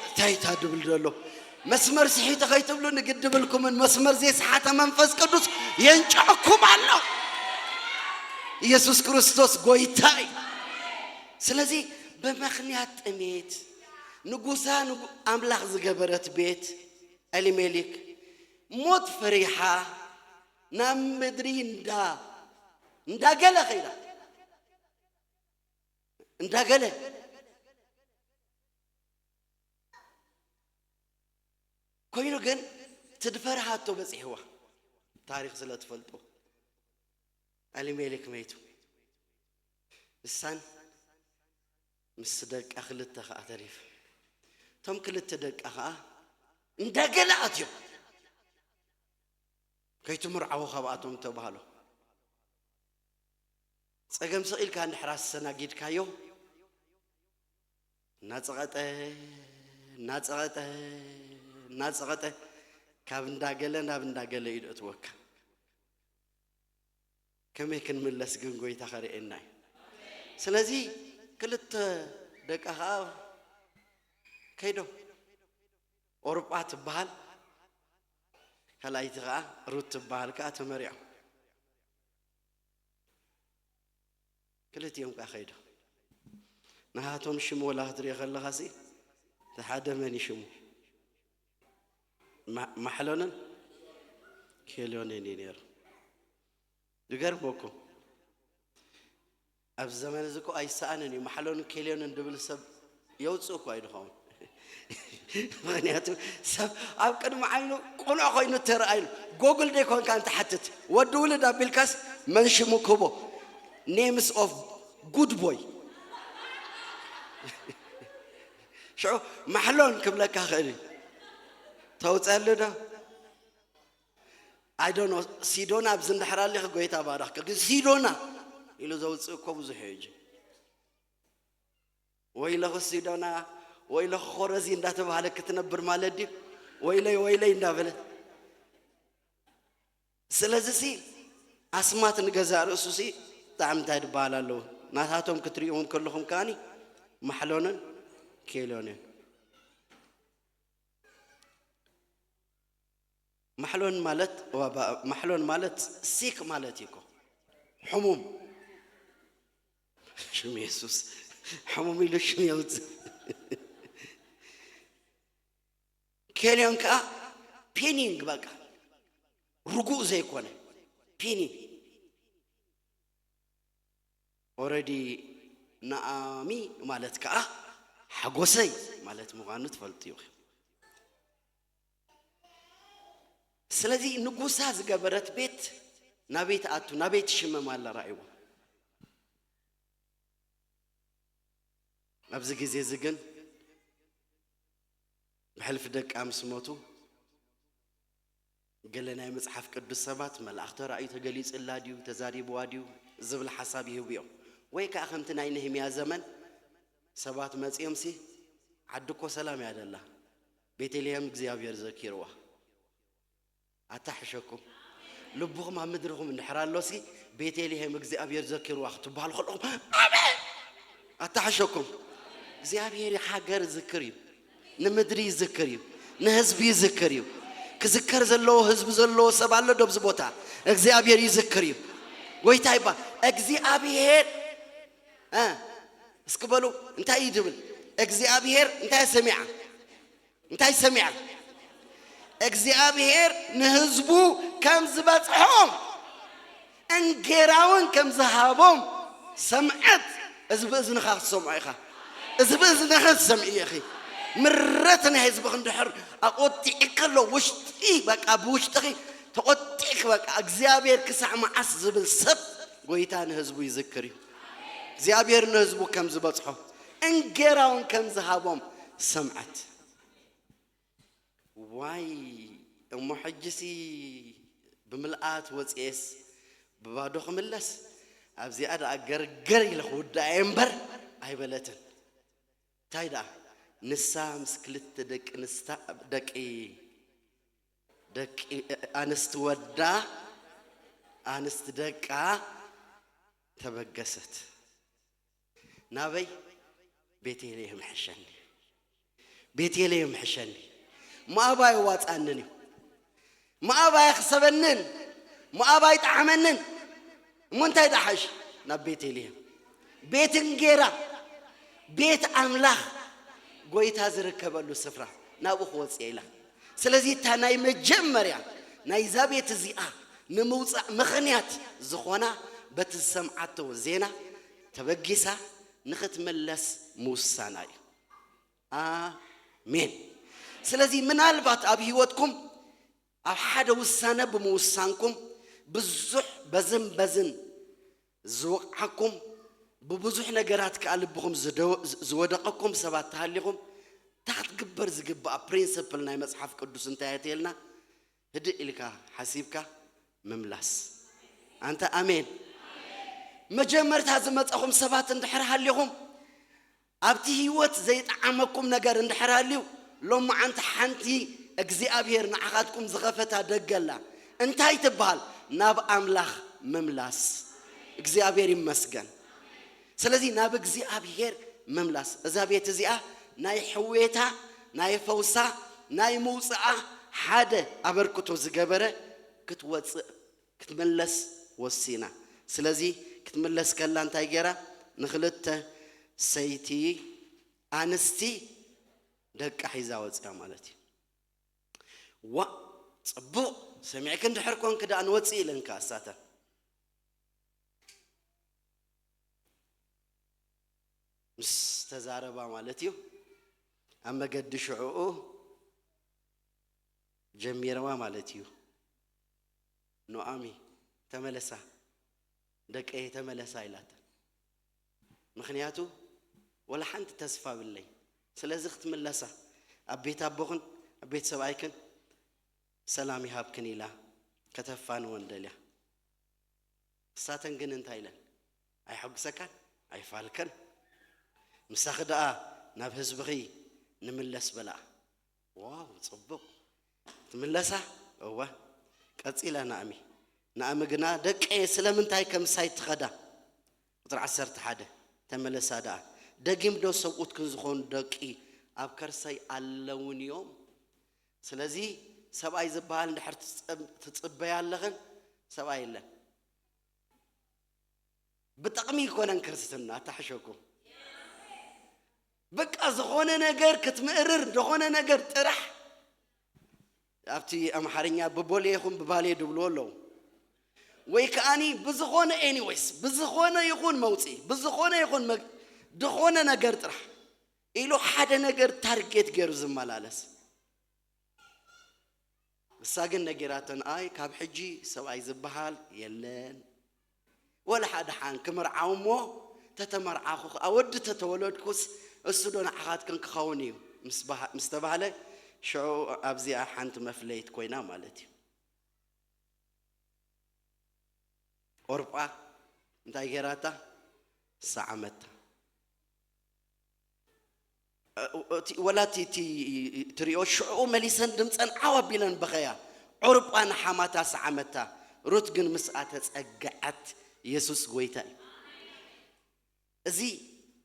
እንታይ እታ ድብል ዘሎ መስመር ስሒተ ከይትብሉ ንግድብልኩምን መስመር ዘይሰሓተ መንፈስ ቅዱስ የንጨኩም ኣሎ። ኢየሱስ ክርስቶስ ጎይታ እዩ። ስለዚ ብምኽንያት ጥሜት ንጉሳ ኣምላኽ ዝገበረት ቤት ኤሊሜሊክ ሞት ፈሪሓ ናብ ምድሪ እንዳ እንዳገለ ኸይዳ እንዳገለ ኮይኑ ግን ትድፈርሃቶ በፂሕዋ። ታሪክ ስለ ትፈልጡ ኣሊሜሌክ መይቱ። እሳን ምስ ደቃ ክልተ ከዓ ተሪፍ። እቶም ክልተ ደቃ ከዓ እንዳገለ ኣትዮም። ከይትምርዓዎ ካብኣቶም ተባህሎ። ጸገም ስቕ ኢልካ እንድሕር ኣሰናጊድካዮ፣ እናጸቐጠ፣ እናጸቐጠ፣ እናጸቐጠ፣ ካብ እንዳገለ ናብ እንዳገለ እዩ ደእትወካ። ከመይ ክንምለስ ግን ጎይታ ኸርእየና እዩ። ስለዚ ክልተ ደቃ ኸዓ ከይዶም። ኦርጳ ትበሃል፣ ካልኣይቲ ኸዓ ሩት ትበሃል ከኣ ተመሪዖም። ክልቲኦም ከኣ ከይዶም። ናሃቶም ሽሙ ወላ ክትሪኦ ከለኻሲ፣ እቲ ሓደ መን እዩ ሽሙ? ማ-፣ ማሕሎንን ኬልዮንን እዩ ነይሩ። ይገርመኩም። ኣብዚ ዘመን እዚ እኮ ኣይሰኣንን እዩ። ማሕሎንን ኬልዮንን ድብል ሰብ የውፅእ እኮ ኣይድኸውን። ምኽንያቱ ሰብ ኣብ ቅድሚ ዓይኑ ቅኑዕ ኮይኑ ተረኣይሉ። ጎግል ደይ ኮንካ እንተ ሓትት፣ ወዲ ውልድ ኣቢልካስ መን ሽሙ ክህቦ? Names of good boy። ሽዑ ማሕሎን ክብለካ ክእል እዩ። ተውፀሉ ዶ? I don't know። ሲዶና ኣብዚ እንድሕር ኣሊኽ ጎይታ ባረኽኪ። ግን ሲዶና ኢሉ ዘውፅእ እኮ ብዙሕ እዩ። ወይለኺ ሲዶና፣ ወይለኺ ኮረዚ እንዳተባህለ ክትነብር ማለት ድዩ? ወይለይ፣ ወይለይ እንዳበለ። ስለዚ ሲ ኣስማት ንገዛእ ርእሱ ሲ ብጣዕሚ እንታይ ዝበሃል ኣለዉ? ናታቶም ክትሪእዎም ከለኹም ከኣኒ ማሕሎንን ኬልዮንን። ማሕሎን ማለት፣ ዋ፣ ባ-፣ ማሕሎን ማለት ሲክ ማለት እዩ እኮ። ሕሙም። ሽም የሱስ። ሕሙም ኢሉ ሽም የውፅእ። ኬልዮን ከዓ ፔኒንግ፣ በቃ ርጉእ ዘይኮነ ፔኒንግ። ኦረዲ ናኣሚ ማለት ከዓ ሓጎሰይ ማለት ምዃኑ ትፈልጡ ኢኹም። ስለዚ ንጉሳ ዝገበረት ቤት ናበይ ትኣቱ፣ ናበይ ትሽመም ኣላ ራእይዋ። ኣብዚ ግዜ እዚ ግን ብሕልፊ ደቃ ምስ ሞቱ፣ ገለ ናይ መጽሓፍ ቅዱስ ሰባት መልኣኽ ተራእዩ ተገሊጹላ ድዩ፣ ተዛሪብዋ ድዩ ዝብል ሓሳብ ይህቡ እዮም። ወይ ከኣ ከምቲ ናይ ነህምያ ዘመን ሰባት መጺኦምሲ፣ ዓዲ እኮ ሰላም እያ ደላ፣ ቤተልሔም እግዚኣብሔር ዘኪርዋ። ኣታሕሸኩም። ልብኹም ኣብ ምድርኹም እንድሕር ኣሎሲ፣ ቤተልሔም እግዚኣብሔር ዘኪርዋ ክትበሃሉ ከለኹም፣ ኣሜን! ኣታሕሸኩም። እግዚኣብሔር ሃገር ይዝክር እዩ። ንምድሪ ይዝክር እዩ። ንህዝቢ ይዝክር እዩ። ክዝከር ዘለዎ ህዝቢ ዘለዎ ሰብ ኣሎ ዶ ኣብዚ ቦታ? እግዚኣብሔር ይዝክር እዩ። ጎይታ ይባል። እግዚኣብሔር፣ እ፣ እስኪ በሉ፣ እንታይ እዩ ድብል? እግዚኣብሔር እንታይ ሰሚዓ? እንታይ ሰሚዓ? እግዚኣብሔር ንህዝቡ ከም ዝበጽሖም፣ እንጌራውን ከም ዝሃቦም ሰምዐት። እዚ ብእዝንኻ ክትሰምዖ ኢኻ። እዚ ብእዝንኻ ክትሰምዒ ኢኺ። ምረት ናይ ህዝብኺ እንድሕር ኣቆጢዕኪ ኣሎ፣ ውሽጢ፣ በቃ ብውሽጥኺ ተቆጢዕኪ፣ በቃ እግዚኣብሔር ክሳዕ መዓስ ዝብል ሰብ ጎይታ ንህዝቡ ይዝክር እዩ። እግዚኣብሔር ንህዝቡ ከም ዝበጽሖ፣ እንጌራውን ከም ዝሃቦም ሰምዐት። ዋይ፣ እሞ ሕጂሲ ብምልኣት ወፅኤስ ብባዶ ክምለስ? ኣብዚኣ ደኣ ገርገር ኢለ ክውድኣ እየ እምበር ኣይበለትን። እንታይ ደኣ? ንሳ ምስ ክልተ ደቂ ኣንስታ-፣ ደቂ፣ ደቂ ኣንስቲ ወዳ፣ ኣንስቲ ደቃ ተበገሰት። ናበይ? ቤቴልሔም ሕሸኒ፣ ቤቴልሔም ሕሸኒ። ሞኣብ ኣየዋፅኣንን እዩ። ሞኣብ ኣየኽሰበንን፣ ሞኣብ ኣይጠዓመንን። እሞ እንታይ ደሓሽ? ናብ ቤቴልሔም፣ ቤት እንጌራ፣ ቤት ኣምላኽ፣ ጎይታ ዝርከበሉ ስፍራ፣ ናብኡ ክወፅእ ኢላ። ስለዚ እታ ናይ መጀመርያ ናይዛ ቤት እዚኣ ንምውፃእ ምኽንያት ዝኾና በቲ ዝሰምዓቶ ዜና ተበጊሳ ንኽትምለስ ምውሳና እዩ። ኣሜን። ስለዚ ምናልባት ኣብ ህይወትኩም ኣብ ሓደ ውሳነ ብምውሳንኩም ብዙሕ በዝን በዝን ዝወቕዓኩም፣ ብብዙሕ ነገራት ከኣ ልብኹም ዝደወ-፣ ዝወደቐኩም ሰባት ተሃሊኹም፣ እታ ክትግበር ዝግብኣ ፕሪንስፕል ናይ መጽሓፍ ቅዱስ እንታይ እያ ትብለና? ህድእ ኢልካ ሓሲብካ ምምላስ። ኣንታ ኣሜን። መጀመርታ ዝመጻኹም ሰባት እንድሕር ሃሊኹም፣ ኣብቲ ህይወት ዘይጠዓመኩም ነገር እንድሕር ሃልዩ፣ ሎማዓንቲ ሓንቲ እግዚኣብሔር ንዓኻትኩም ዝኸፈታ ደገ ኣላ። እንታይ ትበሃል? ናብ ኣምላኽ ምምላስ። እግዚኣብሔር ይመስገን። ስለዚ ናብ እግዚኣብሔር ምምላስ። እዛ ቤት እዚኣ ናይ ሕውየታ፣ ናይ ፈውሳ፣ ናይ ምውፅኣ ሓደ ኣበርክቶ ዝገበረ ክትወፅእ ክትምለስ ወሲና። ስለዚ ክትምለስ ከላ እንታይ ገይራ? ንኽልተ ሰይቲ ኣንስቲ ደቃ ሒዛ ወፂኣ ማለት እዩ። ዋ፣ ፅቡቕ ሰሚዕክ እንድሕር ኮንክ ደኣ ንወፅእ ኢለን ከኣ እሳተን ምስ ተዛረባ ማለት እዩ። ኣብ መገዲ ሽዕኡ ጀሚረዋ ማለት እዩ። ኖኣሚ ተመለሳ፣ ደቀየ ተመለሳ ኢላተን። ምኽንያቱ ወላ ሓንቲ ተስፋ ብለይ። ስለዚ ክትምለሳ ኣብ ቤት ኣቦኽን ኣብ ቤት ሰብኣይክን ሰላም ይሃብክን ኢላ ከተፋንወን ደልያ። እሳተን ግን እንታይ ኢለን? ኣይሐጉሰካን ኣይፋልከን፣ ምሳኺ ደኣ ናብ ህዝብኺ ንምለስ በልኣ። ዋው፣ ጽቡቕ። ትምለሳ? እወ። ቀጺላ ናእሚ። ናእሚ ግና፣ ደቀየ ስለምንታይ ከምሳይ ትኸዳ? ቁጽሪ ዓሰርተ ሓደ፣ ተመለሳ ደኣ። ደጊም ዶ ሰብኡትክን ዝኾኑ ደቂ ኣብ ከርሰይ ኣለውን እዮም? ስለዚ ሰብኣይ ዝበሃል እንድሕር ትጸብ-፣ ትጽበያ ኣለኽን፣ ሰብኣይ የለን። ብጥቕሚ ይኮነን ክርስትና፣ ኣታሕሸኩም። በቃ ዝኾነ ነገር ክትምእርር፣ ዝኾነ ነገር ጥራሕ። ኣብቲ ኣምሓርኛ ብቦሌ ይኹን ብባሌ ድብልዎ ኣለዉ። ወይ ከኣኒ ብዝኾነ፣ ኤኒዌይስ፣ ብዝኾነ ይኹን መውፅኢ፣ ብዝኾነ ይኹን መግ-፣ ዝኾነ ነገር ጥራሕ ኢሉ ሓደ ነገር ታርጌት ገይሩ ዝመላለስ። እሳ ግን ነጊራተን፣ ኣይ፣ ካብ ሕጂ ሰብኣይ ዝበሃል የለን። ወላ ሓደ ሓን ክምርዓው እሞ፣ ተተመርዓኹ ኸኣ፣ ወዲ ተተወለድኩስ፣ እሱ ዶ ንዓኻትክን ክኸውን እዩ? ምስ በሃ-፣ ምስ ተባህለ፣ ሽዑ ኣብዚኣ ሓንቲ መፍለይት ኮይና ማለት እዩ። ኦርጳ እንታይ ገይራታ? ሰዓመታ። እ-፣ እቲ፣ ወላ እቲ፣ እቲ ትሪኦ ሽዑ መሊሰን ድምፀን ዓው ኣቢለን በኸያ። ኦርጳ ንሓማታ ሰዓመታ። ሩት ግን ምስኣ ተጸግዐት። ኢየሱስ ጎይታ እዩ። እዚ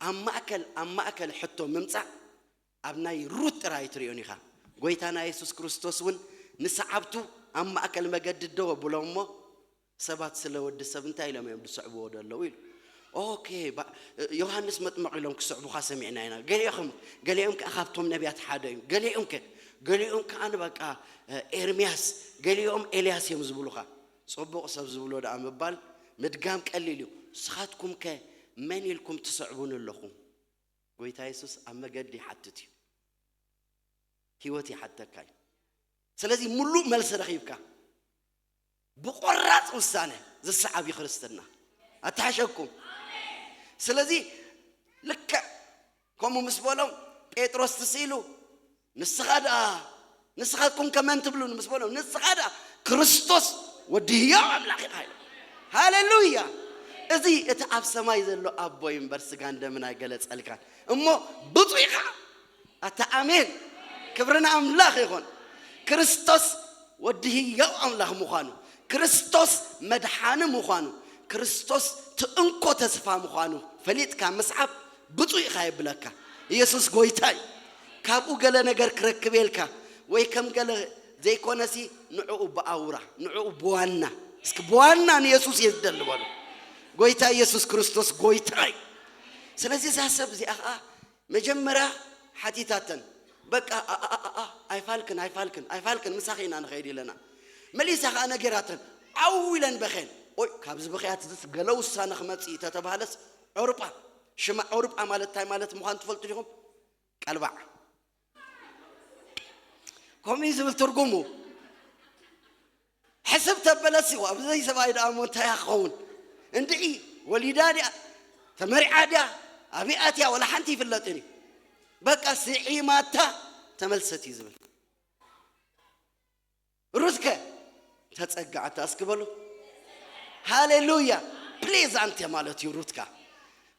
ኣብ ማእከል፣ ኣብ ማእከል ሕቶ ምምጻእ ኣብ ናይ ሩት ጥራይ ትሪኦን ኢኻ። ጎይታና የሱስ ክርስቶስ እውን ንሰዓብቱ ኣብ ማእከል መገዲ ደው ኣብሎም እሞ፣ ሰባት ስለ ወዲ ሰብ እንታይ ኢሎም እዮም ዝስዕብዎ ዘለዉ ኢሉ። ኦኬ፣ ባ-፣ ዮሃንስ መጥምቕ ኢሎም ክስዕቡኻ ሰሚዕና ኢና። ገሊኦም፣ ገሊኦም ከኣ ካብቶም ነቢያት ሓደ እዩ። ገሊኦም ከ፣ ገሊኦም ከኣ ንበቃ፣ ኤርምያስ፣ ገሊኦም ኤልያስ እዮም ዝብሉኻ። ጽቡቕ ሰብ ዝብሎ ደኣ ምባል፣ ምድጋም ቀሊል እዩ። ንስኻትኩም ከ መን ኢልኩም ትስዕቡኒ ኣለኹም? ጎይታ የሱስ ኣብ መገዲ ይሓትት እዩ። ህይወት ይሓተካ እዩ። ስለዚ ምሉእ መልሲ ረኺብካ ብቆራጽ ውሳነ ዝሰዓብ እዩ ክርስትና። ኣተሓሸኩም። ስለዚ ልክዕ ከምኡ ምስ በሎም ጴጥሮስ ትስኢሉ፣ ንስኻ ደኣ፣ ንስኻትኩም ከመን ትብሉኒ ምስ በሎም፣ ንስኻ ደኣ ክርስቶስ ወዲ ህያው ኣምላኽ ኢኻ ኢሉ። ሃሌሉያ! እዚ እቲ ኣብ ሰማይ ዘሎ ኣቦይ እምበር ስጋን ደምን ኣይገለጸልካን። እሞ ብፁዕ ኢኻ። ኣታ ኣሜን። ክብሪ ንኣምላኽ ይኹን። ክርስቶስ ወዲ ህያው ኣምላኽ ምዃኑ፣ ክርስቶስ መድሓኒ ምዃኑ፣ ክርስቶስ እቲ እንኮ ተስፋ ምዃኑ ፈሊጥካ ምስዓብ ብፁዕ ኢኻ የብለካ። ኢየሱስ ጎይታ እዩ። ካብኡ ገለ ነገር ክረክብ የልካ ወይ ከም ገለ ዘይኮነሲ ንዕኡ ብኣውራ፣ ንዕኡ ብዋና፣ እስኪ ብዋና ንየሱስ እየ ዝደሊ በሉ። ጎይታ ኢየሱስ ክርስቶስ ጎይታ እዩ። ስለዚ እዛ ሰብ እዚኣ ኸዓ መጀመርያ ሓቲታተን፣ በቃ፣ ኣ-፣ ኣ-፣ ኣ-፣ ኣ-፣ ኣይፋልክን፣ ኣይፋልክን፣ ኣይፋልክን፣ ምሳኺ ኢና ንኸይድ ኢለና። መሊሳ ኸዓ ነጊራተን፣ ዓው ኢለን በኸን። ኦይ፣ ካብዚ ብኽያት ዝስ ገለ ውሳነ ክመጽእ እዩ ተተባህለስ፣ ዑርጳ። ሽማ ዑርጳ ማለት እንታይ ማለት ምዃን ትፈልጡ ዲኹም? ቀልባዕ። ከምኡ እዩ ዝብል ትርጉሙ። ሕስብ ተበለሲ፣ ኣብዚ ሰብኣይ ደኣ እሞ እንታይ ክኸውን? እንድዒ፣ ወሊዳ ድያ? ተመሪዓ ድያ? ኣበይ ኣትያ? ወላ ሓንቲ ይፍለጥን እዩ። በቃ ስዒማታ ተመልሰት እዩ ዝብል። ሩትከ ተጸግዓታ እስኪ በሉ። ሃሌሉያ። ፕሌዛንት ማለት እዩ ሩትካ።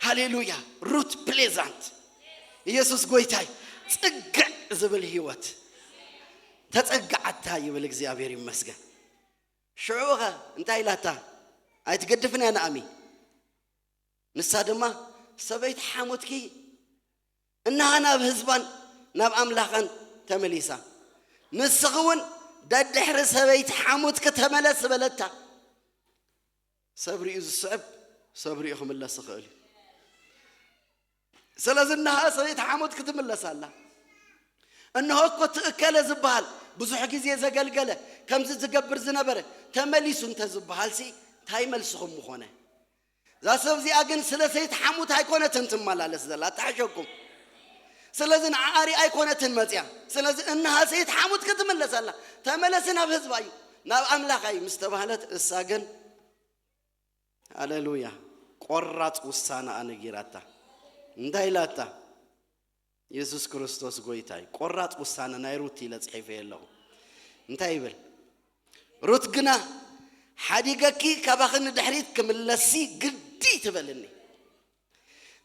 ሃሌሉያ። ሩት ፕሌዛንት። ኢየሱስ ጎይታይ። ጽግዕ ዝብል ህይወት። ተጸግዓታ ይብል። እግዚኣብሔር ይመስገን። ሽዑኸ እንታይ ኢላታ? ኣይትገድፍን እያ ንኣሚ። ንሳ ድማ፣ ሰበይቲ ሓሙትኪ እንሃ ናብ ህዝባን ናብ ኣምላኸን ተመሊሳ። ንስኺ እውን ደድሕሪ ሰበይቲ ሓሙትኪ ተመለስ በለታ። ሰብ ሪኡ ዝስዕብ ሰብ ሪኡ ክምለስ ይኽእል እዩ። ስለዚ እንሃ ሰበይቲ ሓሙትኪ ትምለስ ኣላ። እንሆ እኮ እቲ እከለ ዝበሃል ብዙሕ ግዜ ዘገልገለ ከምዚ ዝገብር ዝነበረ ተመሊሱ እንተ ዝበሃልሲ እንታይ መልስኹም ምኾነ? እዛ ሰብ እዚኣ ግን ስለ ሰይቲ ሓሙት ኣይኮነትን ትመላለስ ዘላ፣ ኣተሓሸኩም። ስለዚ ንዓኣ ሪኣ ኣይኮነትን መፅያ። ስለዚ እንሃ ሰይቲ ሓሙት ክትምለስ ኣላ። ተመለሲ ናብ ህዝባ እዩ፣ ናብ ኣምላኻ እዩ ምስ ተባህለት፣ እሳ ግን ሃሌሉያ ቆራፅ ውሳነኣ ነጊራታ። እንታይ ኢላታ? የሱስ ክርስቶስ ጎይታ እዩ። ቆራፅ ውሳነ ናይ ሩት ኢለ ፅሒፈ ኣለኹ። እንታይ ይብል? ሩት ግና ሓዲገኪ ካባኺ ንድሕሪት ክምለስሲ ግዲ ትበልኒ።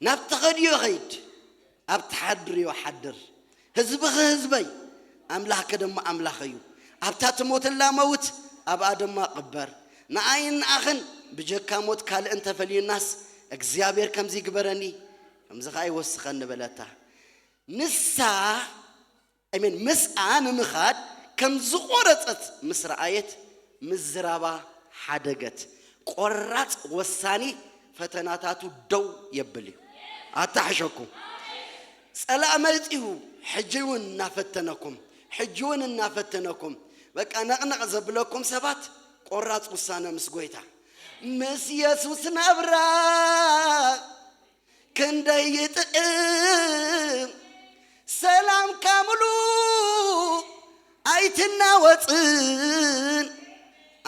ናብ ትኸድዮ ኸይድ፣ ኣብ ትሓድርዮ ሓድር። ህዝብኺ ህዝበይ፣ ኣምላኽኪ ድማ ኣምላኸይ እዩ። ኣብታ ትሞትላ መውት፣ ኣብኣ ድማ ቅበር። ንኣይን ንኣኽን ብጀካ ሞት ካልእ እንተፈልዩናስ፣ እግዚኣብሔር ከምዚ ይግበረኒ፣ ከምዚ ኸኣ ይወስኸኒ በለታ። ንሳ፣ ኣሜን፣ ምስኣ ንምኻድ ከም ዝቖረጸት ምስ ረኣየት፣ ምዝራባ ሓደገት። ቆራጽ ወሳኒ ፈተናታቱ ደው የብል እዩ። ኣታሕሸኩም። ጸላእ መጺኡ፣ ሕጂ እውን እናፈተነኩም፣ ሕጂ እውን እናፈተነኩም፣ በቃ ነቕነቕ ዘብለኩም ሰባት፣ ቆራጽ ውሳነ ምስ ጎይታ፣ ምስ የሱስ ናብራ ክንደይ ይጥዕም፣ ሰላምካ ምሉእ ኣይትናወጽን፣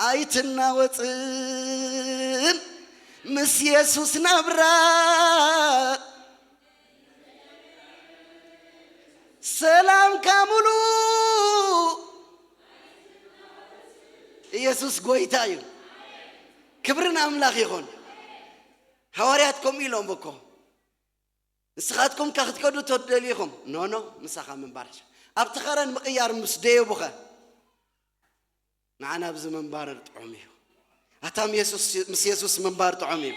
ኣይትናወጽን፣ ምስ የሱስ ናብራ ሰላምካ ምሉእ። ኢየሱስ ጎይታ እዩ። ክብሪ ንኣምላኽ ይኹን። ሃዋርያት ከምኡ ኢሎም እኮ፣ ንስኻትኩም ከ ክትከዱ ትደልዩ ኢኹም? ኖ፣ ኖ፣ ምሳኻ ምንባር። ኣብቲ ኸረን ምቕያር ምስ ደየቡኸ? ንዓና ኣብዚ ምንባር ጥዑም እዩ። ኣታ ምስ የሱስ፣ ምስ የሱስ ምንባር ጥዑም እዩ።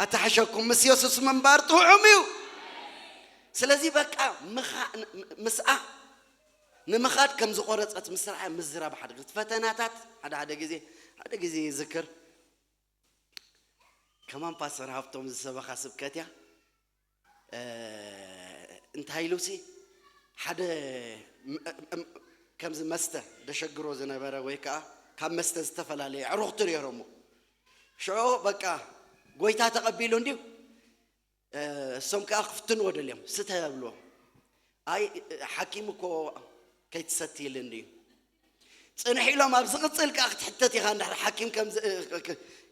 ኣታ ሓሸኩም፣ ምስ የሱስ ምንባር ጥዑም እዩ። ስለዚ በቃ ምኻ-፣ ምስኣ ንምኻድ ከም ዝቖረጸት ምስ ረኣየ ምዝራብ ሓደገት። ፈተናታት ሓደ ሓደ ግዜ፣ ሓደ ግዜ ይዝክር፣ ከማን ፓስተር ሃብቶም ዝሰበኻ ስብከት እያ። እ፣ እንታይ ኢሉሲ፣ ሓደ ም-፣ ም-፣ ከምዚ መስተ ደሸግሮ ዝነበረ ወይ ከዓ ካብ መስተ ዝተፈላለየ ኣዕሩኽቲ ነይሮሞ። ሽዑ በቃ ጎይታ ተቐቢሉ እንድዩ፣ እ፣ እሶም ከዓ ክፍትንዎ ደልዮም፣ ስተ የብልዎ። ኣይ፣ ሓኪም እኮ ከይትሰቲ ኢልኒ እዩ። ጽንሕ ኢሎም፣ ኣብ ዝቕጽል ከኣ ክትሕተት ኢኻ፣ እንድሕር ሓኪም ከም ዝ-፣ እ፣ እ፣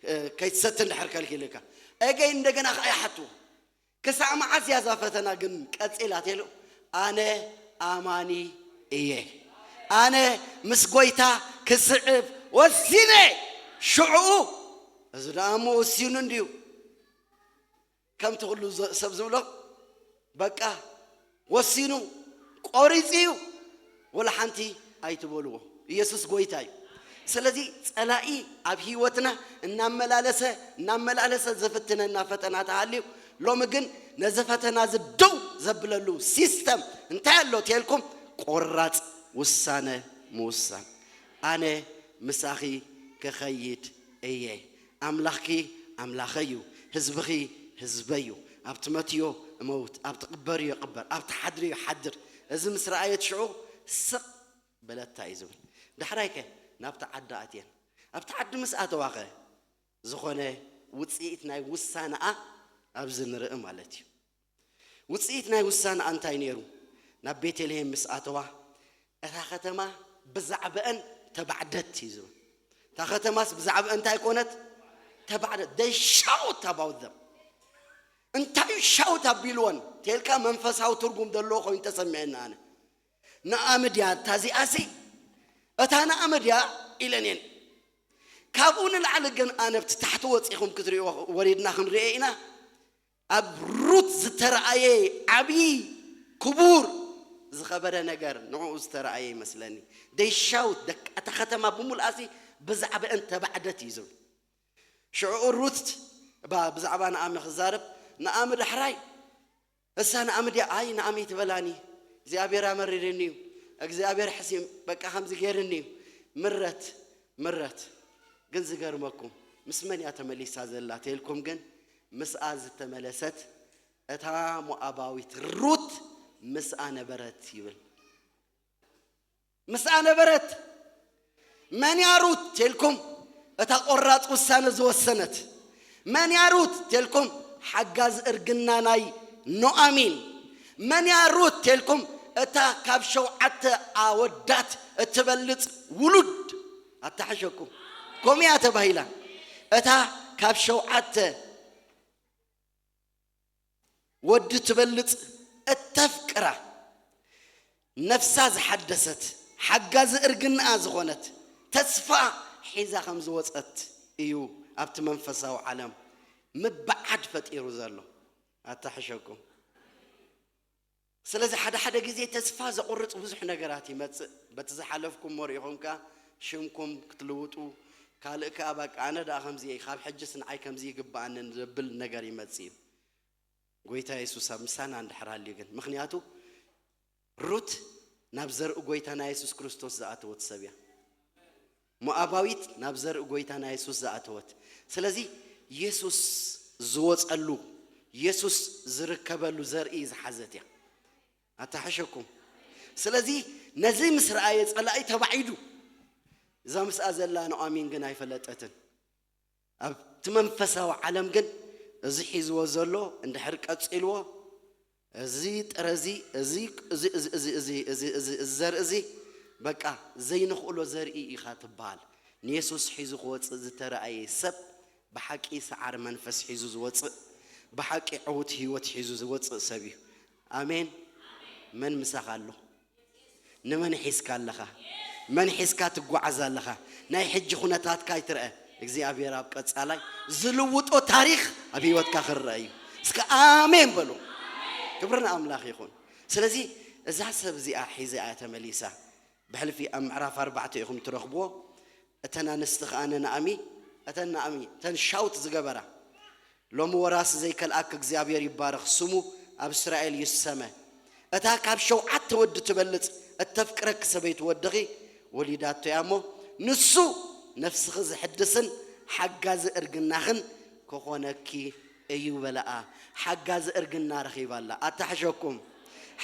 እ፣ ከይትሰቲ እንድሕር ከልኪልካ። እገይ እንደገና ከኣ ይሓትዎ። ክሳዕ መዓስ እያ እዛ ፈተና ግን ቀጺላ? ተሉ፣ ኣነ ኣማኒ እየ። ኣነ ምስ ጎይታ ክስዕብ ወሲነ። ሽዑ፣ እዚ ደኣ እሞ ወሲኑ እንድዩ። ከምቲ ኩሉ ዘ-፣ ሰብ ዝብሎ፣ በቃ ወሲኑ፣ ቆሪጹ እዩ። ወላ ሓንቲ ኣይትበልዎ። ኢየሱስ ጎይታ እዩ። ስለዚ ጸላኢ ኣብ ህይወትና እናመላለሰ፣ እናመላለሰ ዘፍትነና ፈተና ተሃልዩ፣ ሎሚ ግን ነዚ ፈተና እዚ ደው ዘብለሉ ሲስተም እንታይ ኣሎ ተልኩም? ቆራጽ ውሳነ ምውሳን። ኣነ ምሳኺ ክኸይድ እየ። ኣምላኽኪ ኣምላኸይ እዩ፣ ህዝብኺ ህዝበይ እዩ። ኣብ ትመትዮ እመውት፣ ኣብ ትቕበርዮ ይቕበር፣ ኣብ ትሓድርዮ ይሓድር። እዚ ምስ ረኣየት ሽዑ ስቕ በለታ እዩ ዝብል። ዳሕራይከ ናብቲ ዓዲ ኣትየን። ኣብቲ ዓዲ ምስ ኣተዋኸ ዝኾነ ውፅኢት ናይ ውሳነኣ ኣብዚ ንርኢ ማለት እዩ። ውፅኢት ናይ ውሳነኣ እንታይ ነይሩ? ናብ ቤተልሔም ምስ ኣተዋ፣ እታ ከተማ ብዛዕባአን ተባዕደት እዩ ዝብል። እታ ከተማስ ብዛዕባአን እንታይ ኮነት? ተባዕደት። They shout about them። እንታይ እዩ ሻውት ኣቢልወን? ቴልካ መንፈሳዊ ትርጉም ዘለዎ ኮይኑ ተሰሚዐኒ ኣነ። ንኣምድያ እታ እዚኣሲ፣ እታ ንኣምድያ ኢለን እየን። ካብኡ ንላዕሊ ግን ኣነ ኣብቲ ታሕቲ ወፂኹም ክትሪእዎ ወሪድና ክንሪኦ ኢና። ኣብ ሩት ዝተረኣየ ዓብዪ ክቡር ዝኸበረ ነገር ንዕኡ ዝተረኣየ ይመስለኒ። They shout፣ ደቂ እታ ከተማ ብምሉኣሲ ብዛዕባአን ተባዕደት እዩ ዝብል። ሽዑ ሩት ባ ብዛዕባ ንኣሚ ክዛረብ፣ ንኣሚ ዳሕራይ እሳ ንኣሚ ድያ? ኣይ ንኣሚ ትበላኒ፣ እግዚኣብሔር ኣመሪርኒ እዩ፣ እግዚኣብሔር ሕሲም በቃ ከምዚ ገይርኒ እዩ። ምረት ምረት። ግን ዝገርመኩም ምስ መን እያ ተመሊሳ ዘላ ተልኩም፣ ግን ምስኣ ዝተመለሰት እታ ሞኣባዊት ሩት ምስኣ ነበረት ይብል። ምስኣ ነበረት። መን እያ ሩት ተልኩም? እታ ቆራፅ ውሳነ ዝወሰነት። መን እያ ሩት ተልኩም? ሓጋዚ እርግና ናይ ኖኣሚን። መን እያ ሩት ተልኩም? እታ ካብ ሸውዓተ ኣወዳት እትበልፅ ውሉድ። ኣታሕሸኩም። ከምኡ እያ ተባሂላ። እታ ካብ ሸውዓተ ወዲ ትበልፅ እተፍቅራ፣ ነፍሳ ዝሓደሰት፣ ሓጋዚ እርግንኣ ዝኾነት፣ ተስፋ ሒዛ ከም ዝወፀት እዩ ኣብቲ መንፈሳዊ ዓለም ምብዓድ ፈጢሩ ዘሎ። ኣታሕሸኩም። ስለዚ ሓደ ሓደ ግዜ ተስፋ ዘቑርፅ ብዙሕ ነገራት ይመፅእ። በቲ ዝሓለፍኩም ሪኢኹም ከኣ ሽምኩም ክትልውጡ፣ ካልእ ከኣ በቃ ኣነ ደኣ ከምዚ እየ፣ ካብ ሕጅስ ንዓይ ከምዚ ይግብኣንን ዘብል ነገር ይመፅእ እዩ። ጎይታ የሱስ ኣብ ምሳና እንድሕር ሃልዩ ግን፣ ምኽንያቱ ሩት ናብ ዘርኢ ጎይታና የሱስ ክርስቶስ ዝኣተወት ሰብ እያ። ሞኣባዊት ናብ ዘርኢ ጎይታና የሱስ ዝኣተወት። ስለዚ የሱስ ዝወፀሉ፣ የሱስ ዝርከበሉ ዘርኢ ዝሓዘት እያ። ኣታሕሸኩም። ስለዚ ነዚ ምስ ረኣየ ጸላኢ ተባዒዱ። እዛ ምስኣ ዘላ ኑኣሚን ግን ኣይፈለጠትን። ኣብቲ መንፈሳዊ ዓለም ግን እዚ ሒዝዎ ዘሎ እንድሕር ቀጺልዎ፣ እዚ ጥረ እዚ፣ እዚ፣ እዚ፣ እዚ፣ እዚ፣ እዚ፣ እዚ፣ እዚ፣ እዚ፣ እዚ ዘርኢ እዚ በቃ ዘይንኽእሎ ዘርኢ ኢኻ ትበሃል። ንየሱስ ሒዙ ክወጽእ ዝተረኣየ ሰብ ብሓቂ ሰዓሪ መንፈስ ሒዙ ዝወጽእ፣ ብሓቂ ዕዉት ህይወት ሒዙ ዝወጽእ ሰብ እዩ። ኣሜን። መን ምሳኻ ኣሎ? ንመን ሒዝካ ኣለኻ? መን ሒዝካ ትጓዓዝ ኣለኻ? ናይ ሕጂ ኩነታትካ ኣይትርአ። እግዚኣብሔር ኣብ ቀጻላይ ዝልውጦ ታሪኽ ኣብ ህይወትካ ክረአ እዩ። እስከ ኣሜን በሉ። ክብሪ ንኣምላኽ ይኹን። ስለዚ እዛ ሰብ እዚኣ ሒዛ እያ ተመሊሳ። ብሕልፊ ኣብ ምዕራፍ ኣርባዕተ ኢኹም ትረኽብዎ። እተን ኣንስቲ ከኣ ንናኣሚ፣ እተን ናኣሚ፣ እተን ሻውት ዝገበራ፣ ሎሚ ወራሲ ዘይከልኣክ እግዚኣብሔር ይባረኽ፣ ስሙ ኣብ እስራኤል ይሰመ። እታ ካብ ሸውዓተ ወዲ ትበልጽ እተፍቅረኪ ሰበይቲ ወድኺ ወሊዳቶ እያ እሞ፣ ንሱ ነፍስኺ ዝሕድስን ሓጋዚ እርግናኽን ክኾነኪ እዩ በለኣ። ሓጋዚ እርግና ረኺባ ኣላ። ኣታሕሸኩም።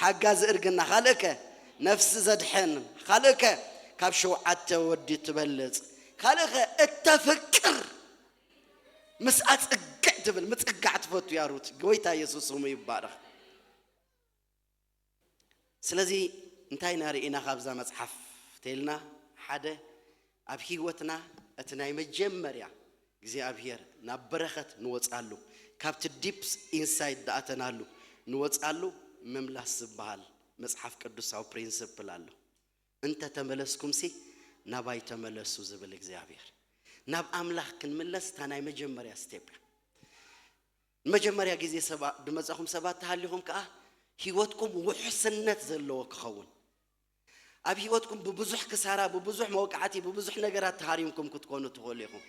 ሓጋዚ እርግና። ካልእከ ነፍሲ ዘድሕን። ካልእከ ካብ ሸውዓተ ወዲ ትበልጽ። ካልእከ እተፍቅር። ምስኣ ጽግዕ ትብል፣ ምጽጋዕ ትፈቱ እያ ሩት። ጎይታ የሱስ ስሙ ይባረኽ። ስለዚ እንታይ ኢና ርኢና ካብዛ መጽሓፍ ተልና? ሓደ፣ ኣብ ህይወትና እቲ ናይ መጀመርያ እግዚኣብሔር ናብ በረኸት ንወጻሉ፣ ካብቲ ዲፕስ ኢንሳይድ ዝኣተናሉ ንወጻሉ ምምላስ ዝበሃል መጽሓፍ ቅዱሳዊ ፕሪንስፕል ኣሎ። እንተ ተመለስኩምሲ ናባይ ተመለሱ ዝብል እግዚኣብሔር። ናብ ኣምላኽ ክንምለስ እታ ናይ መጀመርያ ስቴፕ እያ። ንመጀመርያ ግዜ ሰባ-፣ ዝመጻኹም ሰባት ተሃሊኹም ከኣ ህይወትኩም ውሕስነት ዘለዎ ክኸውን። ኣብ ህይወትኩም ብብዙሕ ክሳራ፣ ብብዙሕ መውቃዕቲ፣ ብብዙሕ ነገራት ተሃሪምኩም ክትኮኑ ትኽእሉ ኢኹም።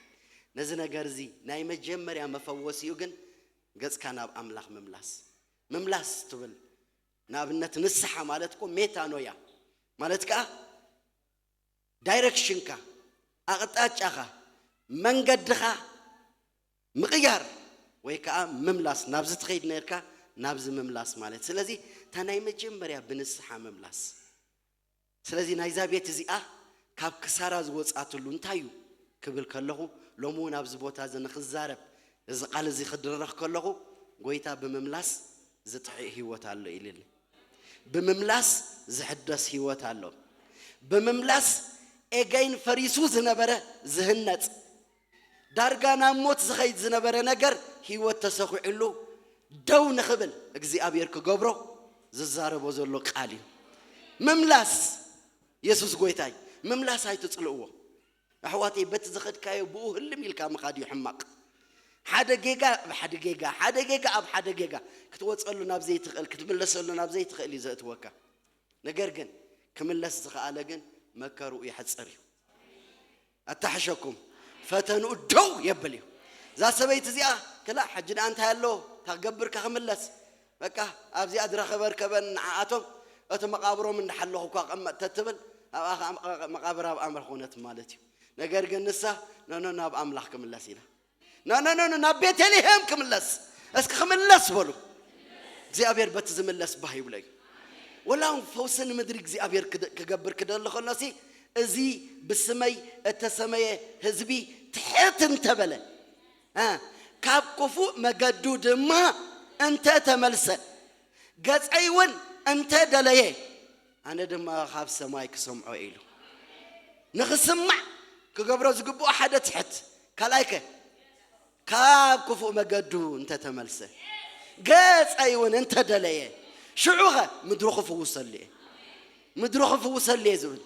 ነዚ ነገር እዚ ናይ መጀመርያ መፈወሲኡ ግን ገጽካ ናብ ኣምላኽ ምምላስ። ምምላስ ትብል ንኣብነት ንስሓ ማለት እኮ ሜታኖያ ማለት ከኣ ዳይሬክሽንካ፣ ኣቕጣጫኻ፣ መንገድኻ ምቕያር ወይ ከኣ ምምላስ፣ ናብዚ ትኸይድ ነርካ ናብዚ ምምላስ ማለት። ስለዚ እታ ናይ መጀመርያ ብንስሓ ምምላስ። ስለዚ ናይዛ ቤት እዚኣ ካብ ክሳራ ዝወጻትሉ እንታይ እዩ ክብል ከለኹ፣ ሎሚ እውን ኣብዚ ቦታ እዚ ንኽዛረብ እዚ ቃል እዚ ክድረኽ ከለኹ፣ ጎይታ ብምምላስ ዝጥሕእ ህይወት ኣሎ ኢልኒ። ብምምላስ ዝሕደስ ህይወት ኣሎ። ብምምላስ ኤገይን ፈሪሱ ዝነበረ ዝህነጽ፣ ዳርጋ ናብ ሞት ዝኸይድ ዝነበረ ነገር ህይወት ተሰኺዕሉ ደው ንኽብል እግዚኣብሔር ክገብሮ ዝዛረቦ ዘሎ ቃል እዩ። ምምላስ፣ የሱስ ጎይታይ፣ ምምላስ ኣይትጽልእዎ። ኣሕዋተይ፣ በቲ ዝኸድካዮ ብኡ ህልም ኢልካ ምኻድ እዩ ሕማቕ። ሓደ ጌጋ ኣብ ሓደ ጌጋ፣ ሓደ ጌጋ ኣብ ሓደ ጌጋ ክትወጸሉ ናብ ዘይትኽእል፣ ክትምለሰሉ ናብ ዘይትኽእል እዩ ዘእትወካ። ነገር ግን ክምለስ ዝኸኣለ ግን መከርኡ የሕጽር እዩ። ኣታሕሸኩም ፈተንኡ ደው የብል እዩ። እዛ ሰበይቲ እዚኣ ክላ ሕጂ ደኣ እንታይ ኣሎ ታገብርካ ክምለስ በቃ ኣብዚኣ ዝረኸበ ርከበን ንዓኣቶም እቲ መቓብሮም እንዳሓለኹ እኳ ቀመጥ ተትብል ኣብኣ ኸዓ መቓ- መቓብር ኣብ ኣምር ኾነት ማለት እዩ። ነገር ግን ንሳ ኖኖ ናብ ኣምላኽ ክምለስ ኢላ ኖኖ ኖኖ ናብ ቤተልሔም ክምለስ እስኪ ክምለስ በሉ። እግዚኣብሔር በቲ ዝምለስ ባህ ይብሎ እዩ። ወላ እውን ፈውሲ ንምድሪ እግዚኣብሔር ክደ- ክገብር ክደሊ ከሎሲ እዚ ብስመይ እተሰመየ ህዝቢ ትሕት እንተበለ እ፣ ካብ ክፉእ መገዱ ድማ እንተ ተመልሰ ገጸይ እውን እንተ ደለየ ኣነ ድማ ካብ ሰማይ ክሰምዖ ኢሉ ንኽስማዕ ክገብሮ ዝግብኦ ሓደ ትሕት ካልኣይከ ካብ ክፉእ መገዱ እንተ ተመልሰ ገጸይ እውን እንተ ደለየ ሽዑኸ ምድሩ ክፍውሰሉ እየ ምድሩ ክፍውሰሉ እየ ዝብል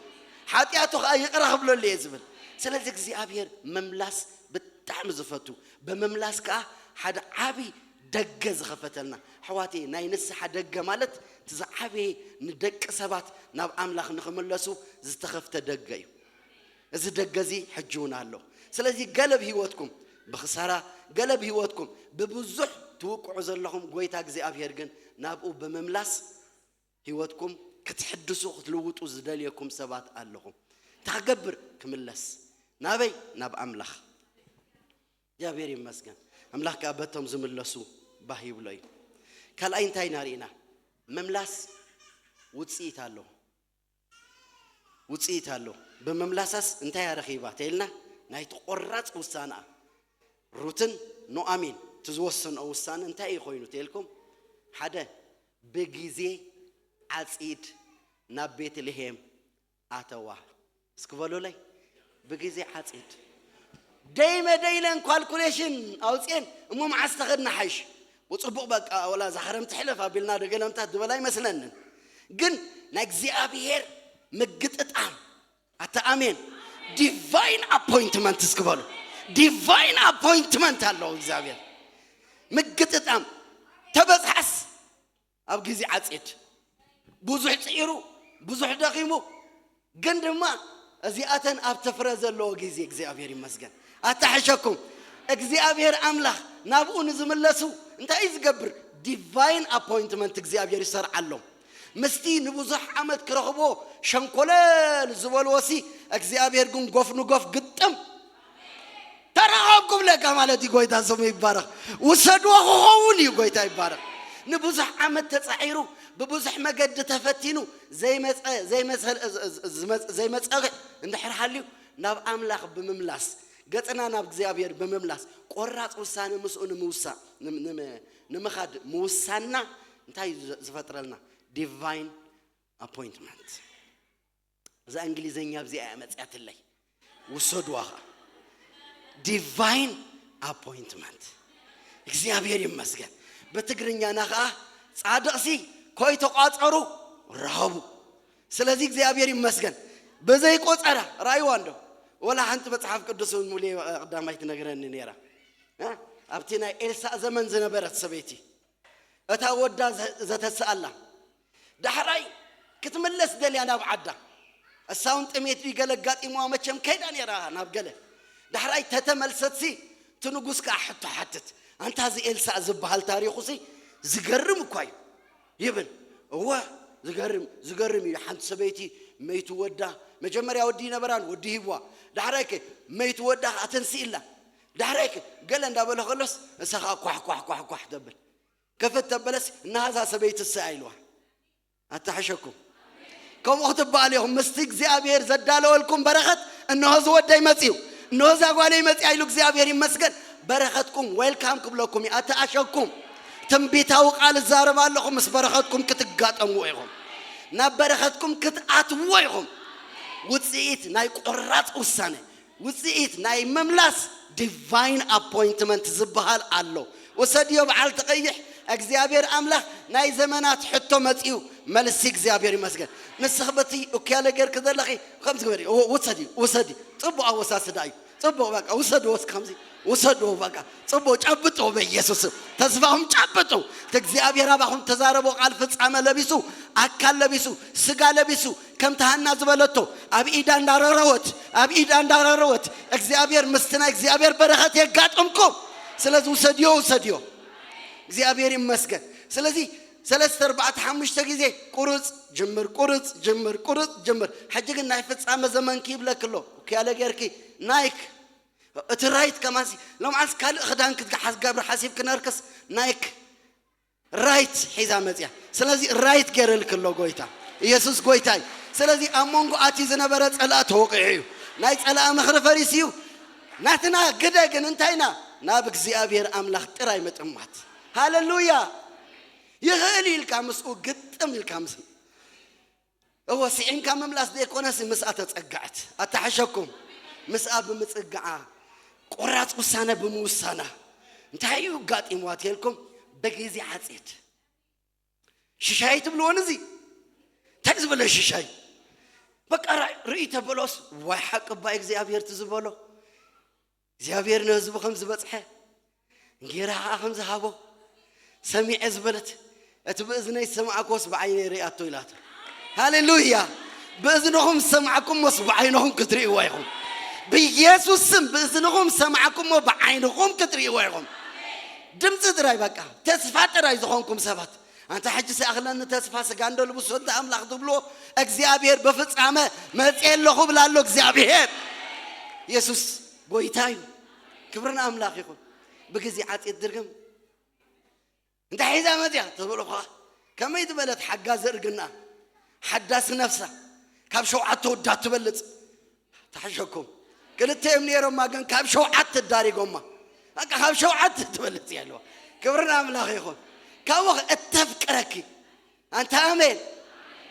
ሓጢኣቱ ከዓ ይቕረ ክብለሉ እየ ዝብል ስለዚ እግዚኣብሔር ምምላስ ብጣዕሚ ዝፈቱ ብምምላስ ከዓ ሓደ ዓብዪ ደገ ዝኸፈተልና ኣሕዋተይ ናይ ንስሓ ደገ ማለት እቲ ዝዓበየ ንደቂ ሰባት ናብ ኣምላኽ ንኽምለሱ ዝተኸፍተ ደገ እዩ እዚ ደገ እዚ ሕጂ እውን ኣሎ ስለዚ ገለ ብህይወትኩም ብኽሳራ ገለ ብህይወትኩም ብብዙሕ ትውቅዑ ዘለኹም ጎይታ እግዚኣብሔር ግን ናብኡ ብምምላስ ህይወትኩም ክትሕድሱ ክትልውጡ ዝደልየኩም ሰባት ኣለኹም። እንታይ ክገብር ክምለስ ናበይ ናብ ኣምላኽ እግዚኣብሔር ይመስገን። ኣምላኽ ከዓ በቶም ዝምለሱ ባህ ይብሎ እዩ። ካልኣይ እንታይ ኢና ርኢና? ምምላስ ውፅኢት ኣለዎ። ውፅኢት ኣለዎ። ብምምላሳስ እንታይ ኣረኺባ ተይልና ናይቲ ቆራፅ ውሳነኣ ሩትን ኖኣሚን እቲ ዝወሰንኦ ውሳነ እንታይ እዩ ኮይኑ ተልኩም ሓደ ብግዜ ዓፂድ ናብ ቤትልሄም ኣተዋ እስኪ በሉለይ ብግዜ ዓፂድ ደይመ ደይለን ኳልኩሌሽን ኣውፅኤን እሞ መዓስ ተኸድና ሓይሽ ብፅቡቕ በቃ ወላ ዛሕረም ትሕለፍ ኣቢልና ደገለምታት ዝበላ ኣይመስለንን ግን ናይ እግዚኣብሔር ምግጥጣም ኣታ ኣሜን ዲቫይን ኣፖይንትመንት እስኪ በሉ ዲቫይን ኣፖይንትመንት ኣለዎ እግዚኣብሔር ምግጥጣም ተበፅሓስ ኣብ ግዜ ዓፂድ ብዙሕ ፅዒሩ ብዙሕ ደኺሙ ግን ድማ እዚኣተን ኣብ ተፍረ ዘለዎ ግዜ እግዚኣብሔር ይመስገን ኣታሕሸኩም እግዚኣብሔር ኣምላኽ ናብኡ ንዝምለሱ እንታይ እዩ ዝገብር ዲቫይን ኣፖይንትመንት እግዚኣብሔር ይሰርዓሎም ምስቲ ንብዙሕ ዓመት ክረኽቦ ሸንኮለል ዝበልዎሲ እግዚኣብሔር ግን ጎፍ ንጎፍ ግጥም ተራኸብኩም ለካ ማለት እዩ ጎይታ ስሙ ይባረኽ ውሰድዎ ክኸውን እዩ ጎይታ ይባረኽ ንብዙሕ ዓመት ተፃዒሩ ብብዙሕ መገዲ ተፈቲኑ ዘይመፀ ዘይመፀ ዘይመፀ እንድሕር ሃልዩ ናብ ኣምላኽ ብምምላስ ገፅና ናብ እግዚኣብሔር ብምምላስ ቆራፅ ውሳነ ምስኡ ንምውሳ ንምኻድ ምውሳንና እንታይ ዝፈጥረልና divine appointment እዛ እንግሊዘኛ ኣብዚኣ እያ መፅያትለይ ውሰድዋ ኸዓ divine appointment እግዚኣብሔር ይመስገን ብትግርኛና ኸዓ ፃድቕሲ ኮይተቋፀሩ ረኸቡ ስለዚ እግዚኣብሔር ይመስገን ብዘይ ቆፀራ ራእይዋ እንዶ ወላ ሓንቲ መፅሓፍ ቅዱስ እውን ሙሉ ቀዳማይ ትነግረኒ ነይራ ኣብቲ ናይ ኤልሳእ ዘመን ዝነበረት ሰበይቲ እታ ወዳ ዘተስኣላ ዳሕራይ ክትምለስ ደልያ ናብ ዓዳ እሳውን ጥሜት ድዩ ገለ ኣጋጢምዋ መቸም ከይዳ ነይራ ናብ ገለ ዳሕራይ ተተመልሰትሲ እቲ ንጉስ ከዓ ሕቶ ሓትት ኣንታ እዚ ኤልሳእ ዝበሃል ታሪኹሲ ዝገርም እኳ እዩ ይብል እወ ዝገርም ዝገርም እዩ ሓንቲ ሰበይቲ መይቱ ወዳ መጀመርያ ወዲ ይነበራን ወዲ ሂብዋ ዳሕራይከ መይቱ ወዳ ከዓ ተንስኢላ ዳሕራይከ ገለ እንዳበለ ከሎስ እሳ ከዓ ኳሕ ኳሕ ኳሕ ኳሕ ተብል ከፈት ተበለስ እናሃዛ ሰበይቲ እሳ ኢልዋ ኣታሕሸኩም ከምኡ ክትበኣል ኢኹም ምስቲ እግዚኣብሔር ዘዳለወልኩም በረኸት እነሆ ዝወደይ መፅዩ እነሆ እዛ ጓለይ መጺኣ ኢሉ እግዚኣብሔር ይመስገን። በረኸትኩም ዌልካም ክብለኩም እዩ። ኣተኣሸኩም። ትንቢታዊ ቃል እዛረብ ኣለኹ፣ ምስ በረኸትኩም ክትጋጠምዎ ኢኹም። ናብ በረኸትኩም ክትኣትዎ ኢኹም። ውጽኢት ናይ ቆራጽ ውሳነ፣ ውጽኢት ናይ ምምላስ ዲቫይን ኣፖይንትመንት ዝበሃል ኣሎ። ውሰድዮ በዓል ትቐይሕ፣ እግዚኣብሔር ኣምላኽ ናይ ዘመናት ሕቶ መጺኡ፣ መልሲ እግዚኣብሔር ይመስገን። ንስኽ በቲ እኩያለ ጌርክ ዘለኺ ከምዚ ግበሪ፣ እዎ፣ ውሰዲ፣ ውሰዲ። ጽቡቕ ኣወሳስዳ እዩ። ጽቡቕ በቃ፣ ውሰድዎ እስኪ ከምዚ፣ ውሰድዎ በቃ። ጽቡቕ ጨብጥዎ በኢየሱስ ስም። ተስፋኹም ጨብጡ። እቲ እግዚኣብሔር ኣባኹም ተዛረቦ ቃል ፍጻመ ለቢሱ፣ ኣካል ለቢሱ፣ ስጋ ለቢሱ፣ ከምቲ ሃና ዝበለቶ ኣብ ኢዳ እንዳረረወት፣ ኣብ ኢዳ እንዳረረወት እግዚኣብሔር ምስቲ ናይ እግዚኣብሔር በረኸት የጋጥምኩም። ስለዚ ውሰድዮ፣ ውሰድዮ። እግዚኣብሔር ይመስገን። ስለዚ ሰለስተ፣ ኣርባዕተ፣ ሓሙሽተ ግዜ ቁርጽ፣ ጅምር፣ ቁርጽ፣ ጅምር፣ ቁርጽ፣ ጅምር። ሕጂ ግን ናይ ፍጻመ ዘመንኪ ይብለኪ ኣሎ። እኩያለ ጌርኪ ናይክ፣ እቲ ራይት ከማንሲ፣ ሎምዓስ ካልእ ክዳን ክትሓስ ገብሪ ሓሲብኪ ነርክስ ናይክ ራይት ሒዛ መጽያ። ስለዚ ራይት ጌረልኪ ኣሎ ጎይታ። ኢየሱስ ጎይታ እዩ። ስለዚ ኣብ መንጎ ኣትዩ ዝነበረ ጸላእ ተወቂዑ እዩ። ናይ ጸላእ ምኽሪ ፈሪሱ እዩ። ናትና ግደ ግን እንታይና? ናብ እግዚኣብሔር ኣምላኽ ጥራይ ምጥማት። ሃሌሉያ! ይኽእል ኢልካ ምስኡ ግጥም ኢልካ ምስ-፣ እወ፣ ስዒምካ ምምላስ ዘይኮነሲ ምስኣ ተጸግዐት። ኣተሓሸኩም። ምስኣ ብምጽግዓ፣ ቆራጽ ውሳነ ብምውሳና፣ እንታይ እዩ ኣጋጢምዋ ተልኩም? ብግዜ ዓጺድ። ሽሻይ ትብልዎ ነዚ? እንታይ ዝበለ ሽሻይ? በቃ ራ-፣ ርእይ ተበሎስ፣ ዋይ ሓቂ እባ እግዚኣብሔር እቲ ዝበሎ። እግዚኣብሔር ንህዝቡ ከም ዝበጽሐ፣ እንጌራ ኸዓ ከም ዝሃቦ ሰሚዐ ዝበለት፣ እቲ ብእዝነይ ዝሰማዕኩዎስ ብዓይነይ ርእያቶ ኢላቶ። ሃሌሉያ! ብእዝንኹም ዝሰማዕኩሞስ ብዓይንኹም ክትርእይዎ ኢኹም። ብኢየሱስ ስም ብእዝንኹም ዝሰማዕኩሞ ብዓይንኹም ክትርእይዎ ኢኹም። ድምፂ ጥራይ በቃ፣ ተስፋ ጥራይ ዝኾንኩም ሰባት። ኣንታ ሕጂ ሲኣኽለኒ ተስፋ ስጋ እንዶ ልብሶ እንተ ኣምላኽ ትብልዎ፣ እግዚኣብሔር ብፍጻመ መጽየ ኣለኹ ብላ ኣሎ እግዚኣብሔር። ኢየሱስ ጎይታ እዩ። ክብሪ ንኣምላኽ ይኹን። ብግዜ ዓጺድ ድርግም እንታይ ሒዛ መጽያ ተብሎ ኸዓ፣ ከመይ ዝበለት ሓጋዚ እርግና፣ ሓዳሲ ነፍሳ፣ ካብ ሸውዓተ ወዳት ትበልጽ። ተሓሸኩም። ክልተ እዮም ነይሮማ፣ ግን ካብ ሸውዓተ ዳሪጎማ። በቃ ካብ ሸውዓተ ትበልጽ እያ ኣለዋ። ክብሪ ንኣምላኽ ይኹን። ካብኡ ኸ እተፍቅረኪ። ኣንታ ኣሜን።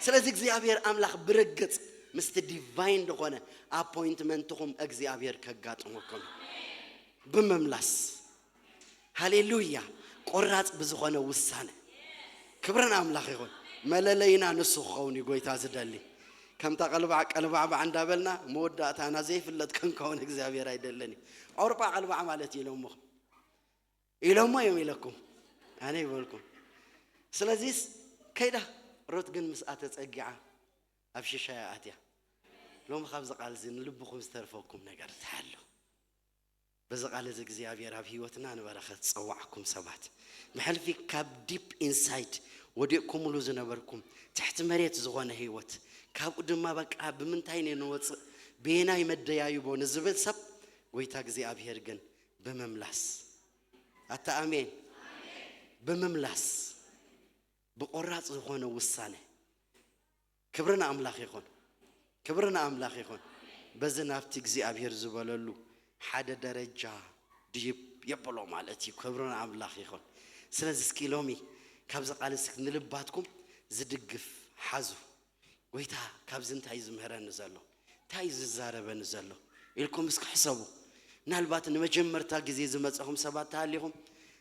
ስለዚ እግዚኣብሔር ኣምላኽ ብርግጽ ምስቲ ዲቫይን ዝኾነ ኣፖይንትመንትኹም እግዚኣብሔር ከጋጥመኩም እዩ። ብምምላስ። ሃሌሉያ። ቆራጽ ብዝኾነ ውሳነ። ክብሪ ንኣምላኽ ይኹን። መለለይና ንሱ ክኸውን እዩ ጎይታ ዝደሊ። ከምታ ቀልባዕ ቀልባዕባዕ እንዳበልና መወዳእታና ዘይፍለጥ ክንከውን እግዚኣብሔር ኣይደልን እዩ። ኣውሮጳ ቀልባዕ ማለት እዩ ኢሎምኹም። ኢሎሞ እዮም ኢለኩም። ኣነ ይበልኩም። ስለዚስ ከይዳ ሩት ግን ምስኣ ተጸጊዓ ኣብ ሽሻያ ኣትያ። ሎሚ ካብዚ ቃል እዚ ንልብኹም ዝተርፈኩም ነገር እንታይ ኣሎ? በዚ ቃል እዚ እግዚኣብሔር ኣብ ህይወትና ንበረኸት ዝጸዋዕኩም ሰባት፣ ብሕልፊ ካብ ዲፕ ኢንሳይድ ወዲቕኩምሉ ዝነበርኩም ትሕቲ መሬት ዝኾነ ህይወት፣ ካብኡ ድማ በቃ ብምንታይ እየ ንወጽእ፣ በየናይ መደያይቦ ንዝብል ሰብ፣ ጎይታ እግዚኣብሔር ግን ብምምላስ፣ ኣታ ኣሜን፣ ብምምላስ፣ ብቆራጽ ዝኾነ ውሳነ፣ ክብሪ ንኣምላኽ ይኹን። ክብሪ ንኣምላኽ ይኹን። በዚ ናብቲ እግዚኣብሔር ዝበለሉ ሓደ ደረጃ ድይብ የብሎ ማለት እዩ። ክብሪ ንኣምላኽ ይኹን። ስለዚ እስኪ ሎሚ ካብዚ ቃል እስኪ ንልባትኩም ዝድግፍ ሓዙ። ጎይታ ካብዚ እንታይ እዩ ዝምህረኒ ዘሎ? እንታይ እዩ ዝዛረበኒ ዘሎ? ኢልኩም እስኪ ሕሰቡ። ምናልባት ንመጀመርታ ግዜ ዝመጸኹም ሰባት ተሃሊኹም፣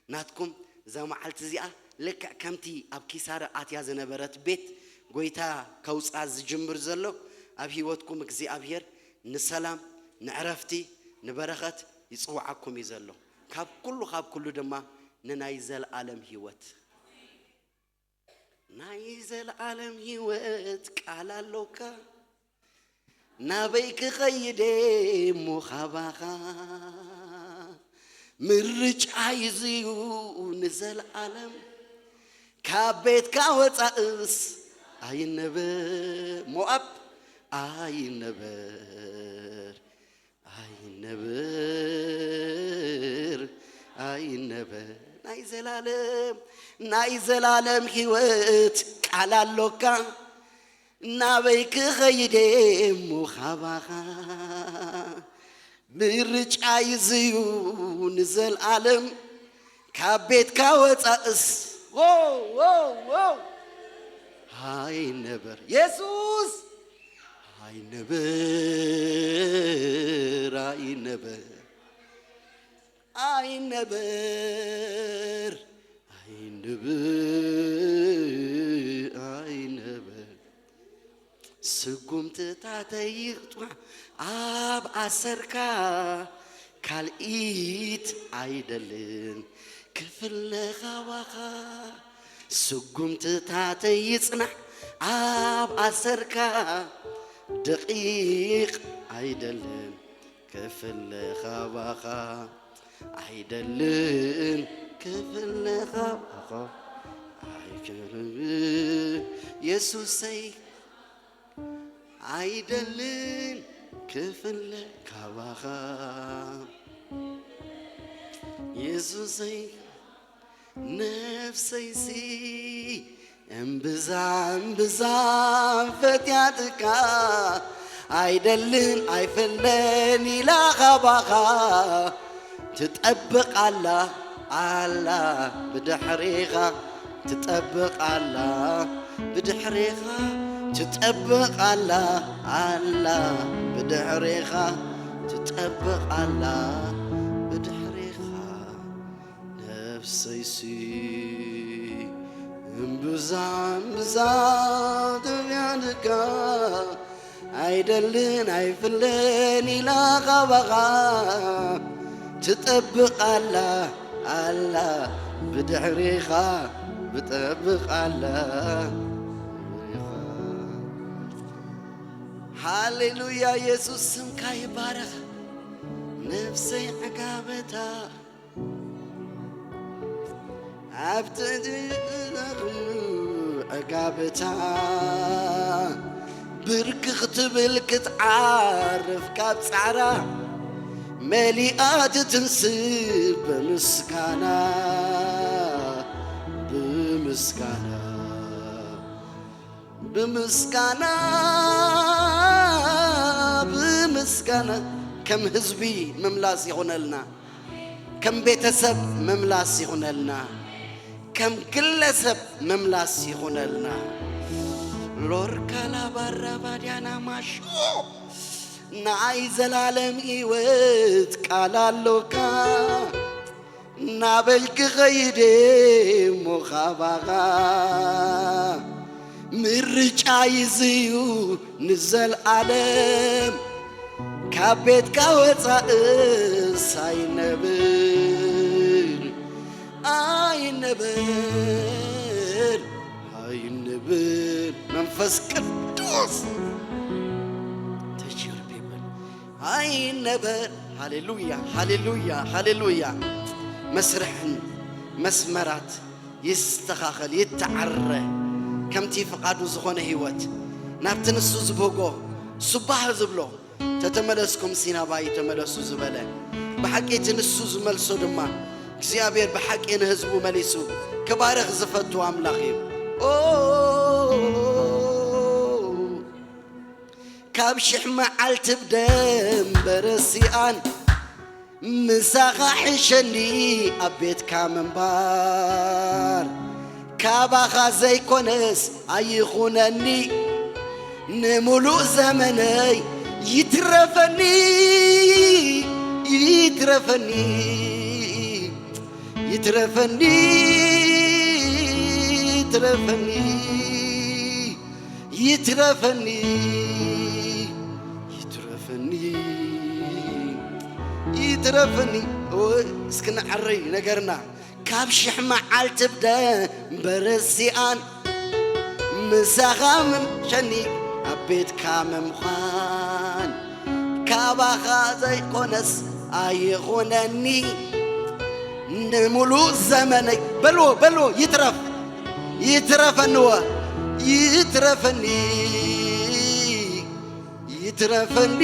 ናትኩም እዛ መዓልቲ እዚኣ ልክዕ ከምቲ ኣብ ኪሳራ ኣትያ ዝነበረት ቤት ጎይታ ከውፅኣ ዝጅምር ዘሎ፣ ኣብ ህይወትኩም እግዚኣብሔር ንሰላም፣ ንዕረፍቲ፣ ንበረኸት ይፅውዓኩም እዩ ዘሎ። ካብ ኩሉ፣ ካብ ኩሉ ድማ ንናይ ዘለኣለም ህይወት። ናይ ዘለኣለም ህይወት ቃል ኣሎካ፣ ናበይ ክኸይድ እሞ ካባኻ? ምርጫ ይዝዩ ንዘለኣለም፣ ካብ ቤትካ ወፃእስ ኣይነበር፣ ሞኣብ ኣይነበር፣ ኣይነበር፣ ኣይነበር። ናይ ዘላለም፣ ናይ ዘላለም ህይወት ቃል ኣሎካ፣ ናበይ ክኸይድ እሞ ካባኻ? ምርጫ ይዝዩ ንዘልኣለም ካብ ቤትካ ወፃእስ ኣይነበር የሱስ ኣይነበር ኣይነበር ኣይነበር ኣይነበር ኣይነበር ስጉምትታተይ ይቕጥዋ ኣብ ኣሰርካ ካልኢት ኣይደልን ክፍለ ካባኻ ስጉምትታተይ ይጽናዕ ኣብ ኣሰርካ ደቂቕ ኣይደልን ክፍለ ካባኻ ኣይደልን ክፍለ ካባኻ ኣይክርብ የሱሰይ ኣይደልን ክፍለ ካባኻ የሱሰይ ነፍሰይሲ እምብዛ እምብዛ ፈትያትካ ኣይደልን ኣይፍለን ኢላ ካባኻ ትጠብቕ ኣላ ኣላ ብድሕሪኻ ትጠብቕ ኣላ ብድሕሪኻ ትጠብቕ ኣላ ኣላ ብድሕሪኻ ትጠብቕ ኣላ ብድሕሪኻ ነፍሰይሲ እምብዛ እምብዛ ትብያንካ ኣይደልን ኣይፍለን ኢላ ካባኻ ትጠብቕ ኣላ ኣላ ብድሕሪኻ ብጠብቕ ኣላ ሃሌሉያ የሱስ ስምካ ይባረኽ ነፍሰይ ዕጋበታ ኣብቲ ዕጋብታ ብርክ ክትብል ክትዓርፍ ካብ ጻዕራ መሊኣ ትትንስእ ብምስጋና ብምስጋና ብምስጋና ብምስጋና ከም ህዝቢ ምምላስ ይኹነልና ከም ቤተሰብ ምምላስ ይኹነልና ከም ግለሰብ ምምላስ ይኹነልና ሎርካላ ባራባድያና ማሾ ናይ ዘላለም ህይወት ቃል ኣሎካ ናበይ ክኸይድ እሞ ካባኻ ምርጫ ይዝዩ ንዘልኣለም ካብ ቤትካ ወፃእስ ኣይነብር ኣይነብር ኣይነብር መንፈስ ቅዱስ ተሽር ቢብል ኣይነበር ሃሌሉያ ሃሌሉያ ሃሌሉያ መስርሕን መስመራት ይስተኻኸል ይተዓረ ከምቲ ፍቓዱ ዝኾነ ህይወት ናብቲ ንሱ ዝብህጎ እሱ ባህ ዝብሎ ተተመለስኩም ሲናባይ ተመለሱ ዝበለ ብሓቂ እቲ ንሱ ዝመልሶ ድማ እግዚኣብሔር ብሓቂ ንህዝቡ መሊሱ ክባርኽ ዝፈቱ ኣምላኽ እዩ ካብ ሽሕ መዓልቲ ብደንበረ ሲኣን ምሳኻ ሕሸኒ ኣብ ቤትካ ምንባር ካባኻ ዘይኮነስ ኣይኹነኒ ንምሉእ ዘመነይ ይትረፈኒ ይትረፈኒ ይትረፈኒ ይትረፈኒ ይትረፈኒ ይትረፈኒ ይትረፈኒ እስክንዓረይ ነገርና ካብ ሽሕ መዓልቲ ብደ በረሲኣን ምሳኻ ምምሸኒ ኣብ ቤትካ ምምዃን ካባኻ ዘይኮነስ ኣይኾነኒ ንምሉእ ዘመነይ በልዎ በልዎ ይትረፍ ይትረፈንዎ ይትረፈኒ ይትረፈኒ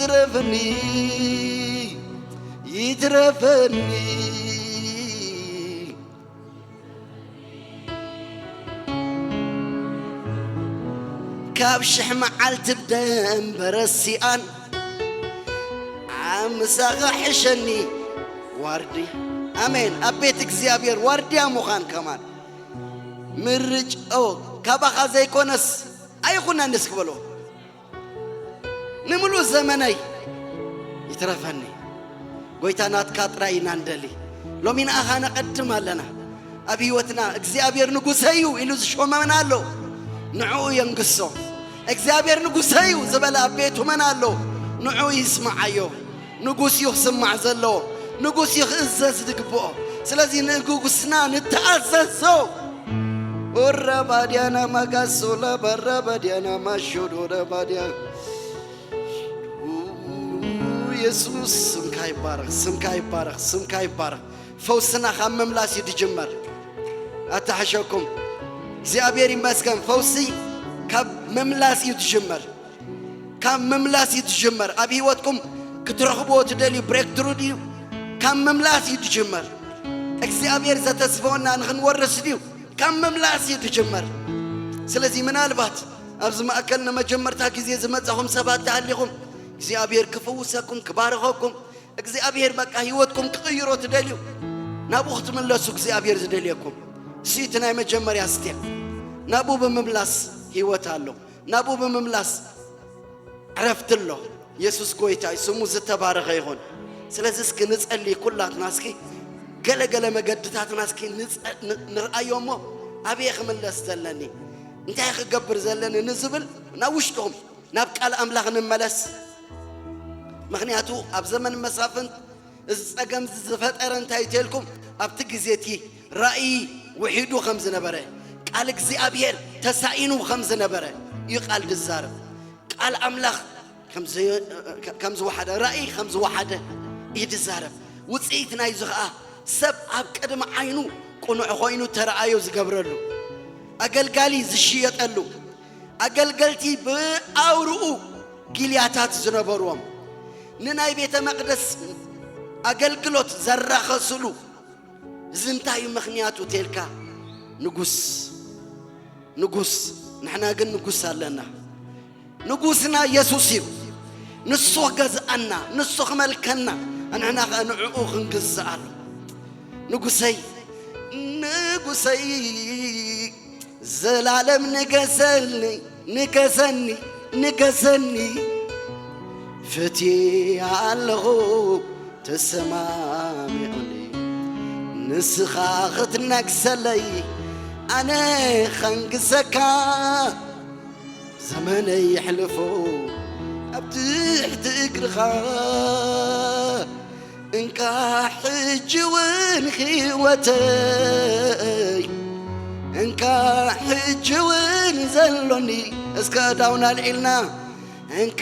ይትረፈኒ ይትረፈኒ ካብ ሽሕ መዓልቲ ደንበረ ሲኣን ምሳኻ ሕሸኒ ዋርድያ። ኣሜን። ኣብ ቤት እግዚኣብሔር ዋርድያ ምዃን ከማን ምርጫ ካባኻ ዘይኮነስ ኣይኹነንስ ክበሎ ንምሉእ ዘመነይ ይትረፈኒ። ጎይታ ናትካ ጥራይ ኢና ንደሊ። ሎሚ ንኣኻ ነቐድም ኣለና። ኣብ ህይወትና እግዚኣብሔር ንጉሰይ እዩ ኢሉ ዝሾመና ኣሎ። ንዕኡ የንግሶ። እግዚኣብሔር ንጉሰይ እዩ ዝበለ ኣብ ቤቱ መን ኣሎ? ንዕኡ ይስምዓዮ። ንጉስ እዩ ክስማዕ ዘለዎ። ንጉስ እዩ ክእዘዝ ዝግብኦ። ስለዚ ንንጉስና ንተኣዘዞ። ኦረ ባድያና ማጋሶ ለበረ ባድያና ማሾዶ ለባድያ ኢየሱስ ስምካ ይባረኽ፣ ስምካ ይባረኽ፣ ስምካ ይባረኽ። ፈውስና ካብ ምምላስ እዩ ድጅመር። ኣታሕሸኩም እግዚኣብሔር ይመስገን። ፈውሲ ካብ ምምላስ እዩ ድጅመር። ካብ ምምላስ እዩ ድጅመር። ኣብ ህይወትኩም ክትረኽብዎ ትደልዩ ብሬክትሩ ድዩ? ካብ ምምላስ እዩ ድጅመር። እግዚኣብሔር ዘተስፈወና ንኽንወርስ ድዩ? ካብ ምምላስ እዩ ድጅመር። ስለዚ ምናልባት ኣብዚ ማእከል ንመጀመርታ ግዜ ዝመጻኹም ሰባት ተሃሊኹም እግዚኣብሔር ክፍውሰኩም፣ ክባርኸኩም፣ እግዚኣብሔር በቃ ህይወትኩም ክቕይሮ ትደልዩ፣ ናብኡ ክትምለሱ እግዚኣብሔር ዝደልየኩም። እሱ እቲ ናይ መጀመርያ ስቴፕ። ናብኡ ብምምላስ ህይወት ኣሎ። ናብኡ ብምምላስ ዕረፍቲ ኣሎ። የሱስ ጎይታ እዩ፣ ስሙ ዝተባረኸ ይኹን። ስለዚ እስኪ ንጸሊ፣ ኩላትና እስኪ ገለገለ መገድታትና እስኪ ንጸ-፣ ን-፣ ንርኣዮ እሞ፣ ኣበየ ክምለስ ዘለኒ፣ እንታይ ክገብር ዘለኒ ንዝብል ናብ ውሽጥኹም ናብ ቃል ኣምላኽ ንመለስ። ምኽንያቱ ኣብ ዘመን መሳፍንት እዚ ጸገም እዚ ዝፈጠረ እንታይ እዩ ተልኩም? ኣብቲ ግዜ እቲ ራእይ ውሒዱ ከም ዝነበረ፣ ቃል እግዚኣብሔር ተሳኢኑ ከም ዝነበረ እዩ ቃል ድዛረብ። ቃል ኣምላኽ ከም ዘ-፣ ከም ዝወሓደ፣ ራእይ ከም ዝወሓደ እዩ ድዛረብ። ውጽኢት ናይዚ ኸኣ ሰብ ኣብ ቅድሚ ዓይኑ ቅኑዕ ኾይኑ ተረኣዮ ዝገብረሉ፣ ኣገልጋሊ ዝሽየጠሉ፣ ኣገልገልቲ ብኣውርኡ ጊልያታት ዝነበርዎም፣ ንናይ ቤተ መቕደስ ኣገልግሎት ዘራኸስሉ። እዚ እንታይ እዩ ምኽንያቱ ተልካ? ንጉስ፣ ንጉስ፣ ንሕና ግን ንጉስ ኣለና። ንጉስና የሱስ እዩ። ንሱ ክገዝኣና፣ ንሱ ክመልከና፣ ንሕና ኸኣ ንዕኡ ክንግዝኣሉ። ንጉሰይ፣ ንጉሰይ፣ ዘላለም ንገሰኒ፣ ንገሰኒ፣ ንገሰኒ። ፍትየ ኣለኹ ተሰማሚዑኒ። ንስኻ ክትነግሰለይ ኣነ ኸንግሰካ። ዘመነይ የሕልፎ ኣብ ትሕቲ እግርኻ። እንካ ሕጂ እውን ህይወተይ፣ እንካ ሕጂ እውን ዘሎኒ። እስከ ዳውን ኣልዒልና። እንካ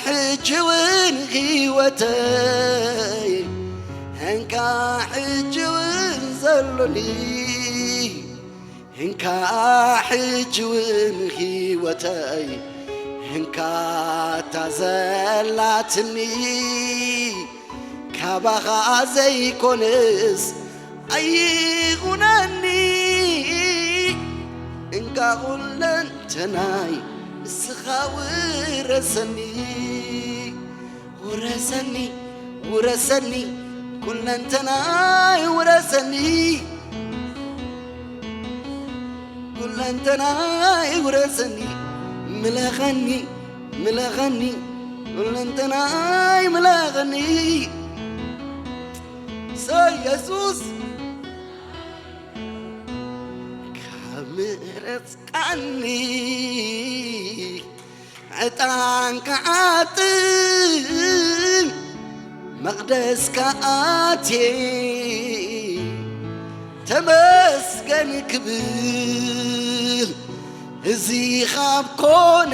ሕጂ እውን ህይወተይ፣ እንካ ሕጂ እውን ዘሎኒ። እንካ ሕጂ እውን ህይወተይ፣ እንካ እታ ዘላትኒ። ካባኻ ዘይኮነስ ኣይኹነኒ። እንካ ኩለንተናይ ንስኻ ውረሰኒ። ውረሰኒ፣ ውረሰኒ፣ ኩለንተናይ ውረሰኒ። ኩለንተናይ ውረሰኒ፣ ምለኸኒ፣ ምለኸኒ፣ ኩለንተናይ ምለኸኒ። ሰ-፣ የሱስ ካብ ምሕረት ቃኒ ዕጣን ክዓጥን መቕደስ ክኣትየ ተመስገን ክብል፣ እዚ ኻብ ኮነ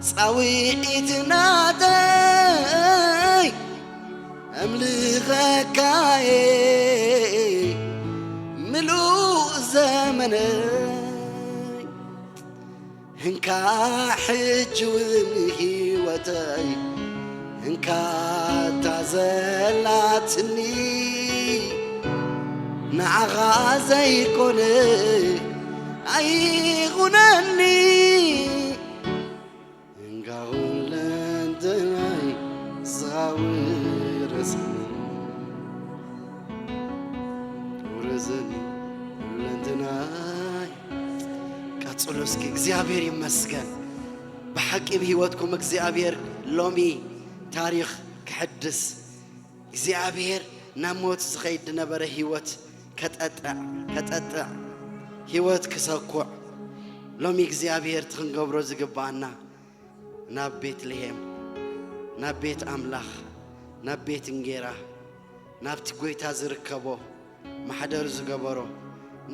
ጻውዒት ናተይ ኣምልኸካየ ምሉእ ዘመነይ። እንካ ሕጂ እውን ህይወተይ፣ እንካ እታ ዘላትኒ። ንዓኻ ዘይኮነ ኣይኹነኒ እንጋውን ለንደናይ ዝኻውረስኒ ውረዘኒ ለንደናይ። ቀጽሎ እስኪ። እግዚኣብሔር ይመስገን። ብሓቂ ብህይወትኩም እግዚኣብሔር ሎሚ ታሪኽ ክሕድስ፣ እግዚኣብሔር ናብ ሞት ዝኸይድ ዝነበረ ህይወት ከጠጥዕ፣ ከጠጥዕ፣ ህይወት ክሰኩዕ፣ ሎሚ እግዚኣብሔር እቲ ክንገብሮ ዝግብኣና ናብ ቤትልሔም፣ ናብ ቤት ኣምላኽ፣ ናብ ቤት እንጌራ፣ ናብቲ ጐይታ ዝርከቦ፣ ማሕደር ዝገበሮ፣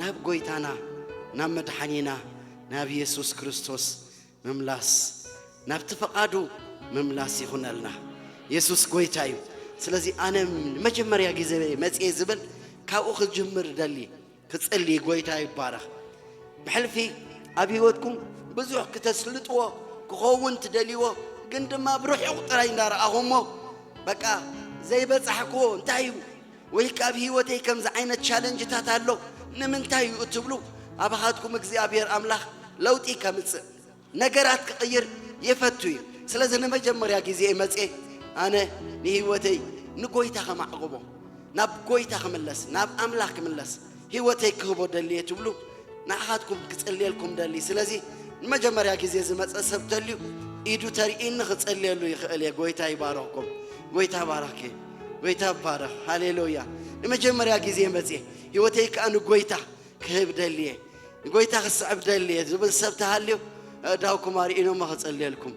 ናብ ጐይታና፣ ናብ መድሓኒና፣ ናብ የሱስ ክርስቶስ ምምላስ፣ ናብቲ ፍቓዱ ምምላስ ይኹነልና። የሱስ ጐይታ እዩ። ስለዚ ኣነ ንመጀመርያ ግዜ መጽየ ዝብል ካብኡ ክጅምር ደሊ፣ ክጽሊ። ጐይታ ይባረኽ። ብሕልፊ ኣብ ህይወትኩም ብዙሕ ክተስልጥዎ ክኸውን ትደልይዎ፣ ግን ድማ ብርሑቕ ጥራይ እንዳረኣኹሞ፣ በቃ ዘይበጻሕክዎ እንታይ እዩ? ወይ ካብ ህይወተይ ከምዚ ዓይነት ቻለንጅታት ኣሎ ንምንታይ እዩ እትብሉ፣ ኣባኻትኩም እግዚኣብሔር ኣምላኽ ለውጢ ከምጽእ፣ ነገራት ክቕይር ይፈቱ እዩ። ስለዚ ንመጀመርያ ግዜ መጽየ ኣነ ንህይወተይ ንጎይታ ከማዕቕቦ፣ ናብ ጎይታ ክምለስ፣ ናብ ኣምላኽ ክምለስ፣ ህይወተይ ክህቦ ደልየ ትብሉ፣ ንኣኻትኩም ክጽልየልኩም ደሊ። ስለዚ ንመጀመርያ ግዜ ዝመጸ ሰብ ተልዩ ኢዱ ተርእይኒ ክጸልየሉ ይኽእል እየ። ጎይታ ይባረኽኩም። ጎይታ ባረኽ። ጎይታ ባረኽ። ሃሌሉያ። ንመጀመርያ ግዜ መጽየ ህይወተይ ከኣ ንጎይታ ክህብ ደልየ፣ ንጎይታ ክስዕብ ደልየ ዝብል ሰብ ተሃልዩ፣ ኣእዳውኩም ኣርእዩኖሞ ክጸልየልኩም።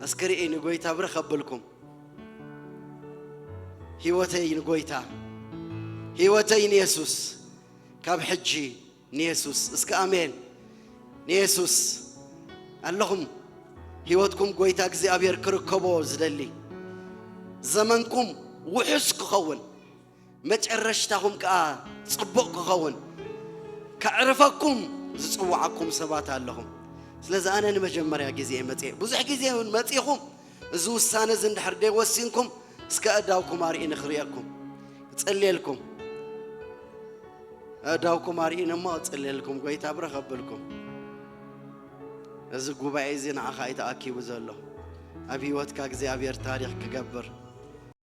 እስክሪኢ ንጎይታ ብረ ከብልኩም። ህይወተይ ንጎይታ፣ ህይወተይ ንየሱስ። ካብ ሕጂ ንየሱስ። እስከ ኣሜን። ንየሱስ ኣለኹም። ህይወትኩም ጎይታ እግዚኣብሔር ክርከቦ ዝደሊ፣ ዘመንኩም ውሑስ ክኸውን፣ መጨረሽታኹም ከኣ ጽቡቕ ክኸውን፣ ከዕርፈኩም ዝጽውዓኩም ሰባት ኣለኹም። ስለዚ ኣነ ንመጀመርያ ግዜ እየ መጽየ። ብዙሕ ግዜ እውን መጺኹም፣ እዚ ውሳነ እዚ እንድሕር ደይወሲንኩም፣ እስከ ኣእዳውኩም ኣርእዩኒ ክርእየኩም። ክጸልየልኩም። ኣእዳውኩም ኣርእዩኒ እሞ ክጸልየልኩም፣ ጎይታ ብረ ከብልኩም። እዚ ጉባኤ እዚ ንዓኻ እዩ ተኣኪቡ ዘሎ። ኣብ ህይወትካ እግዚኣብሔር ታሪኽ ክገብር፣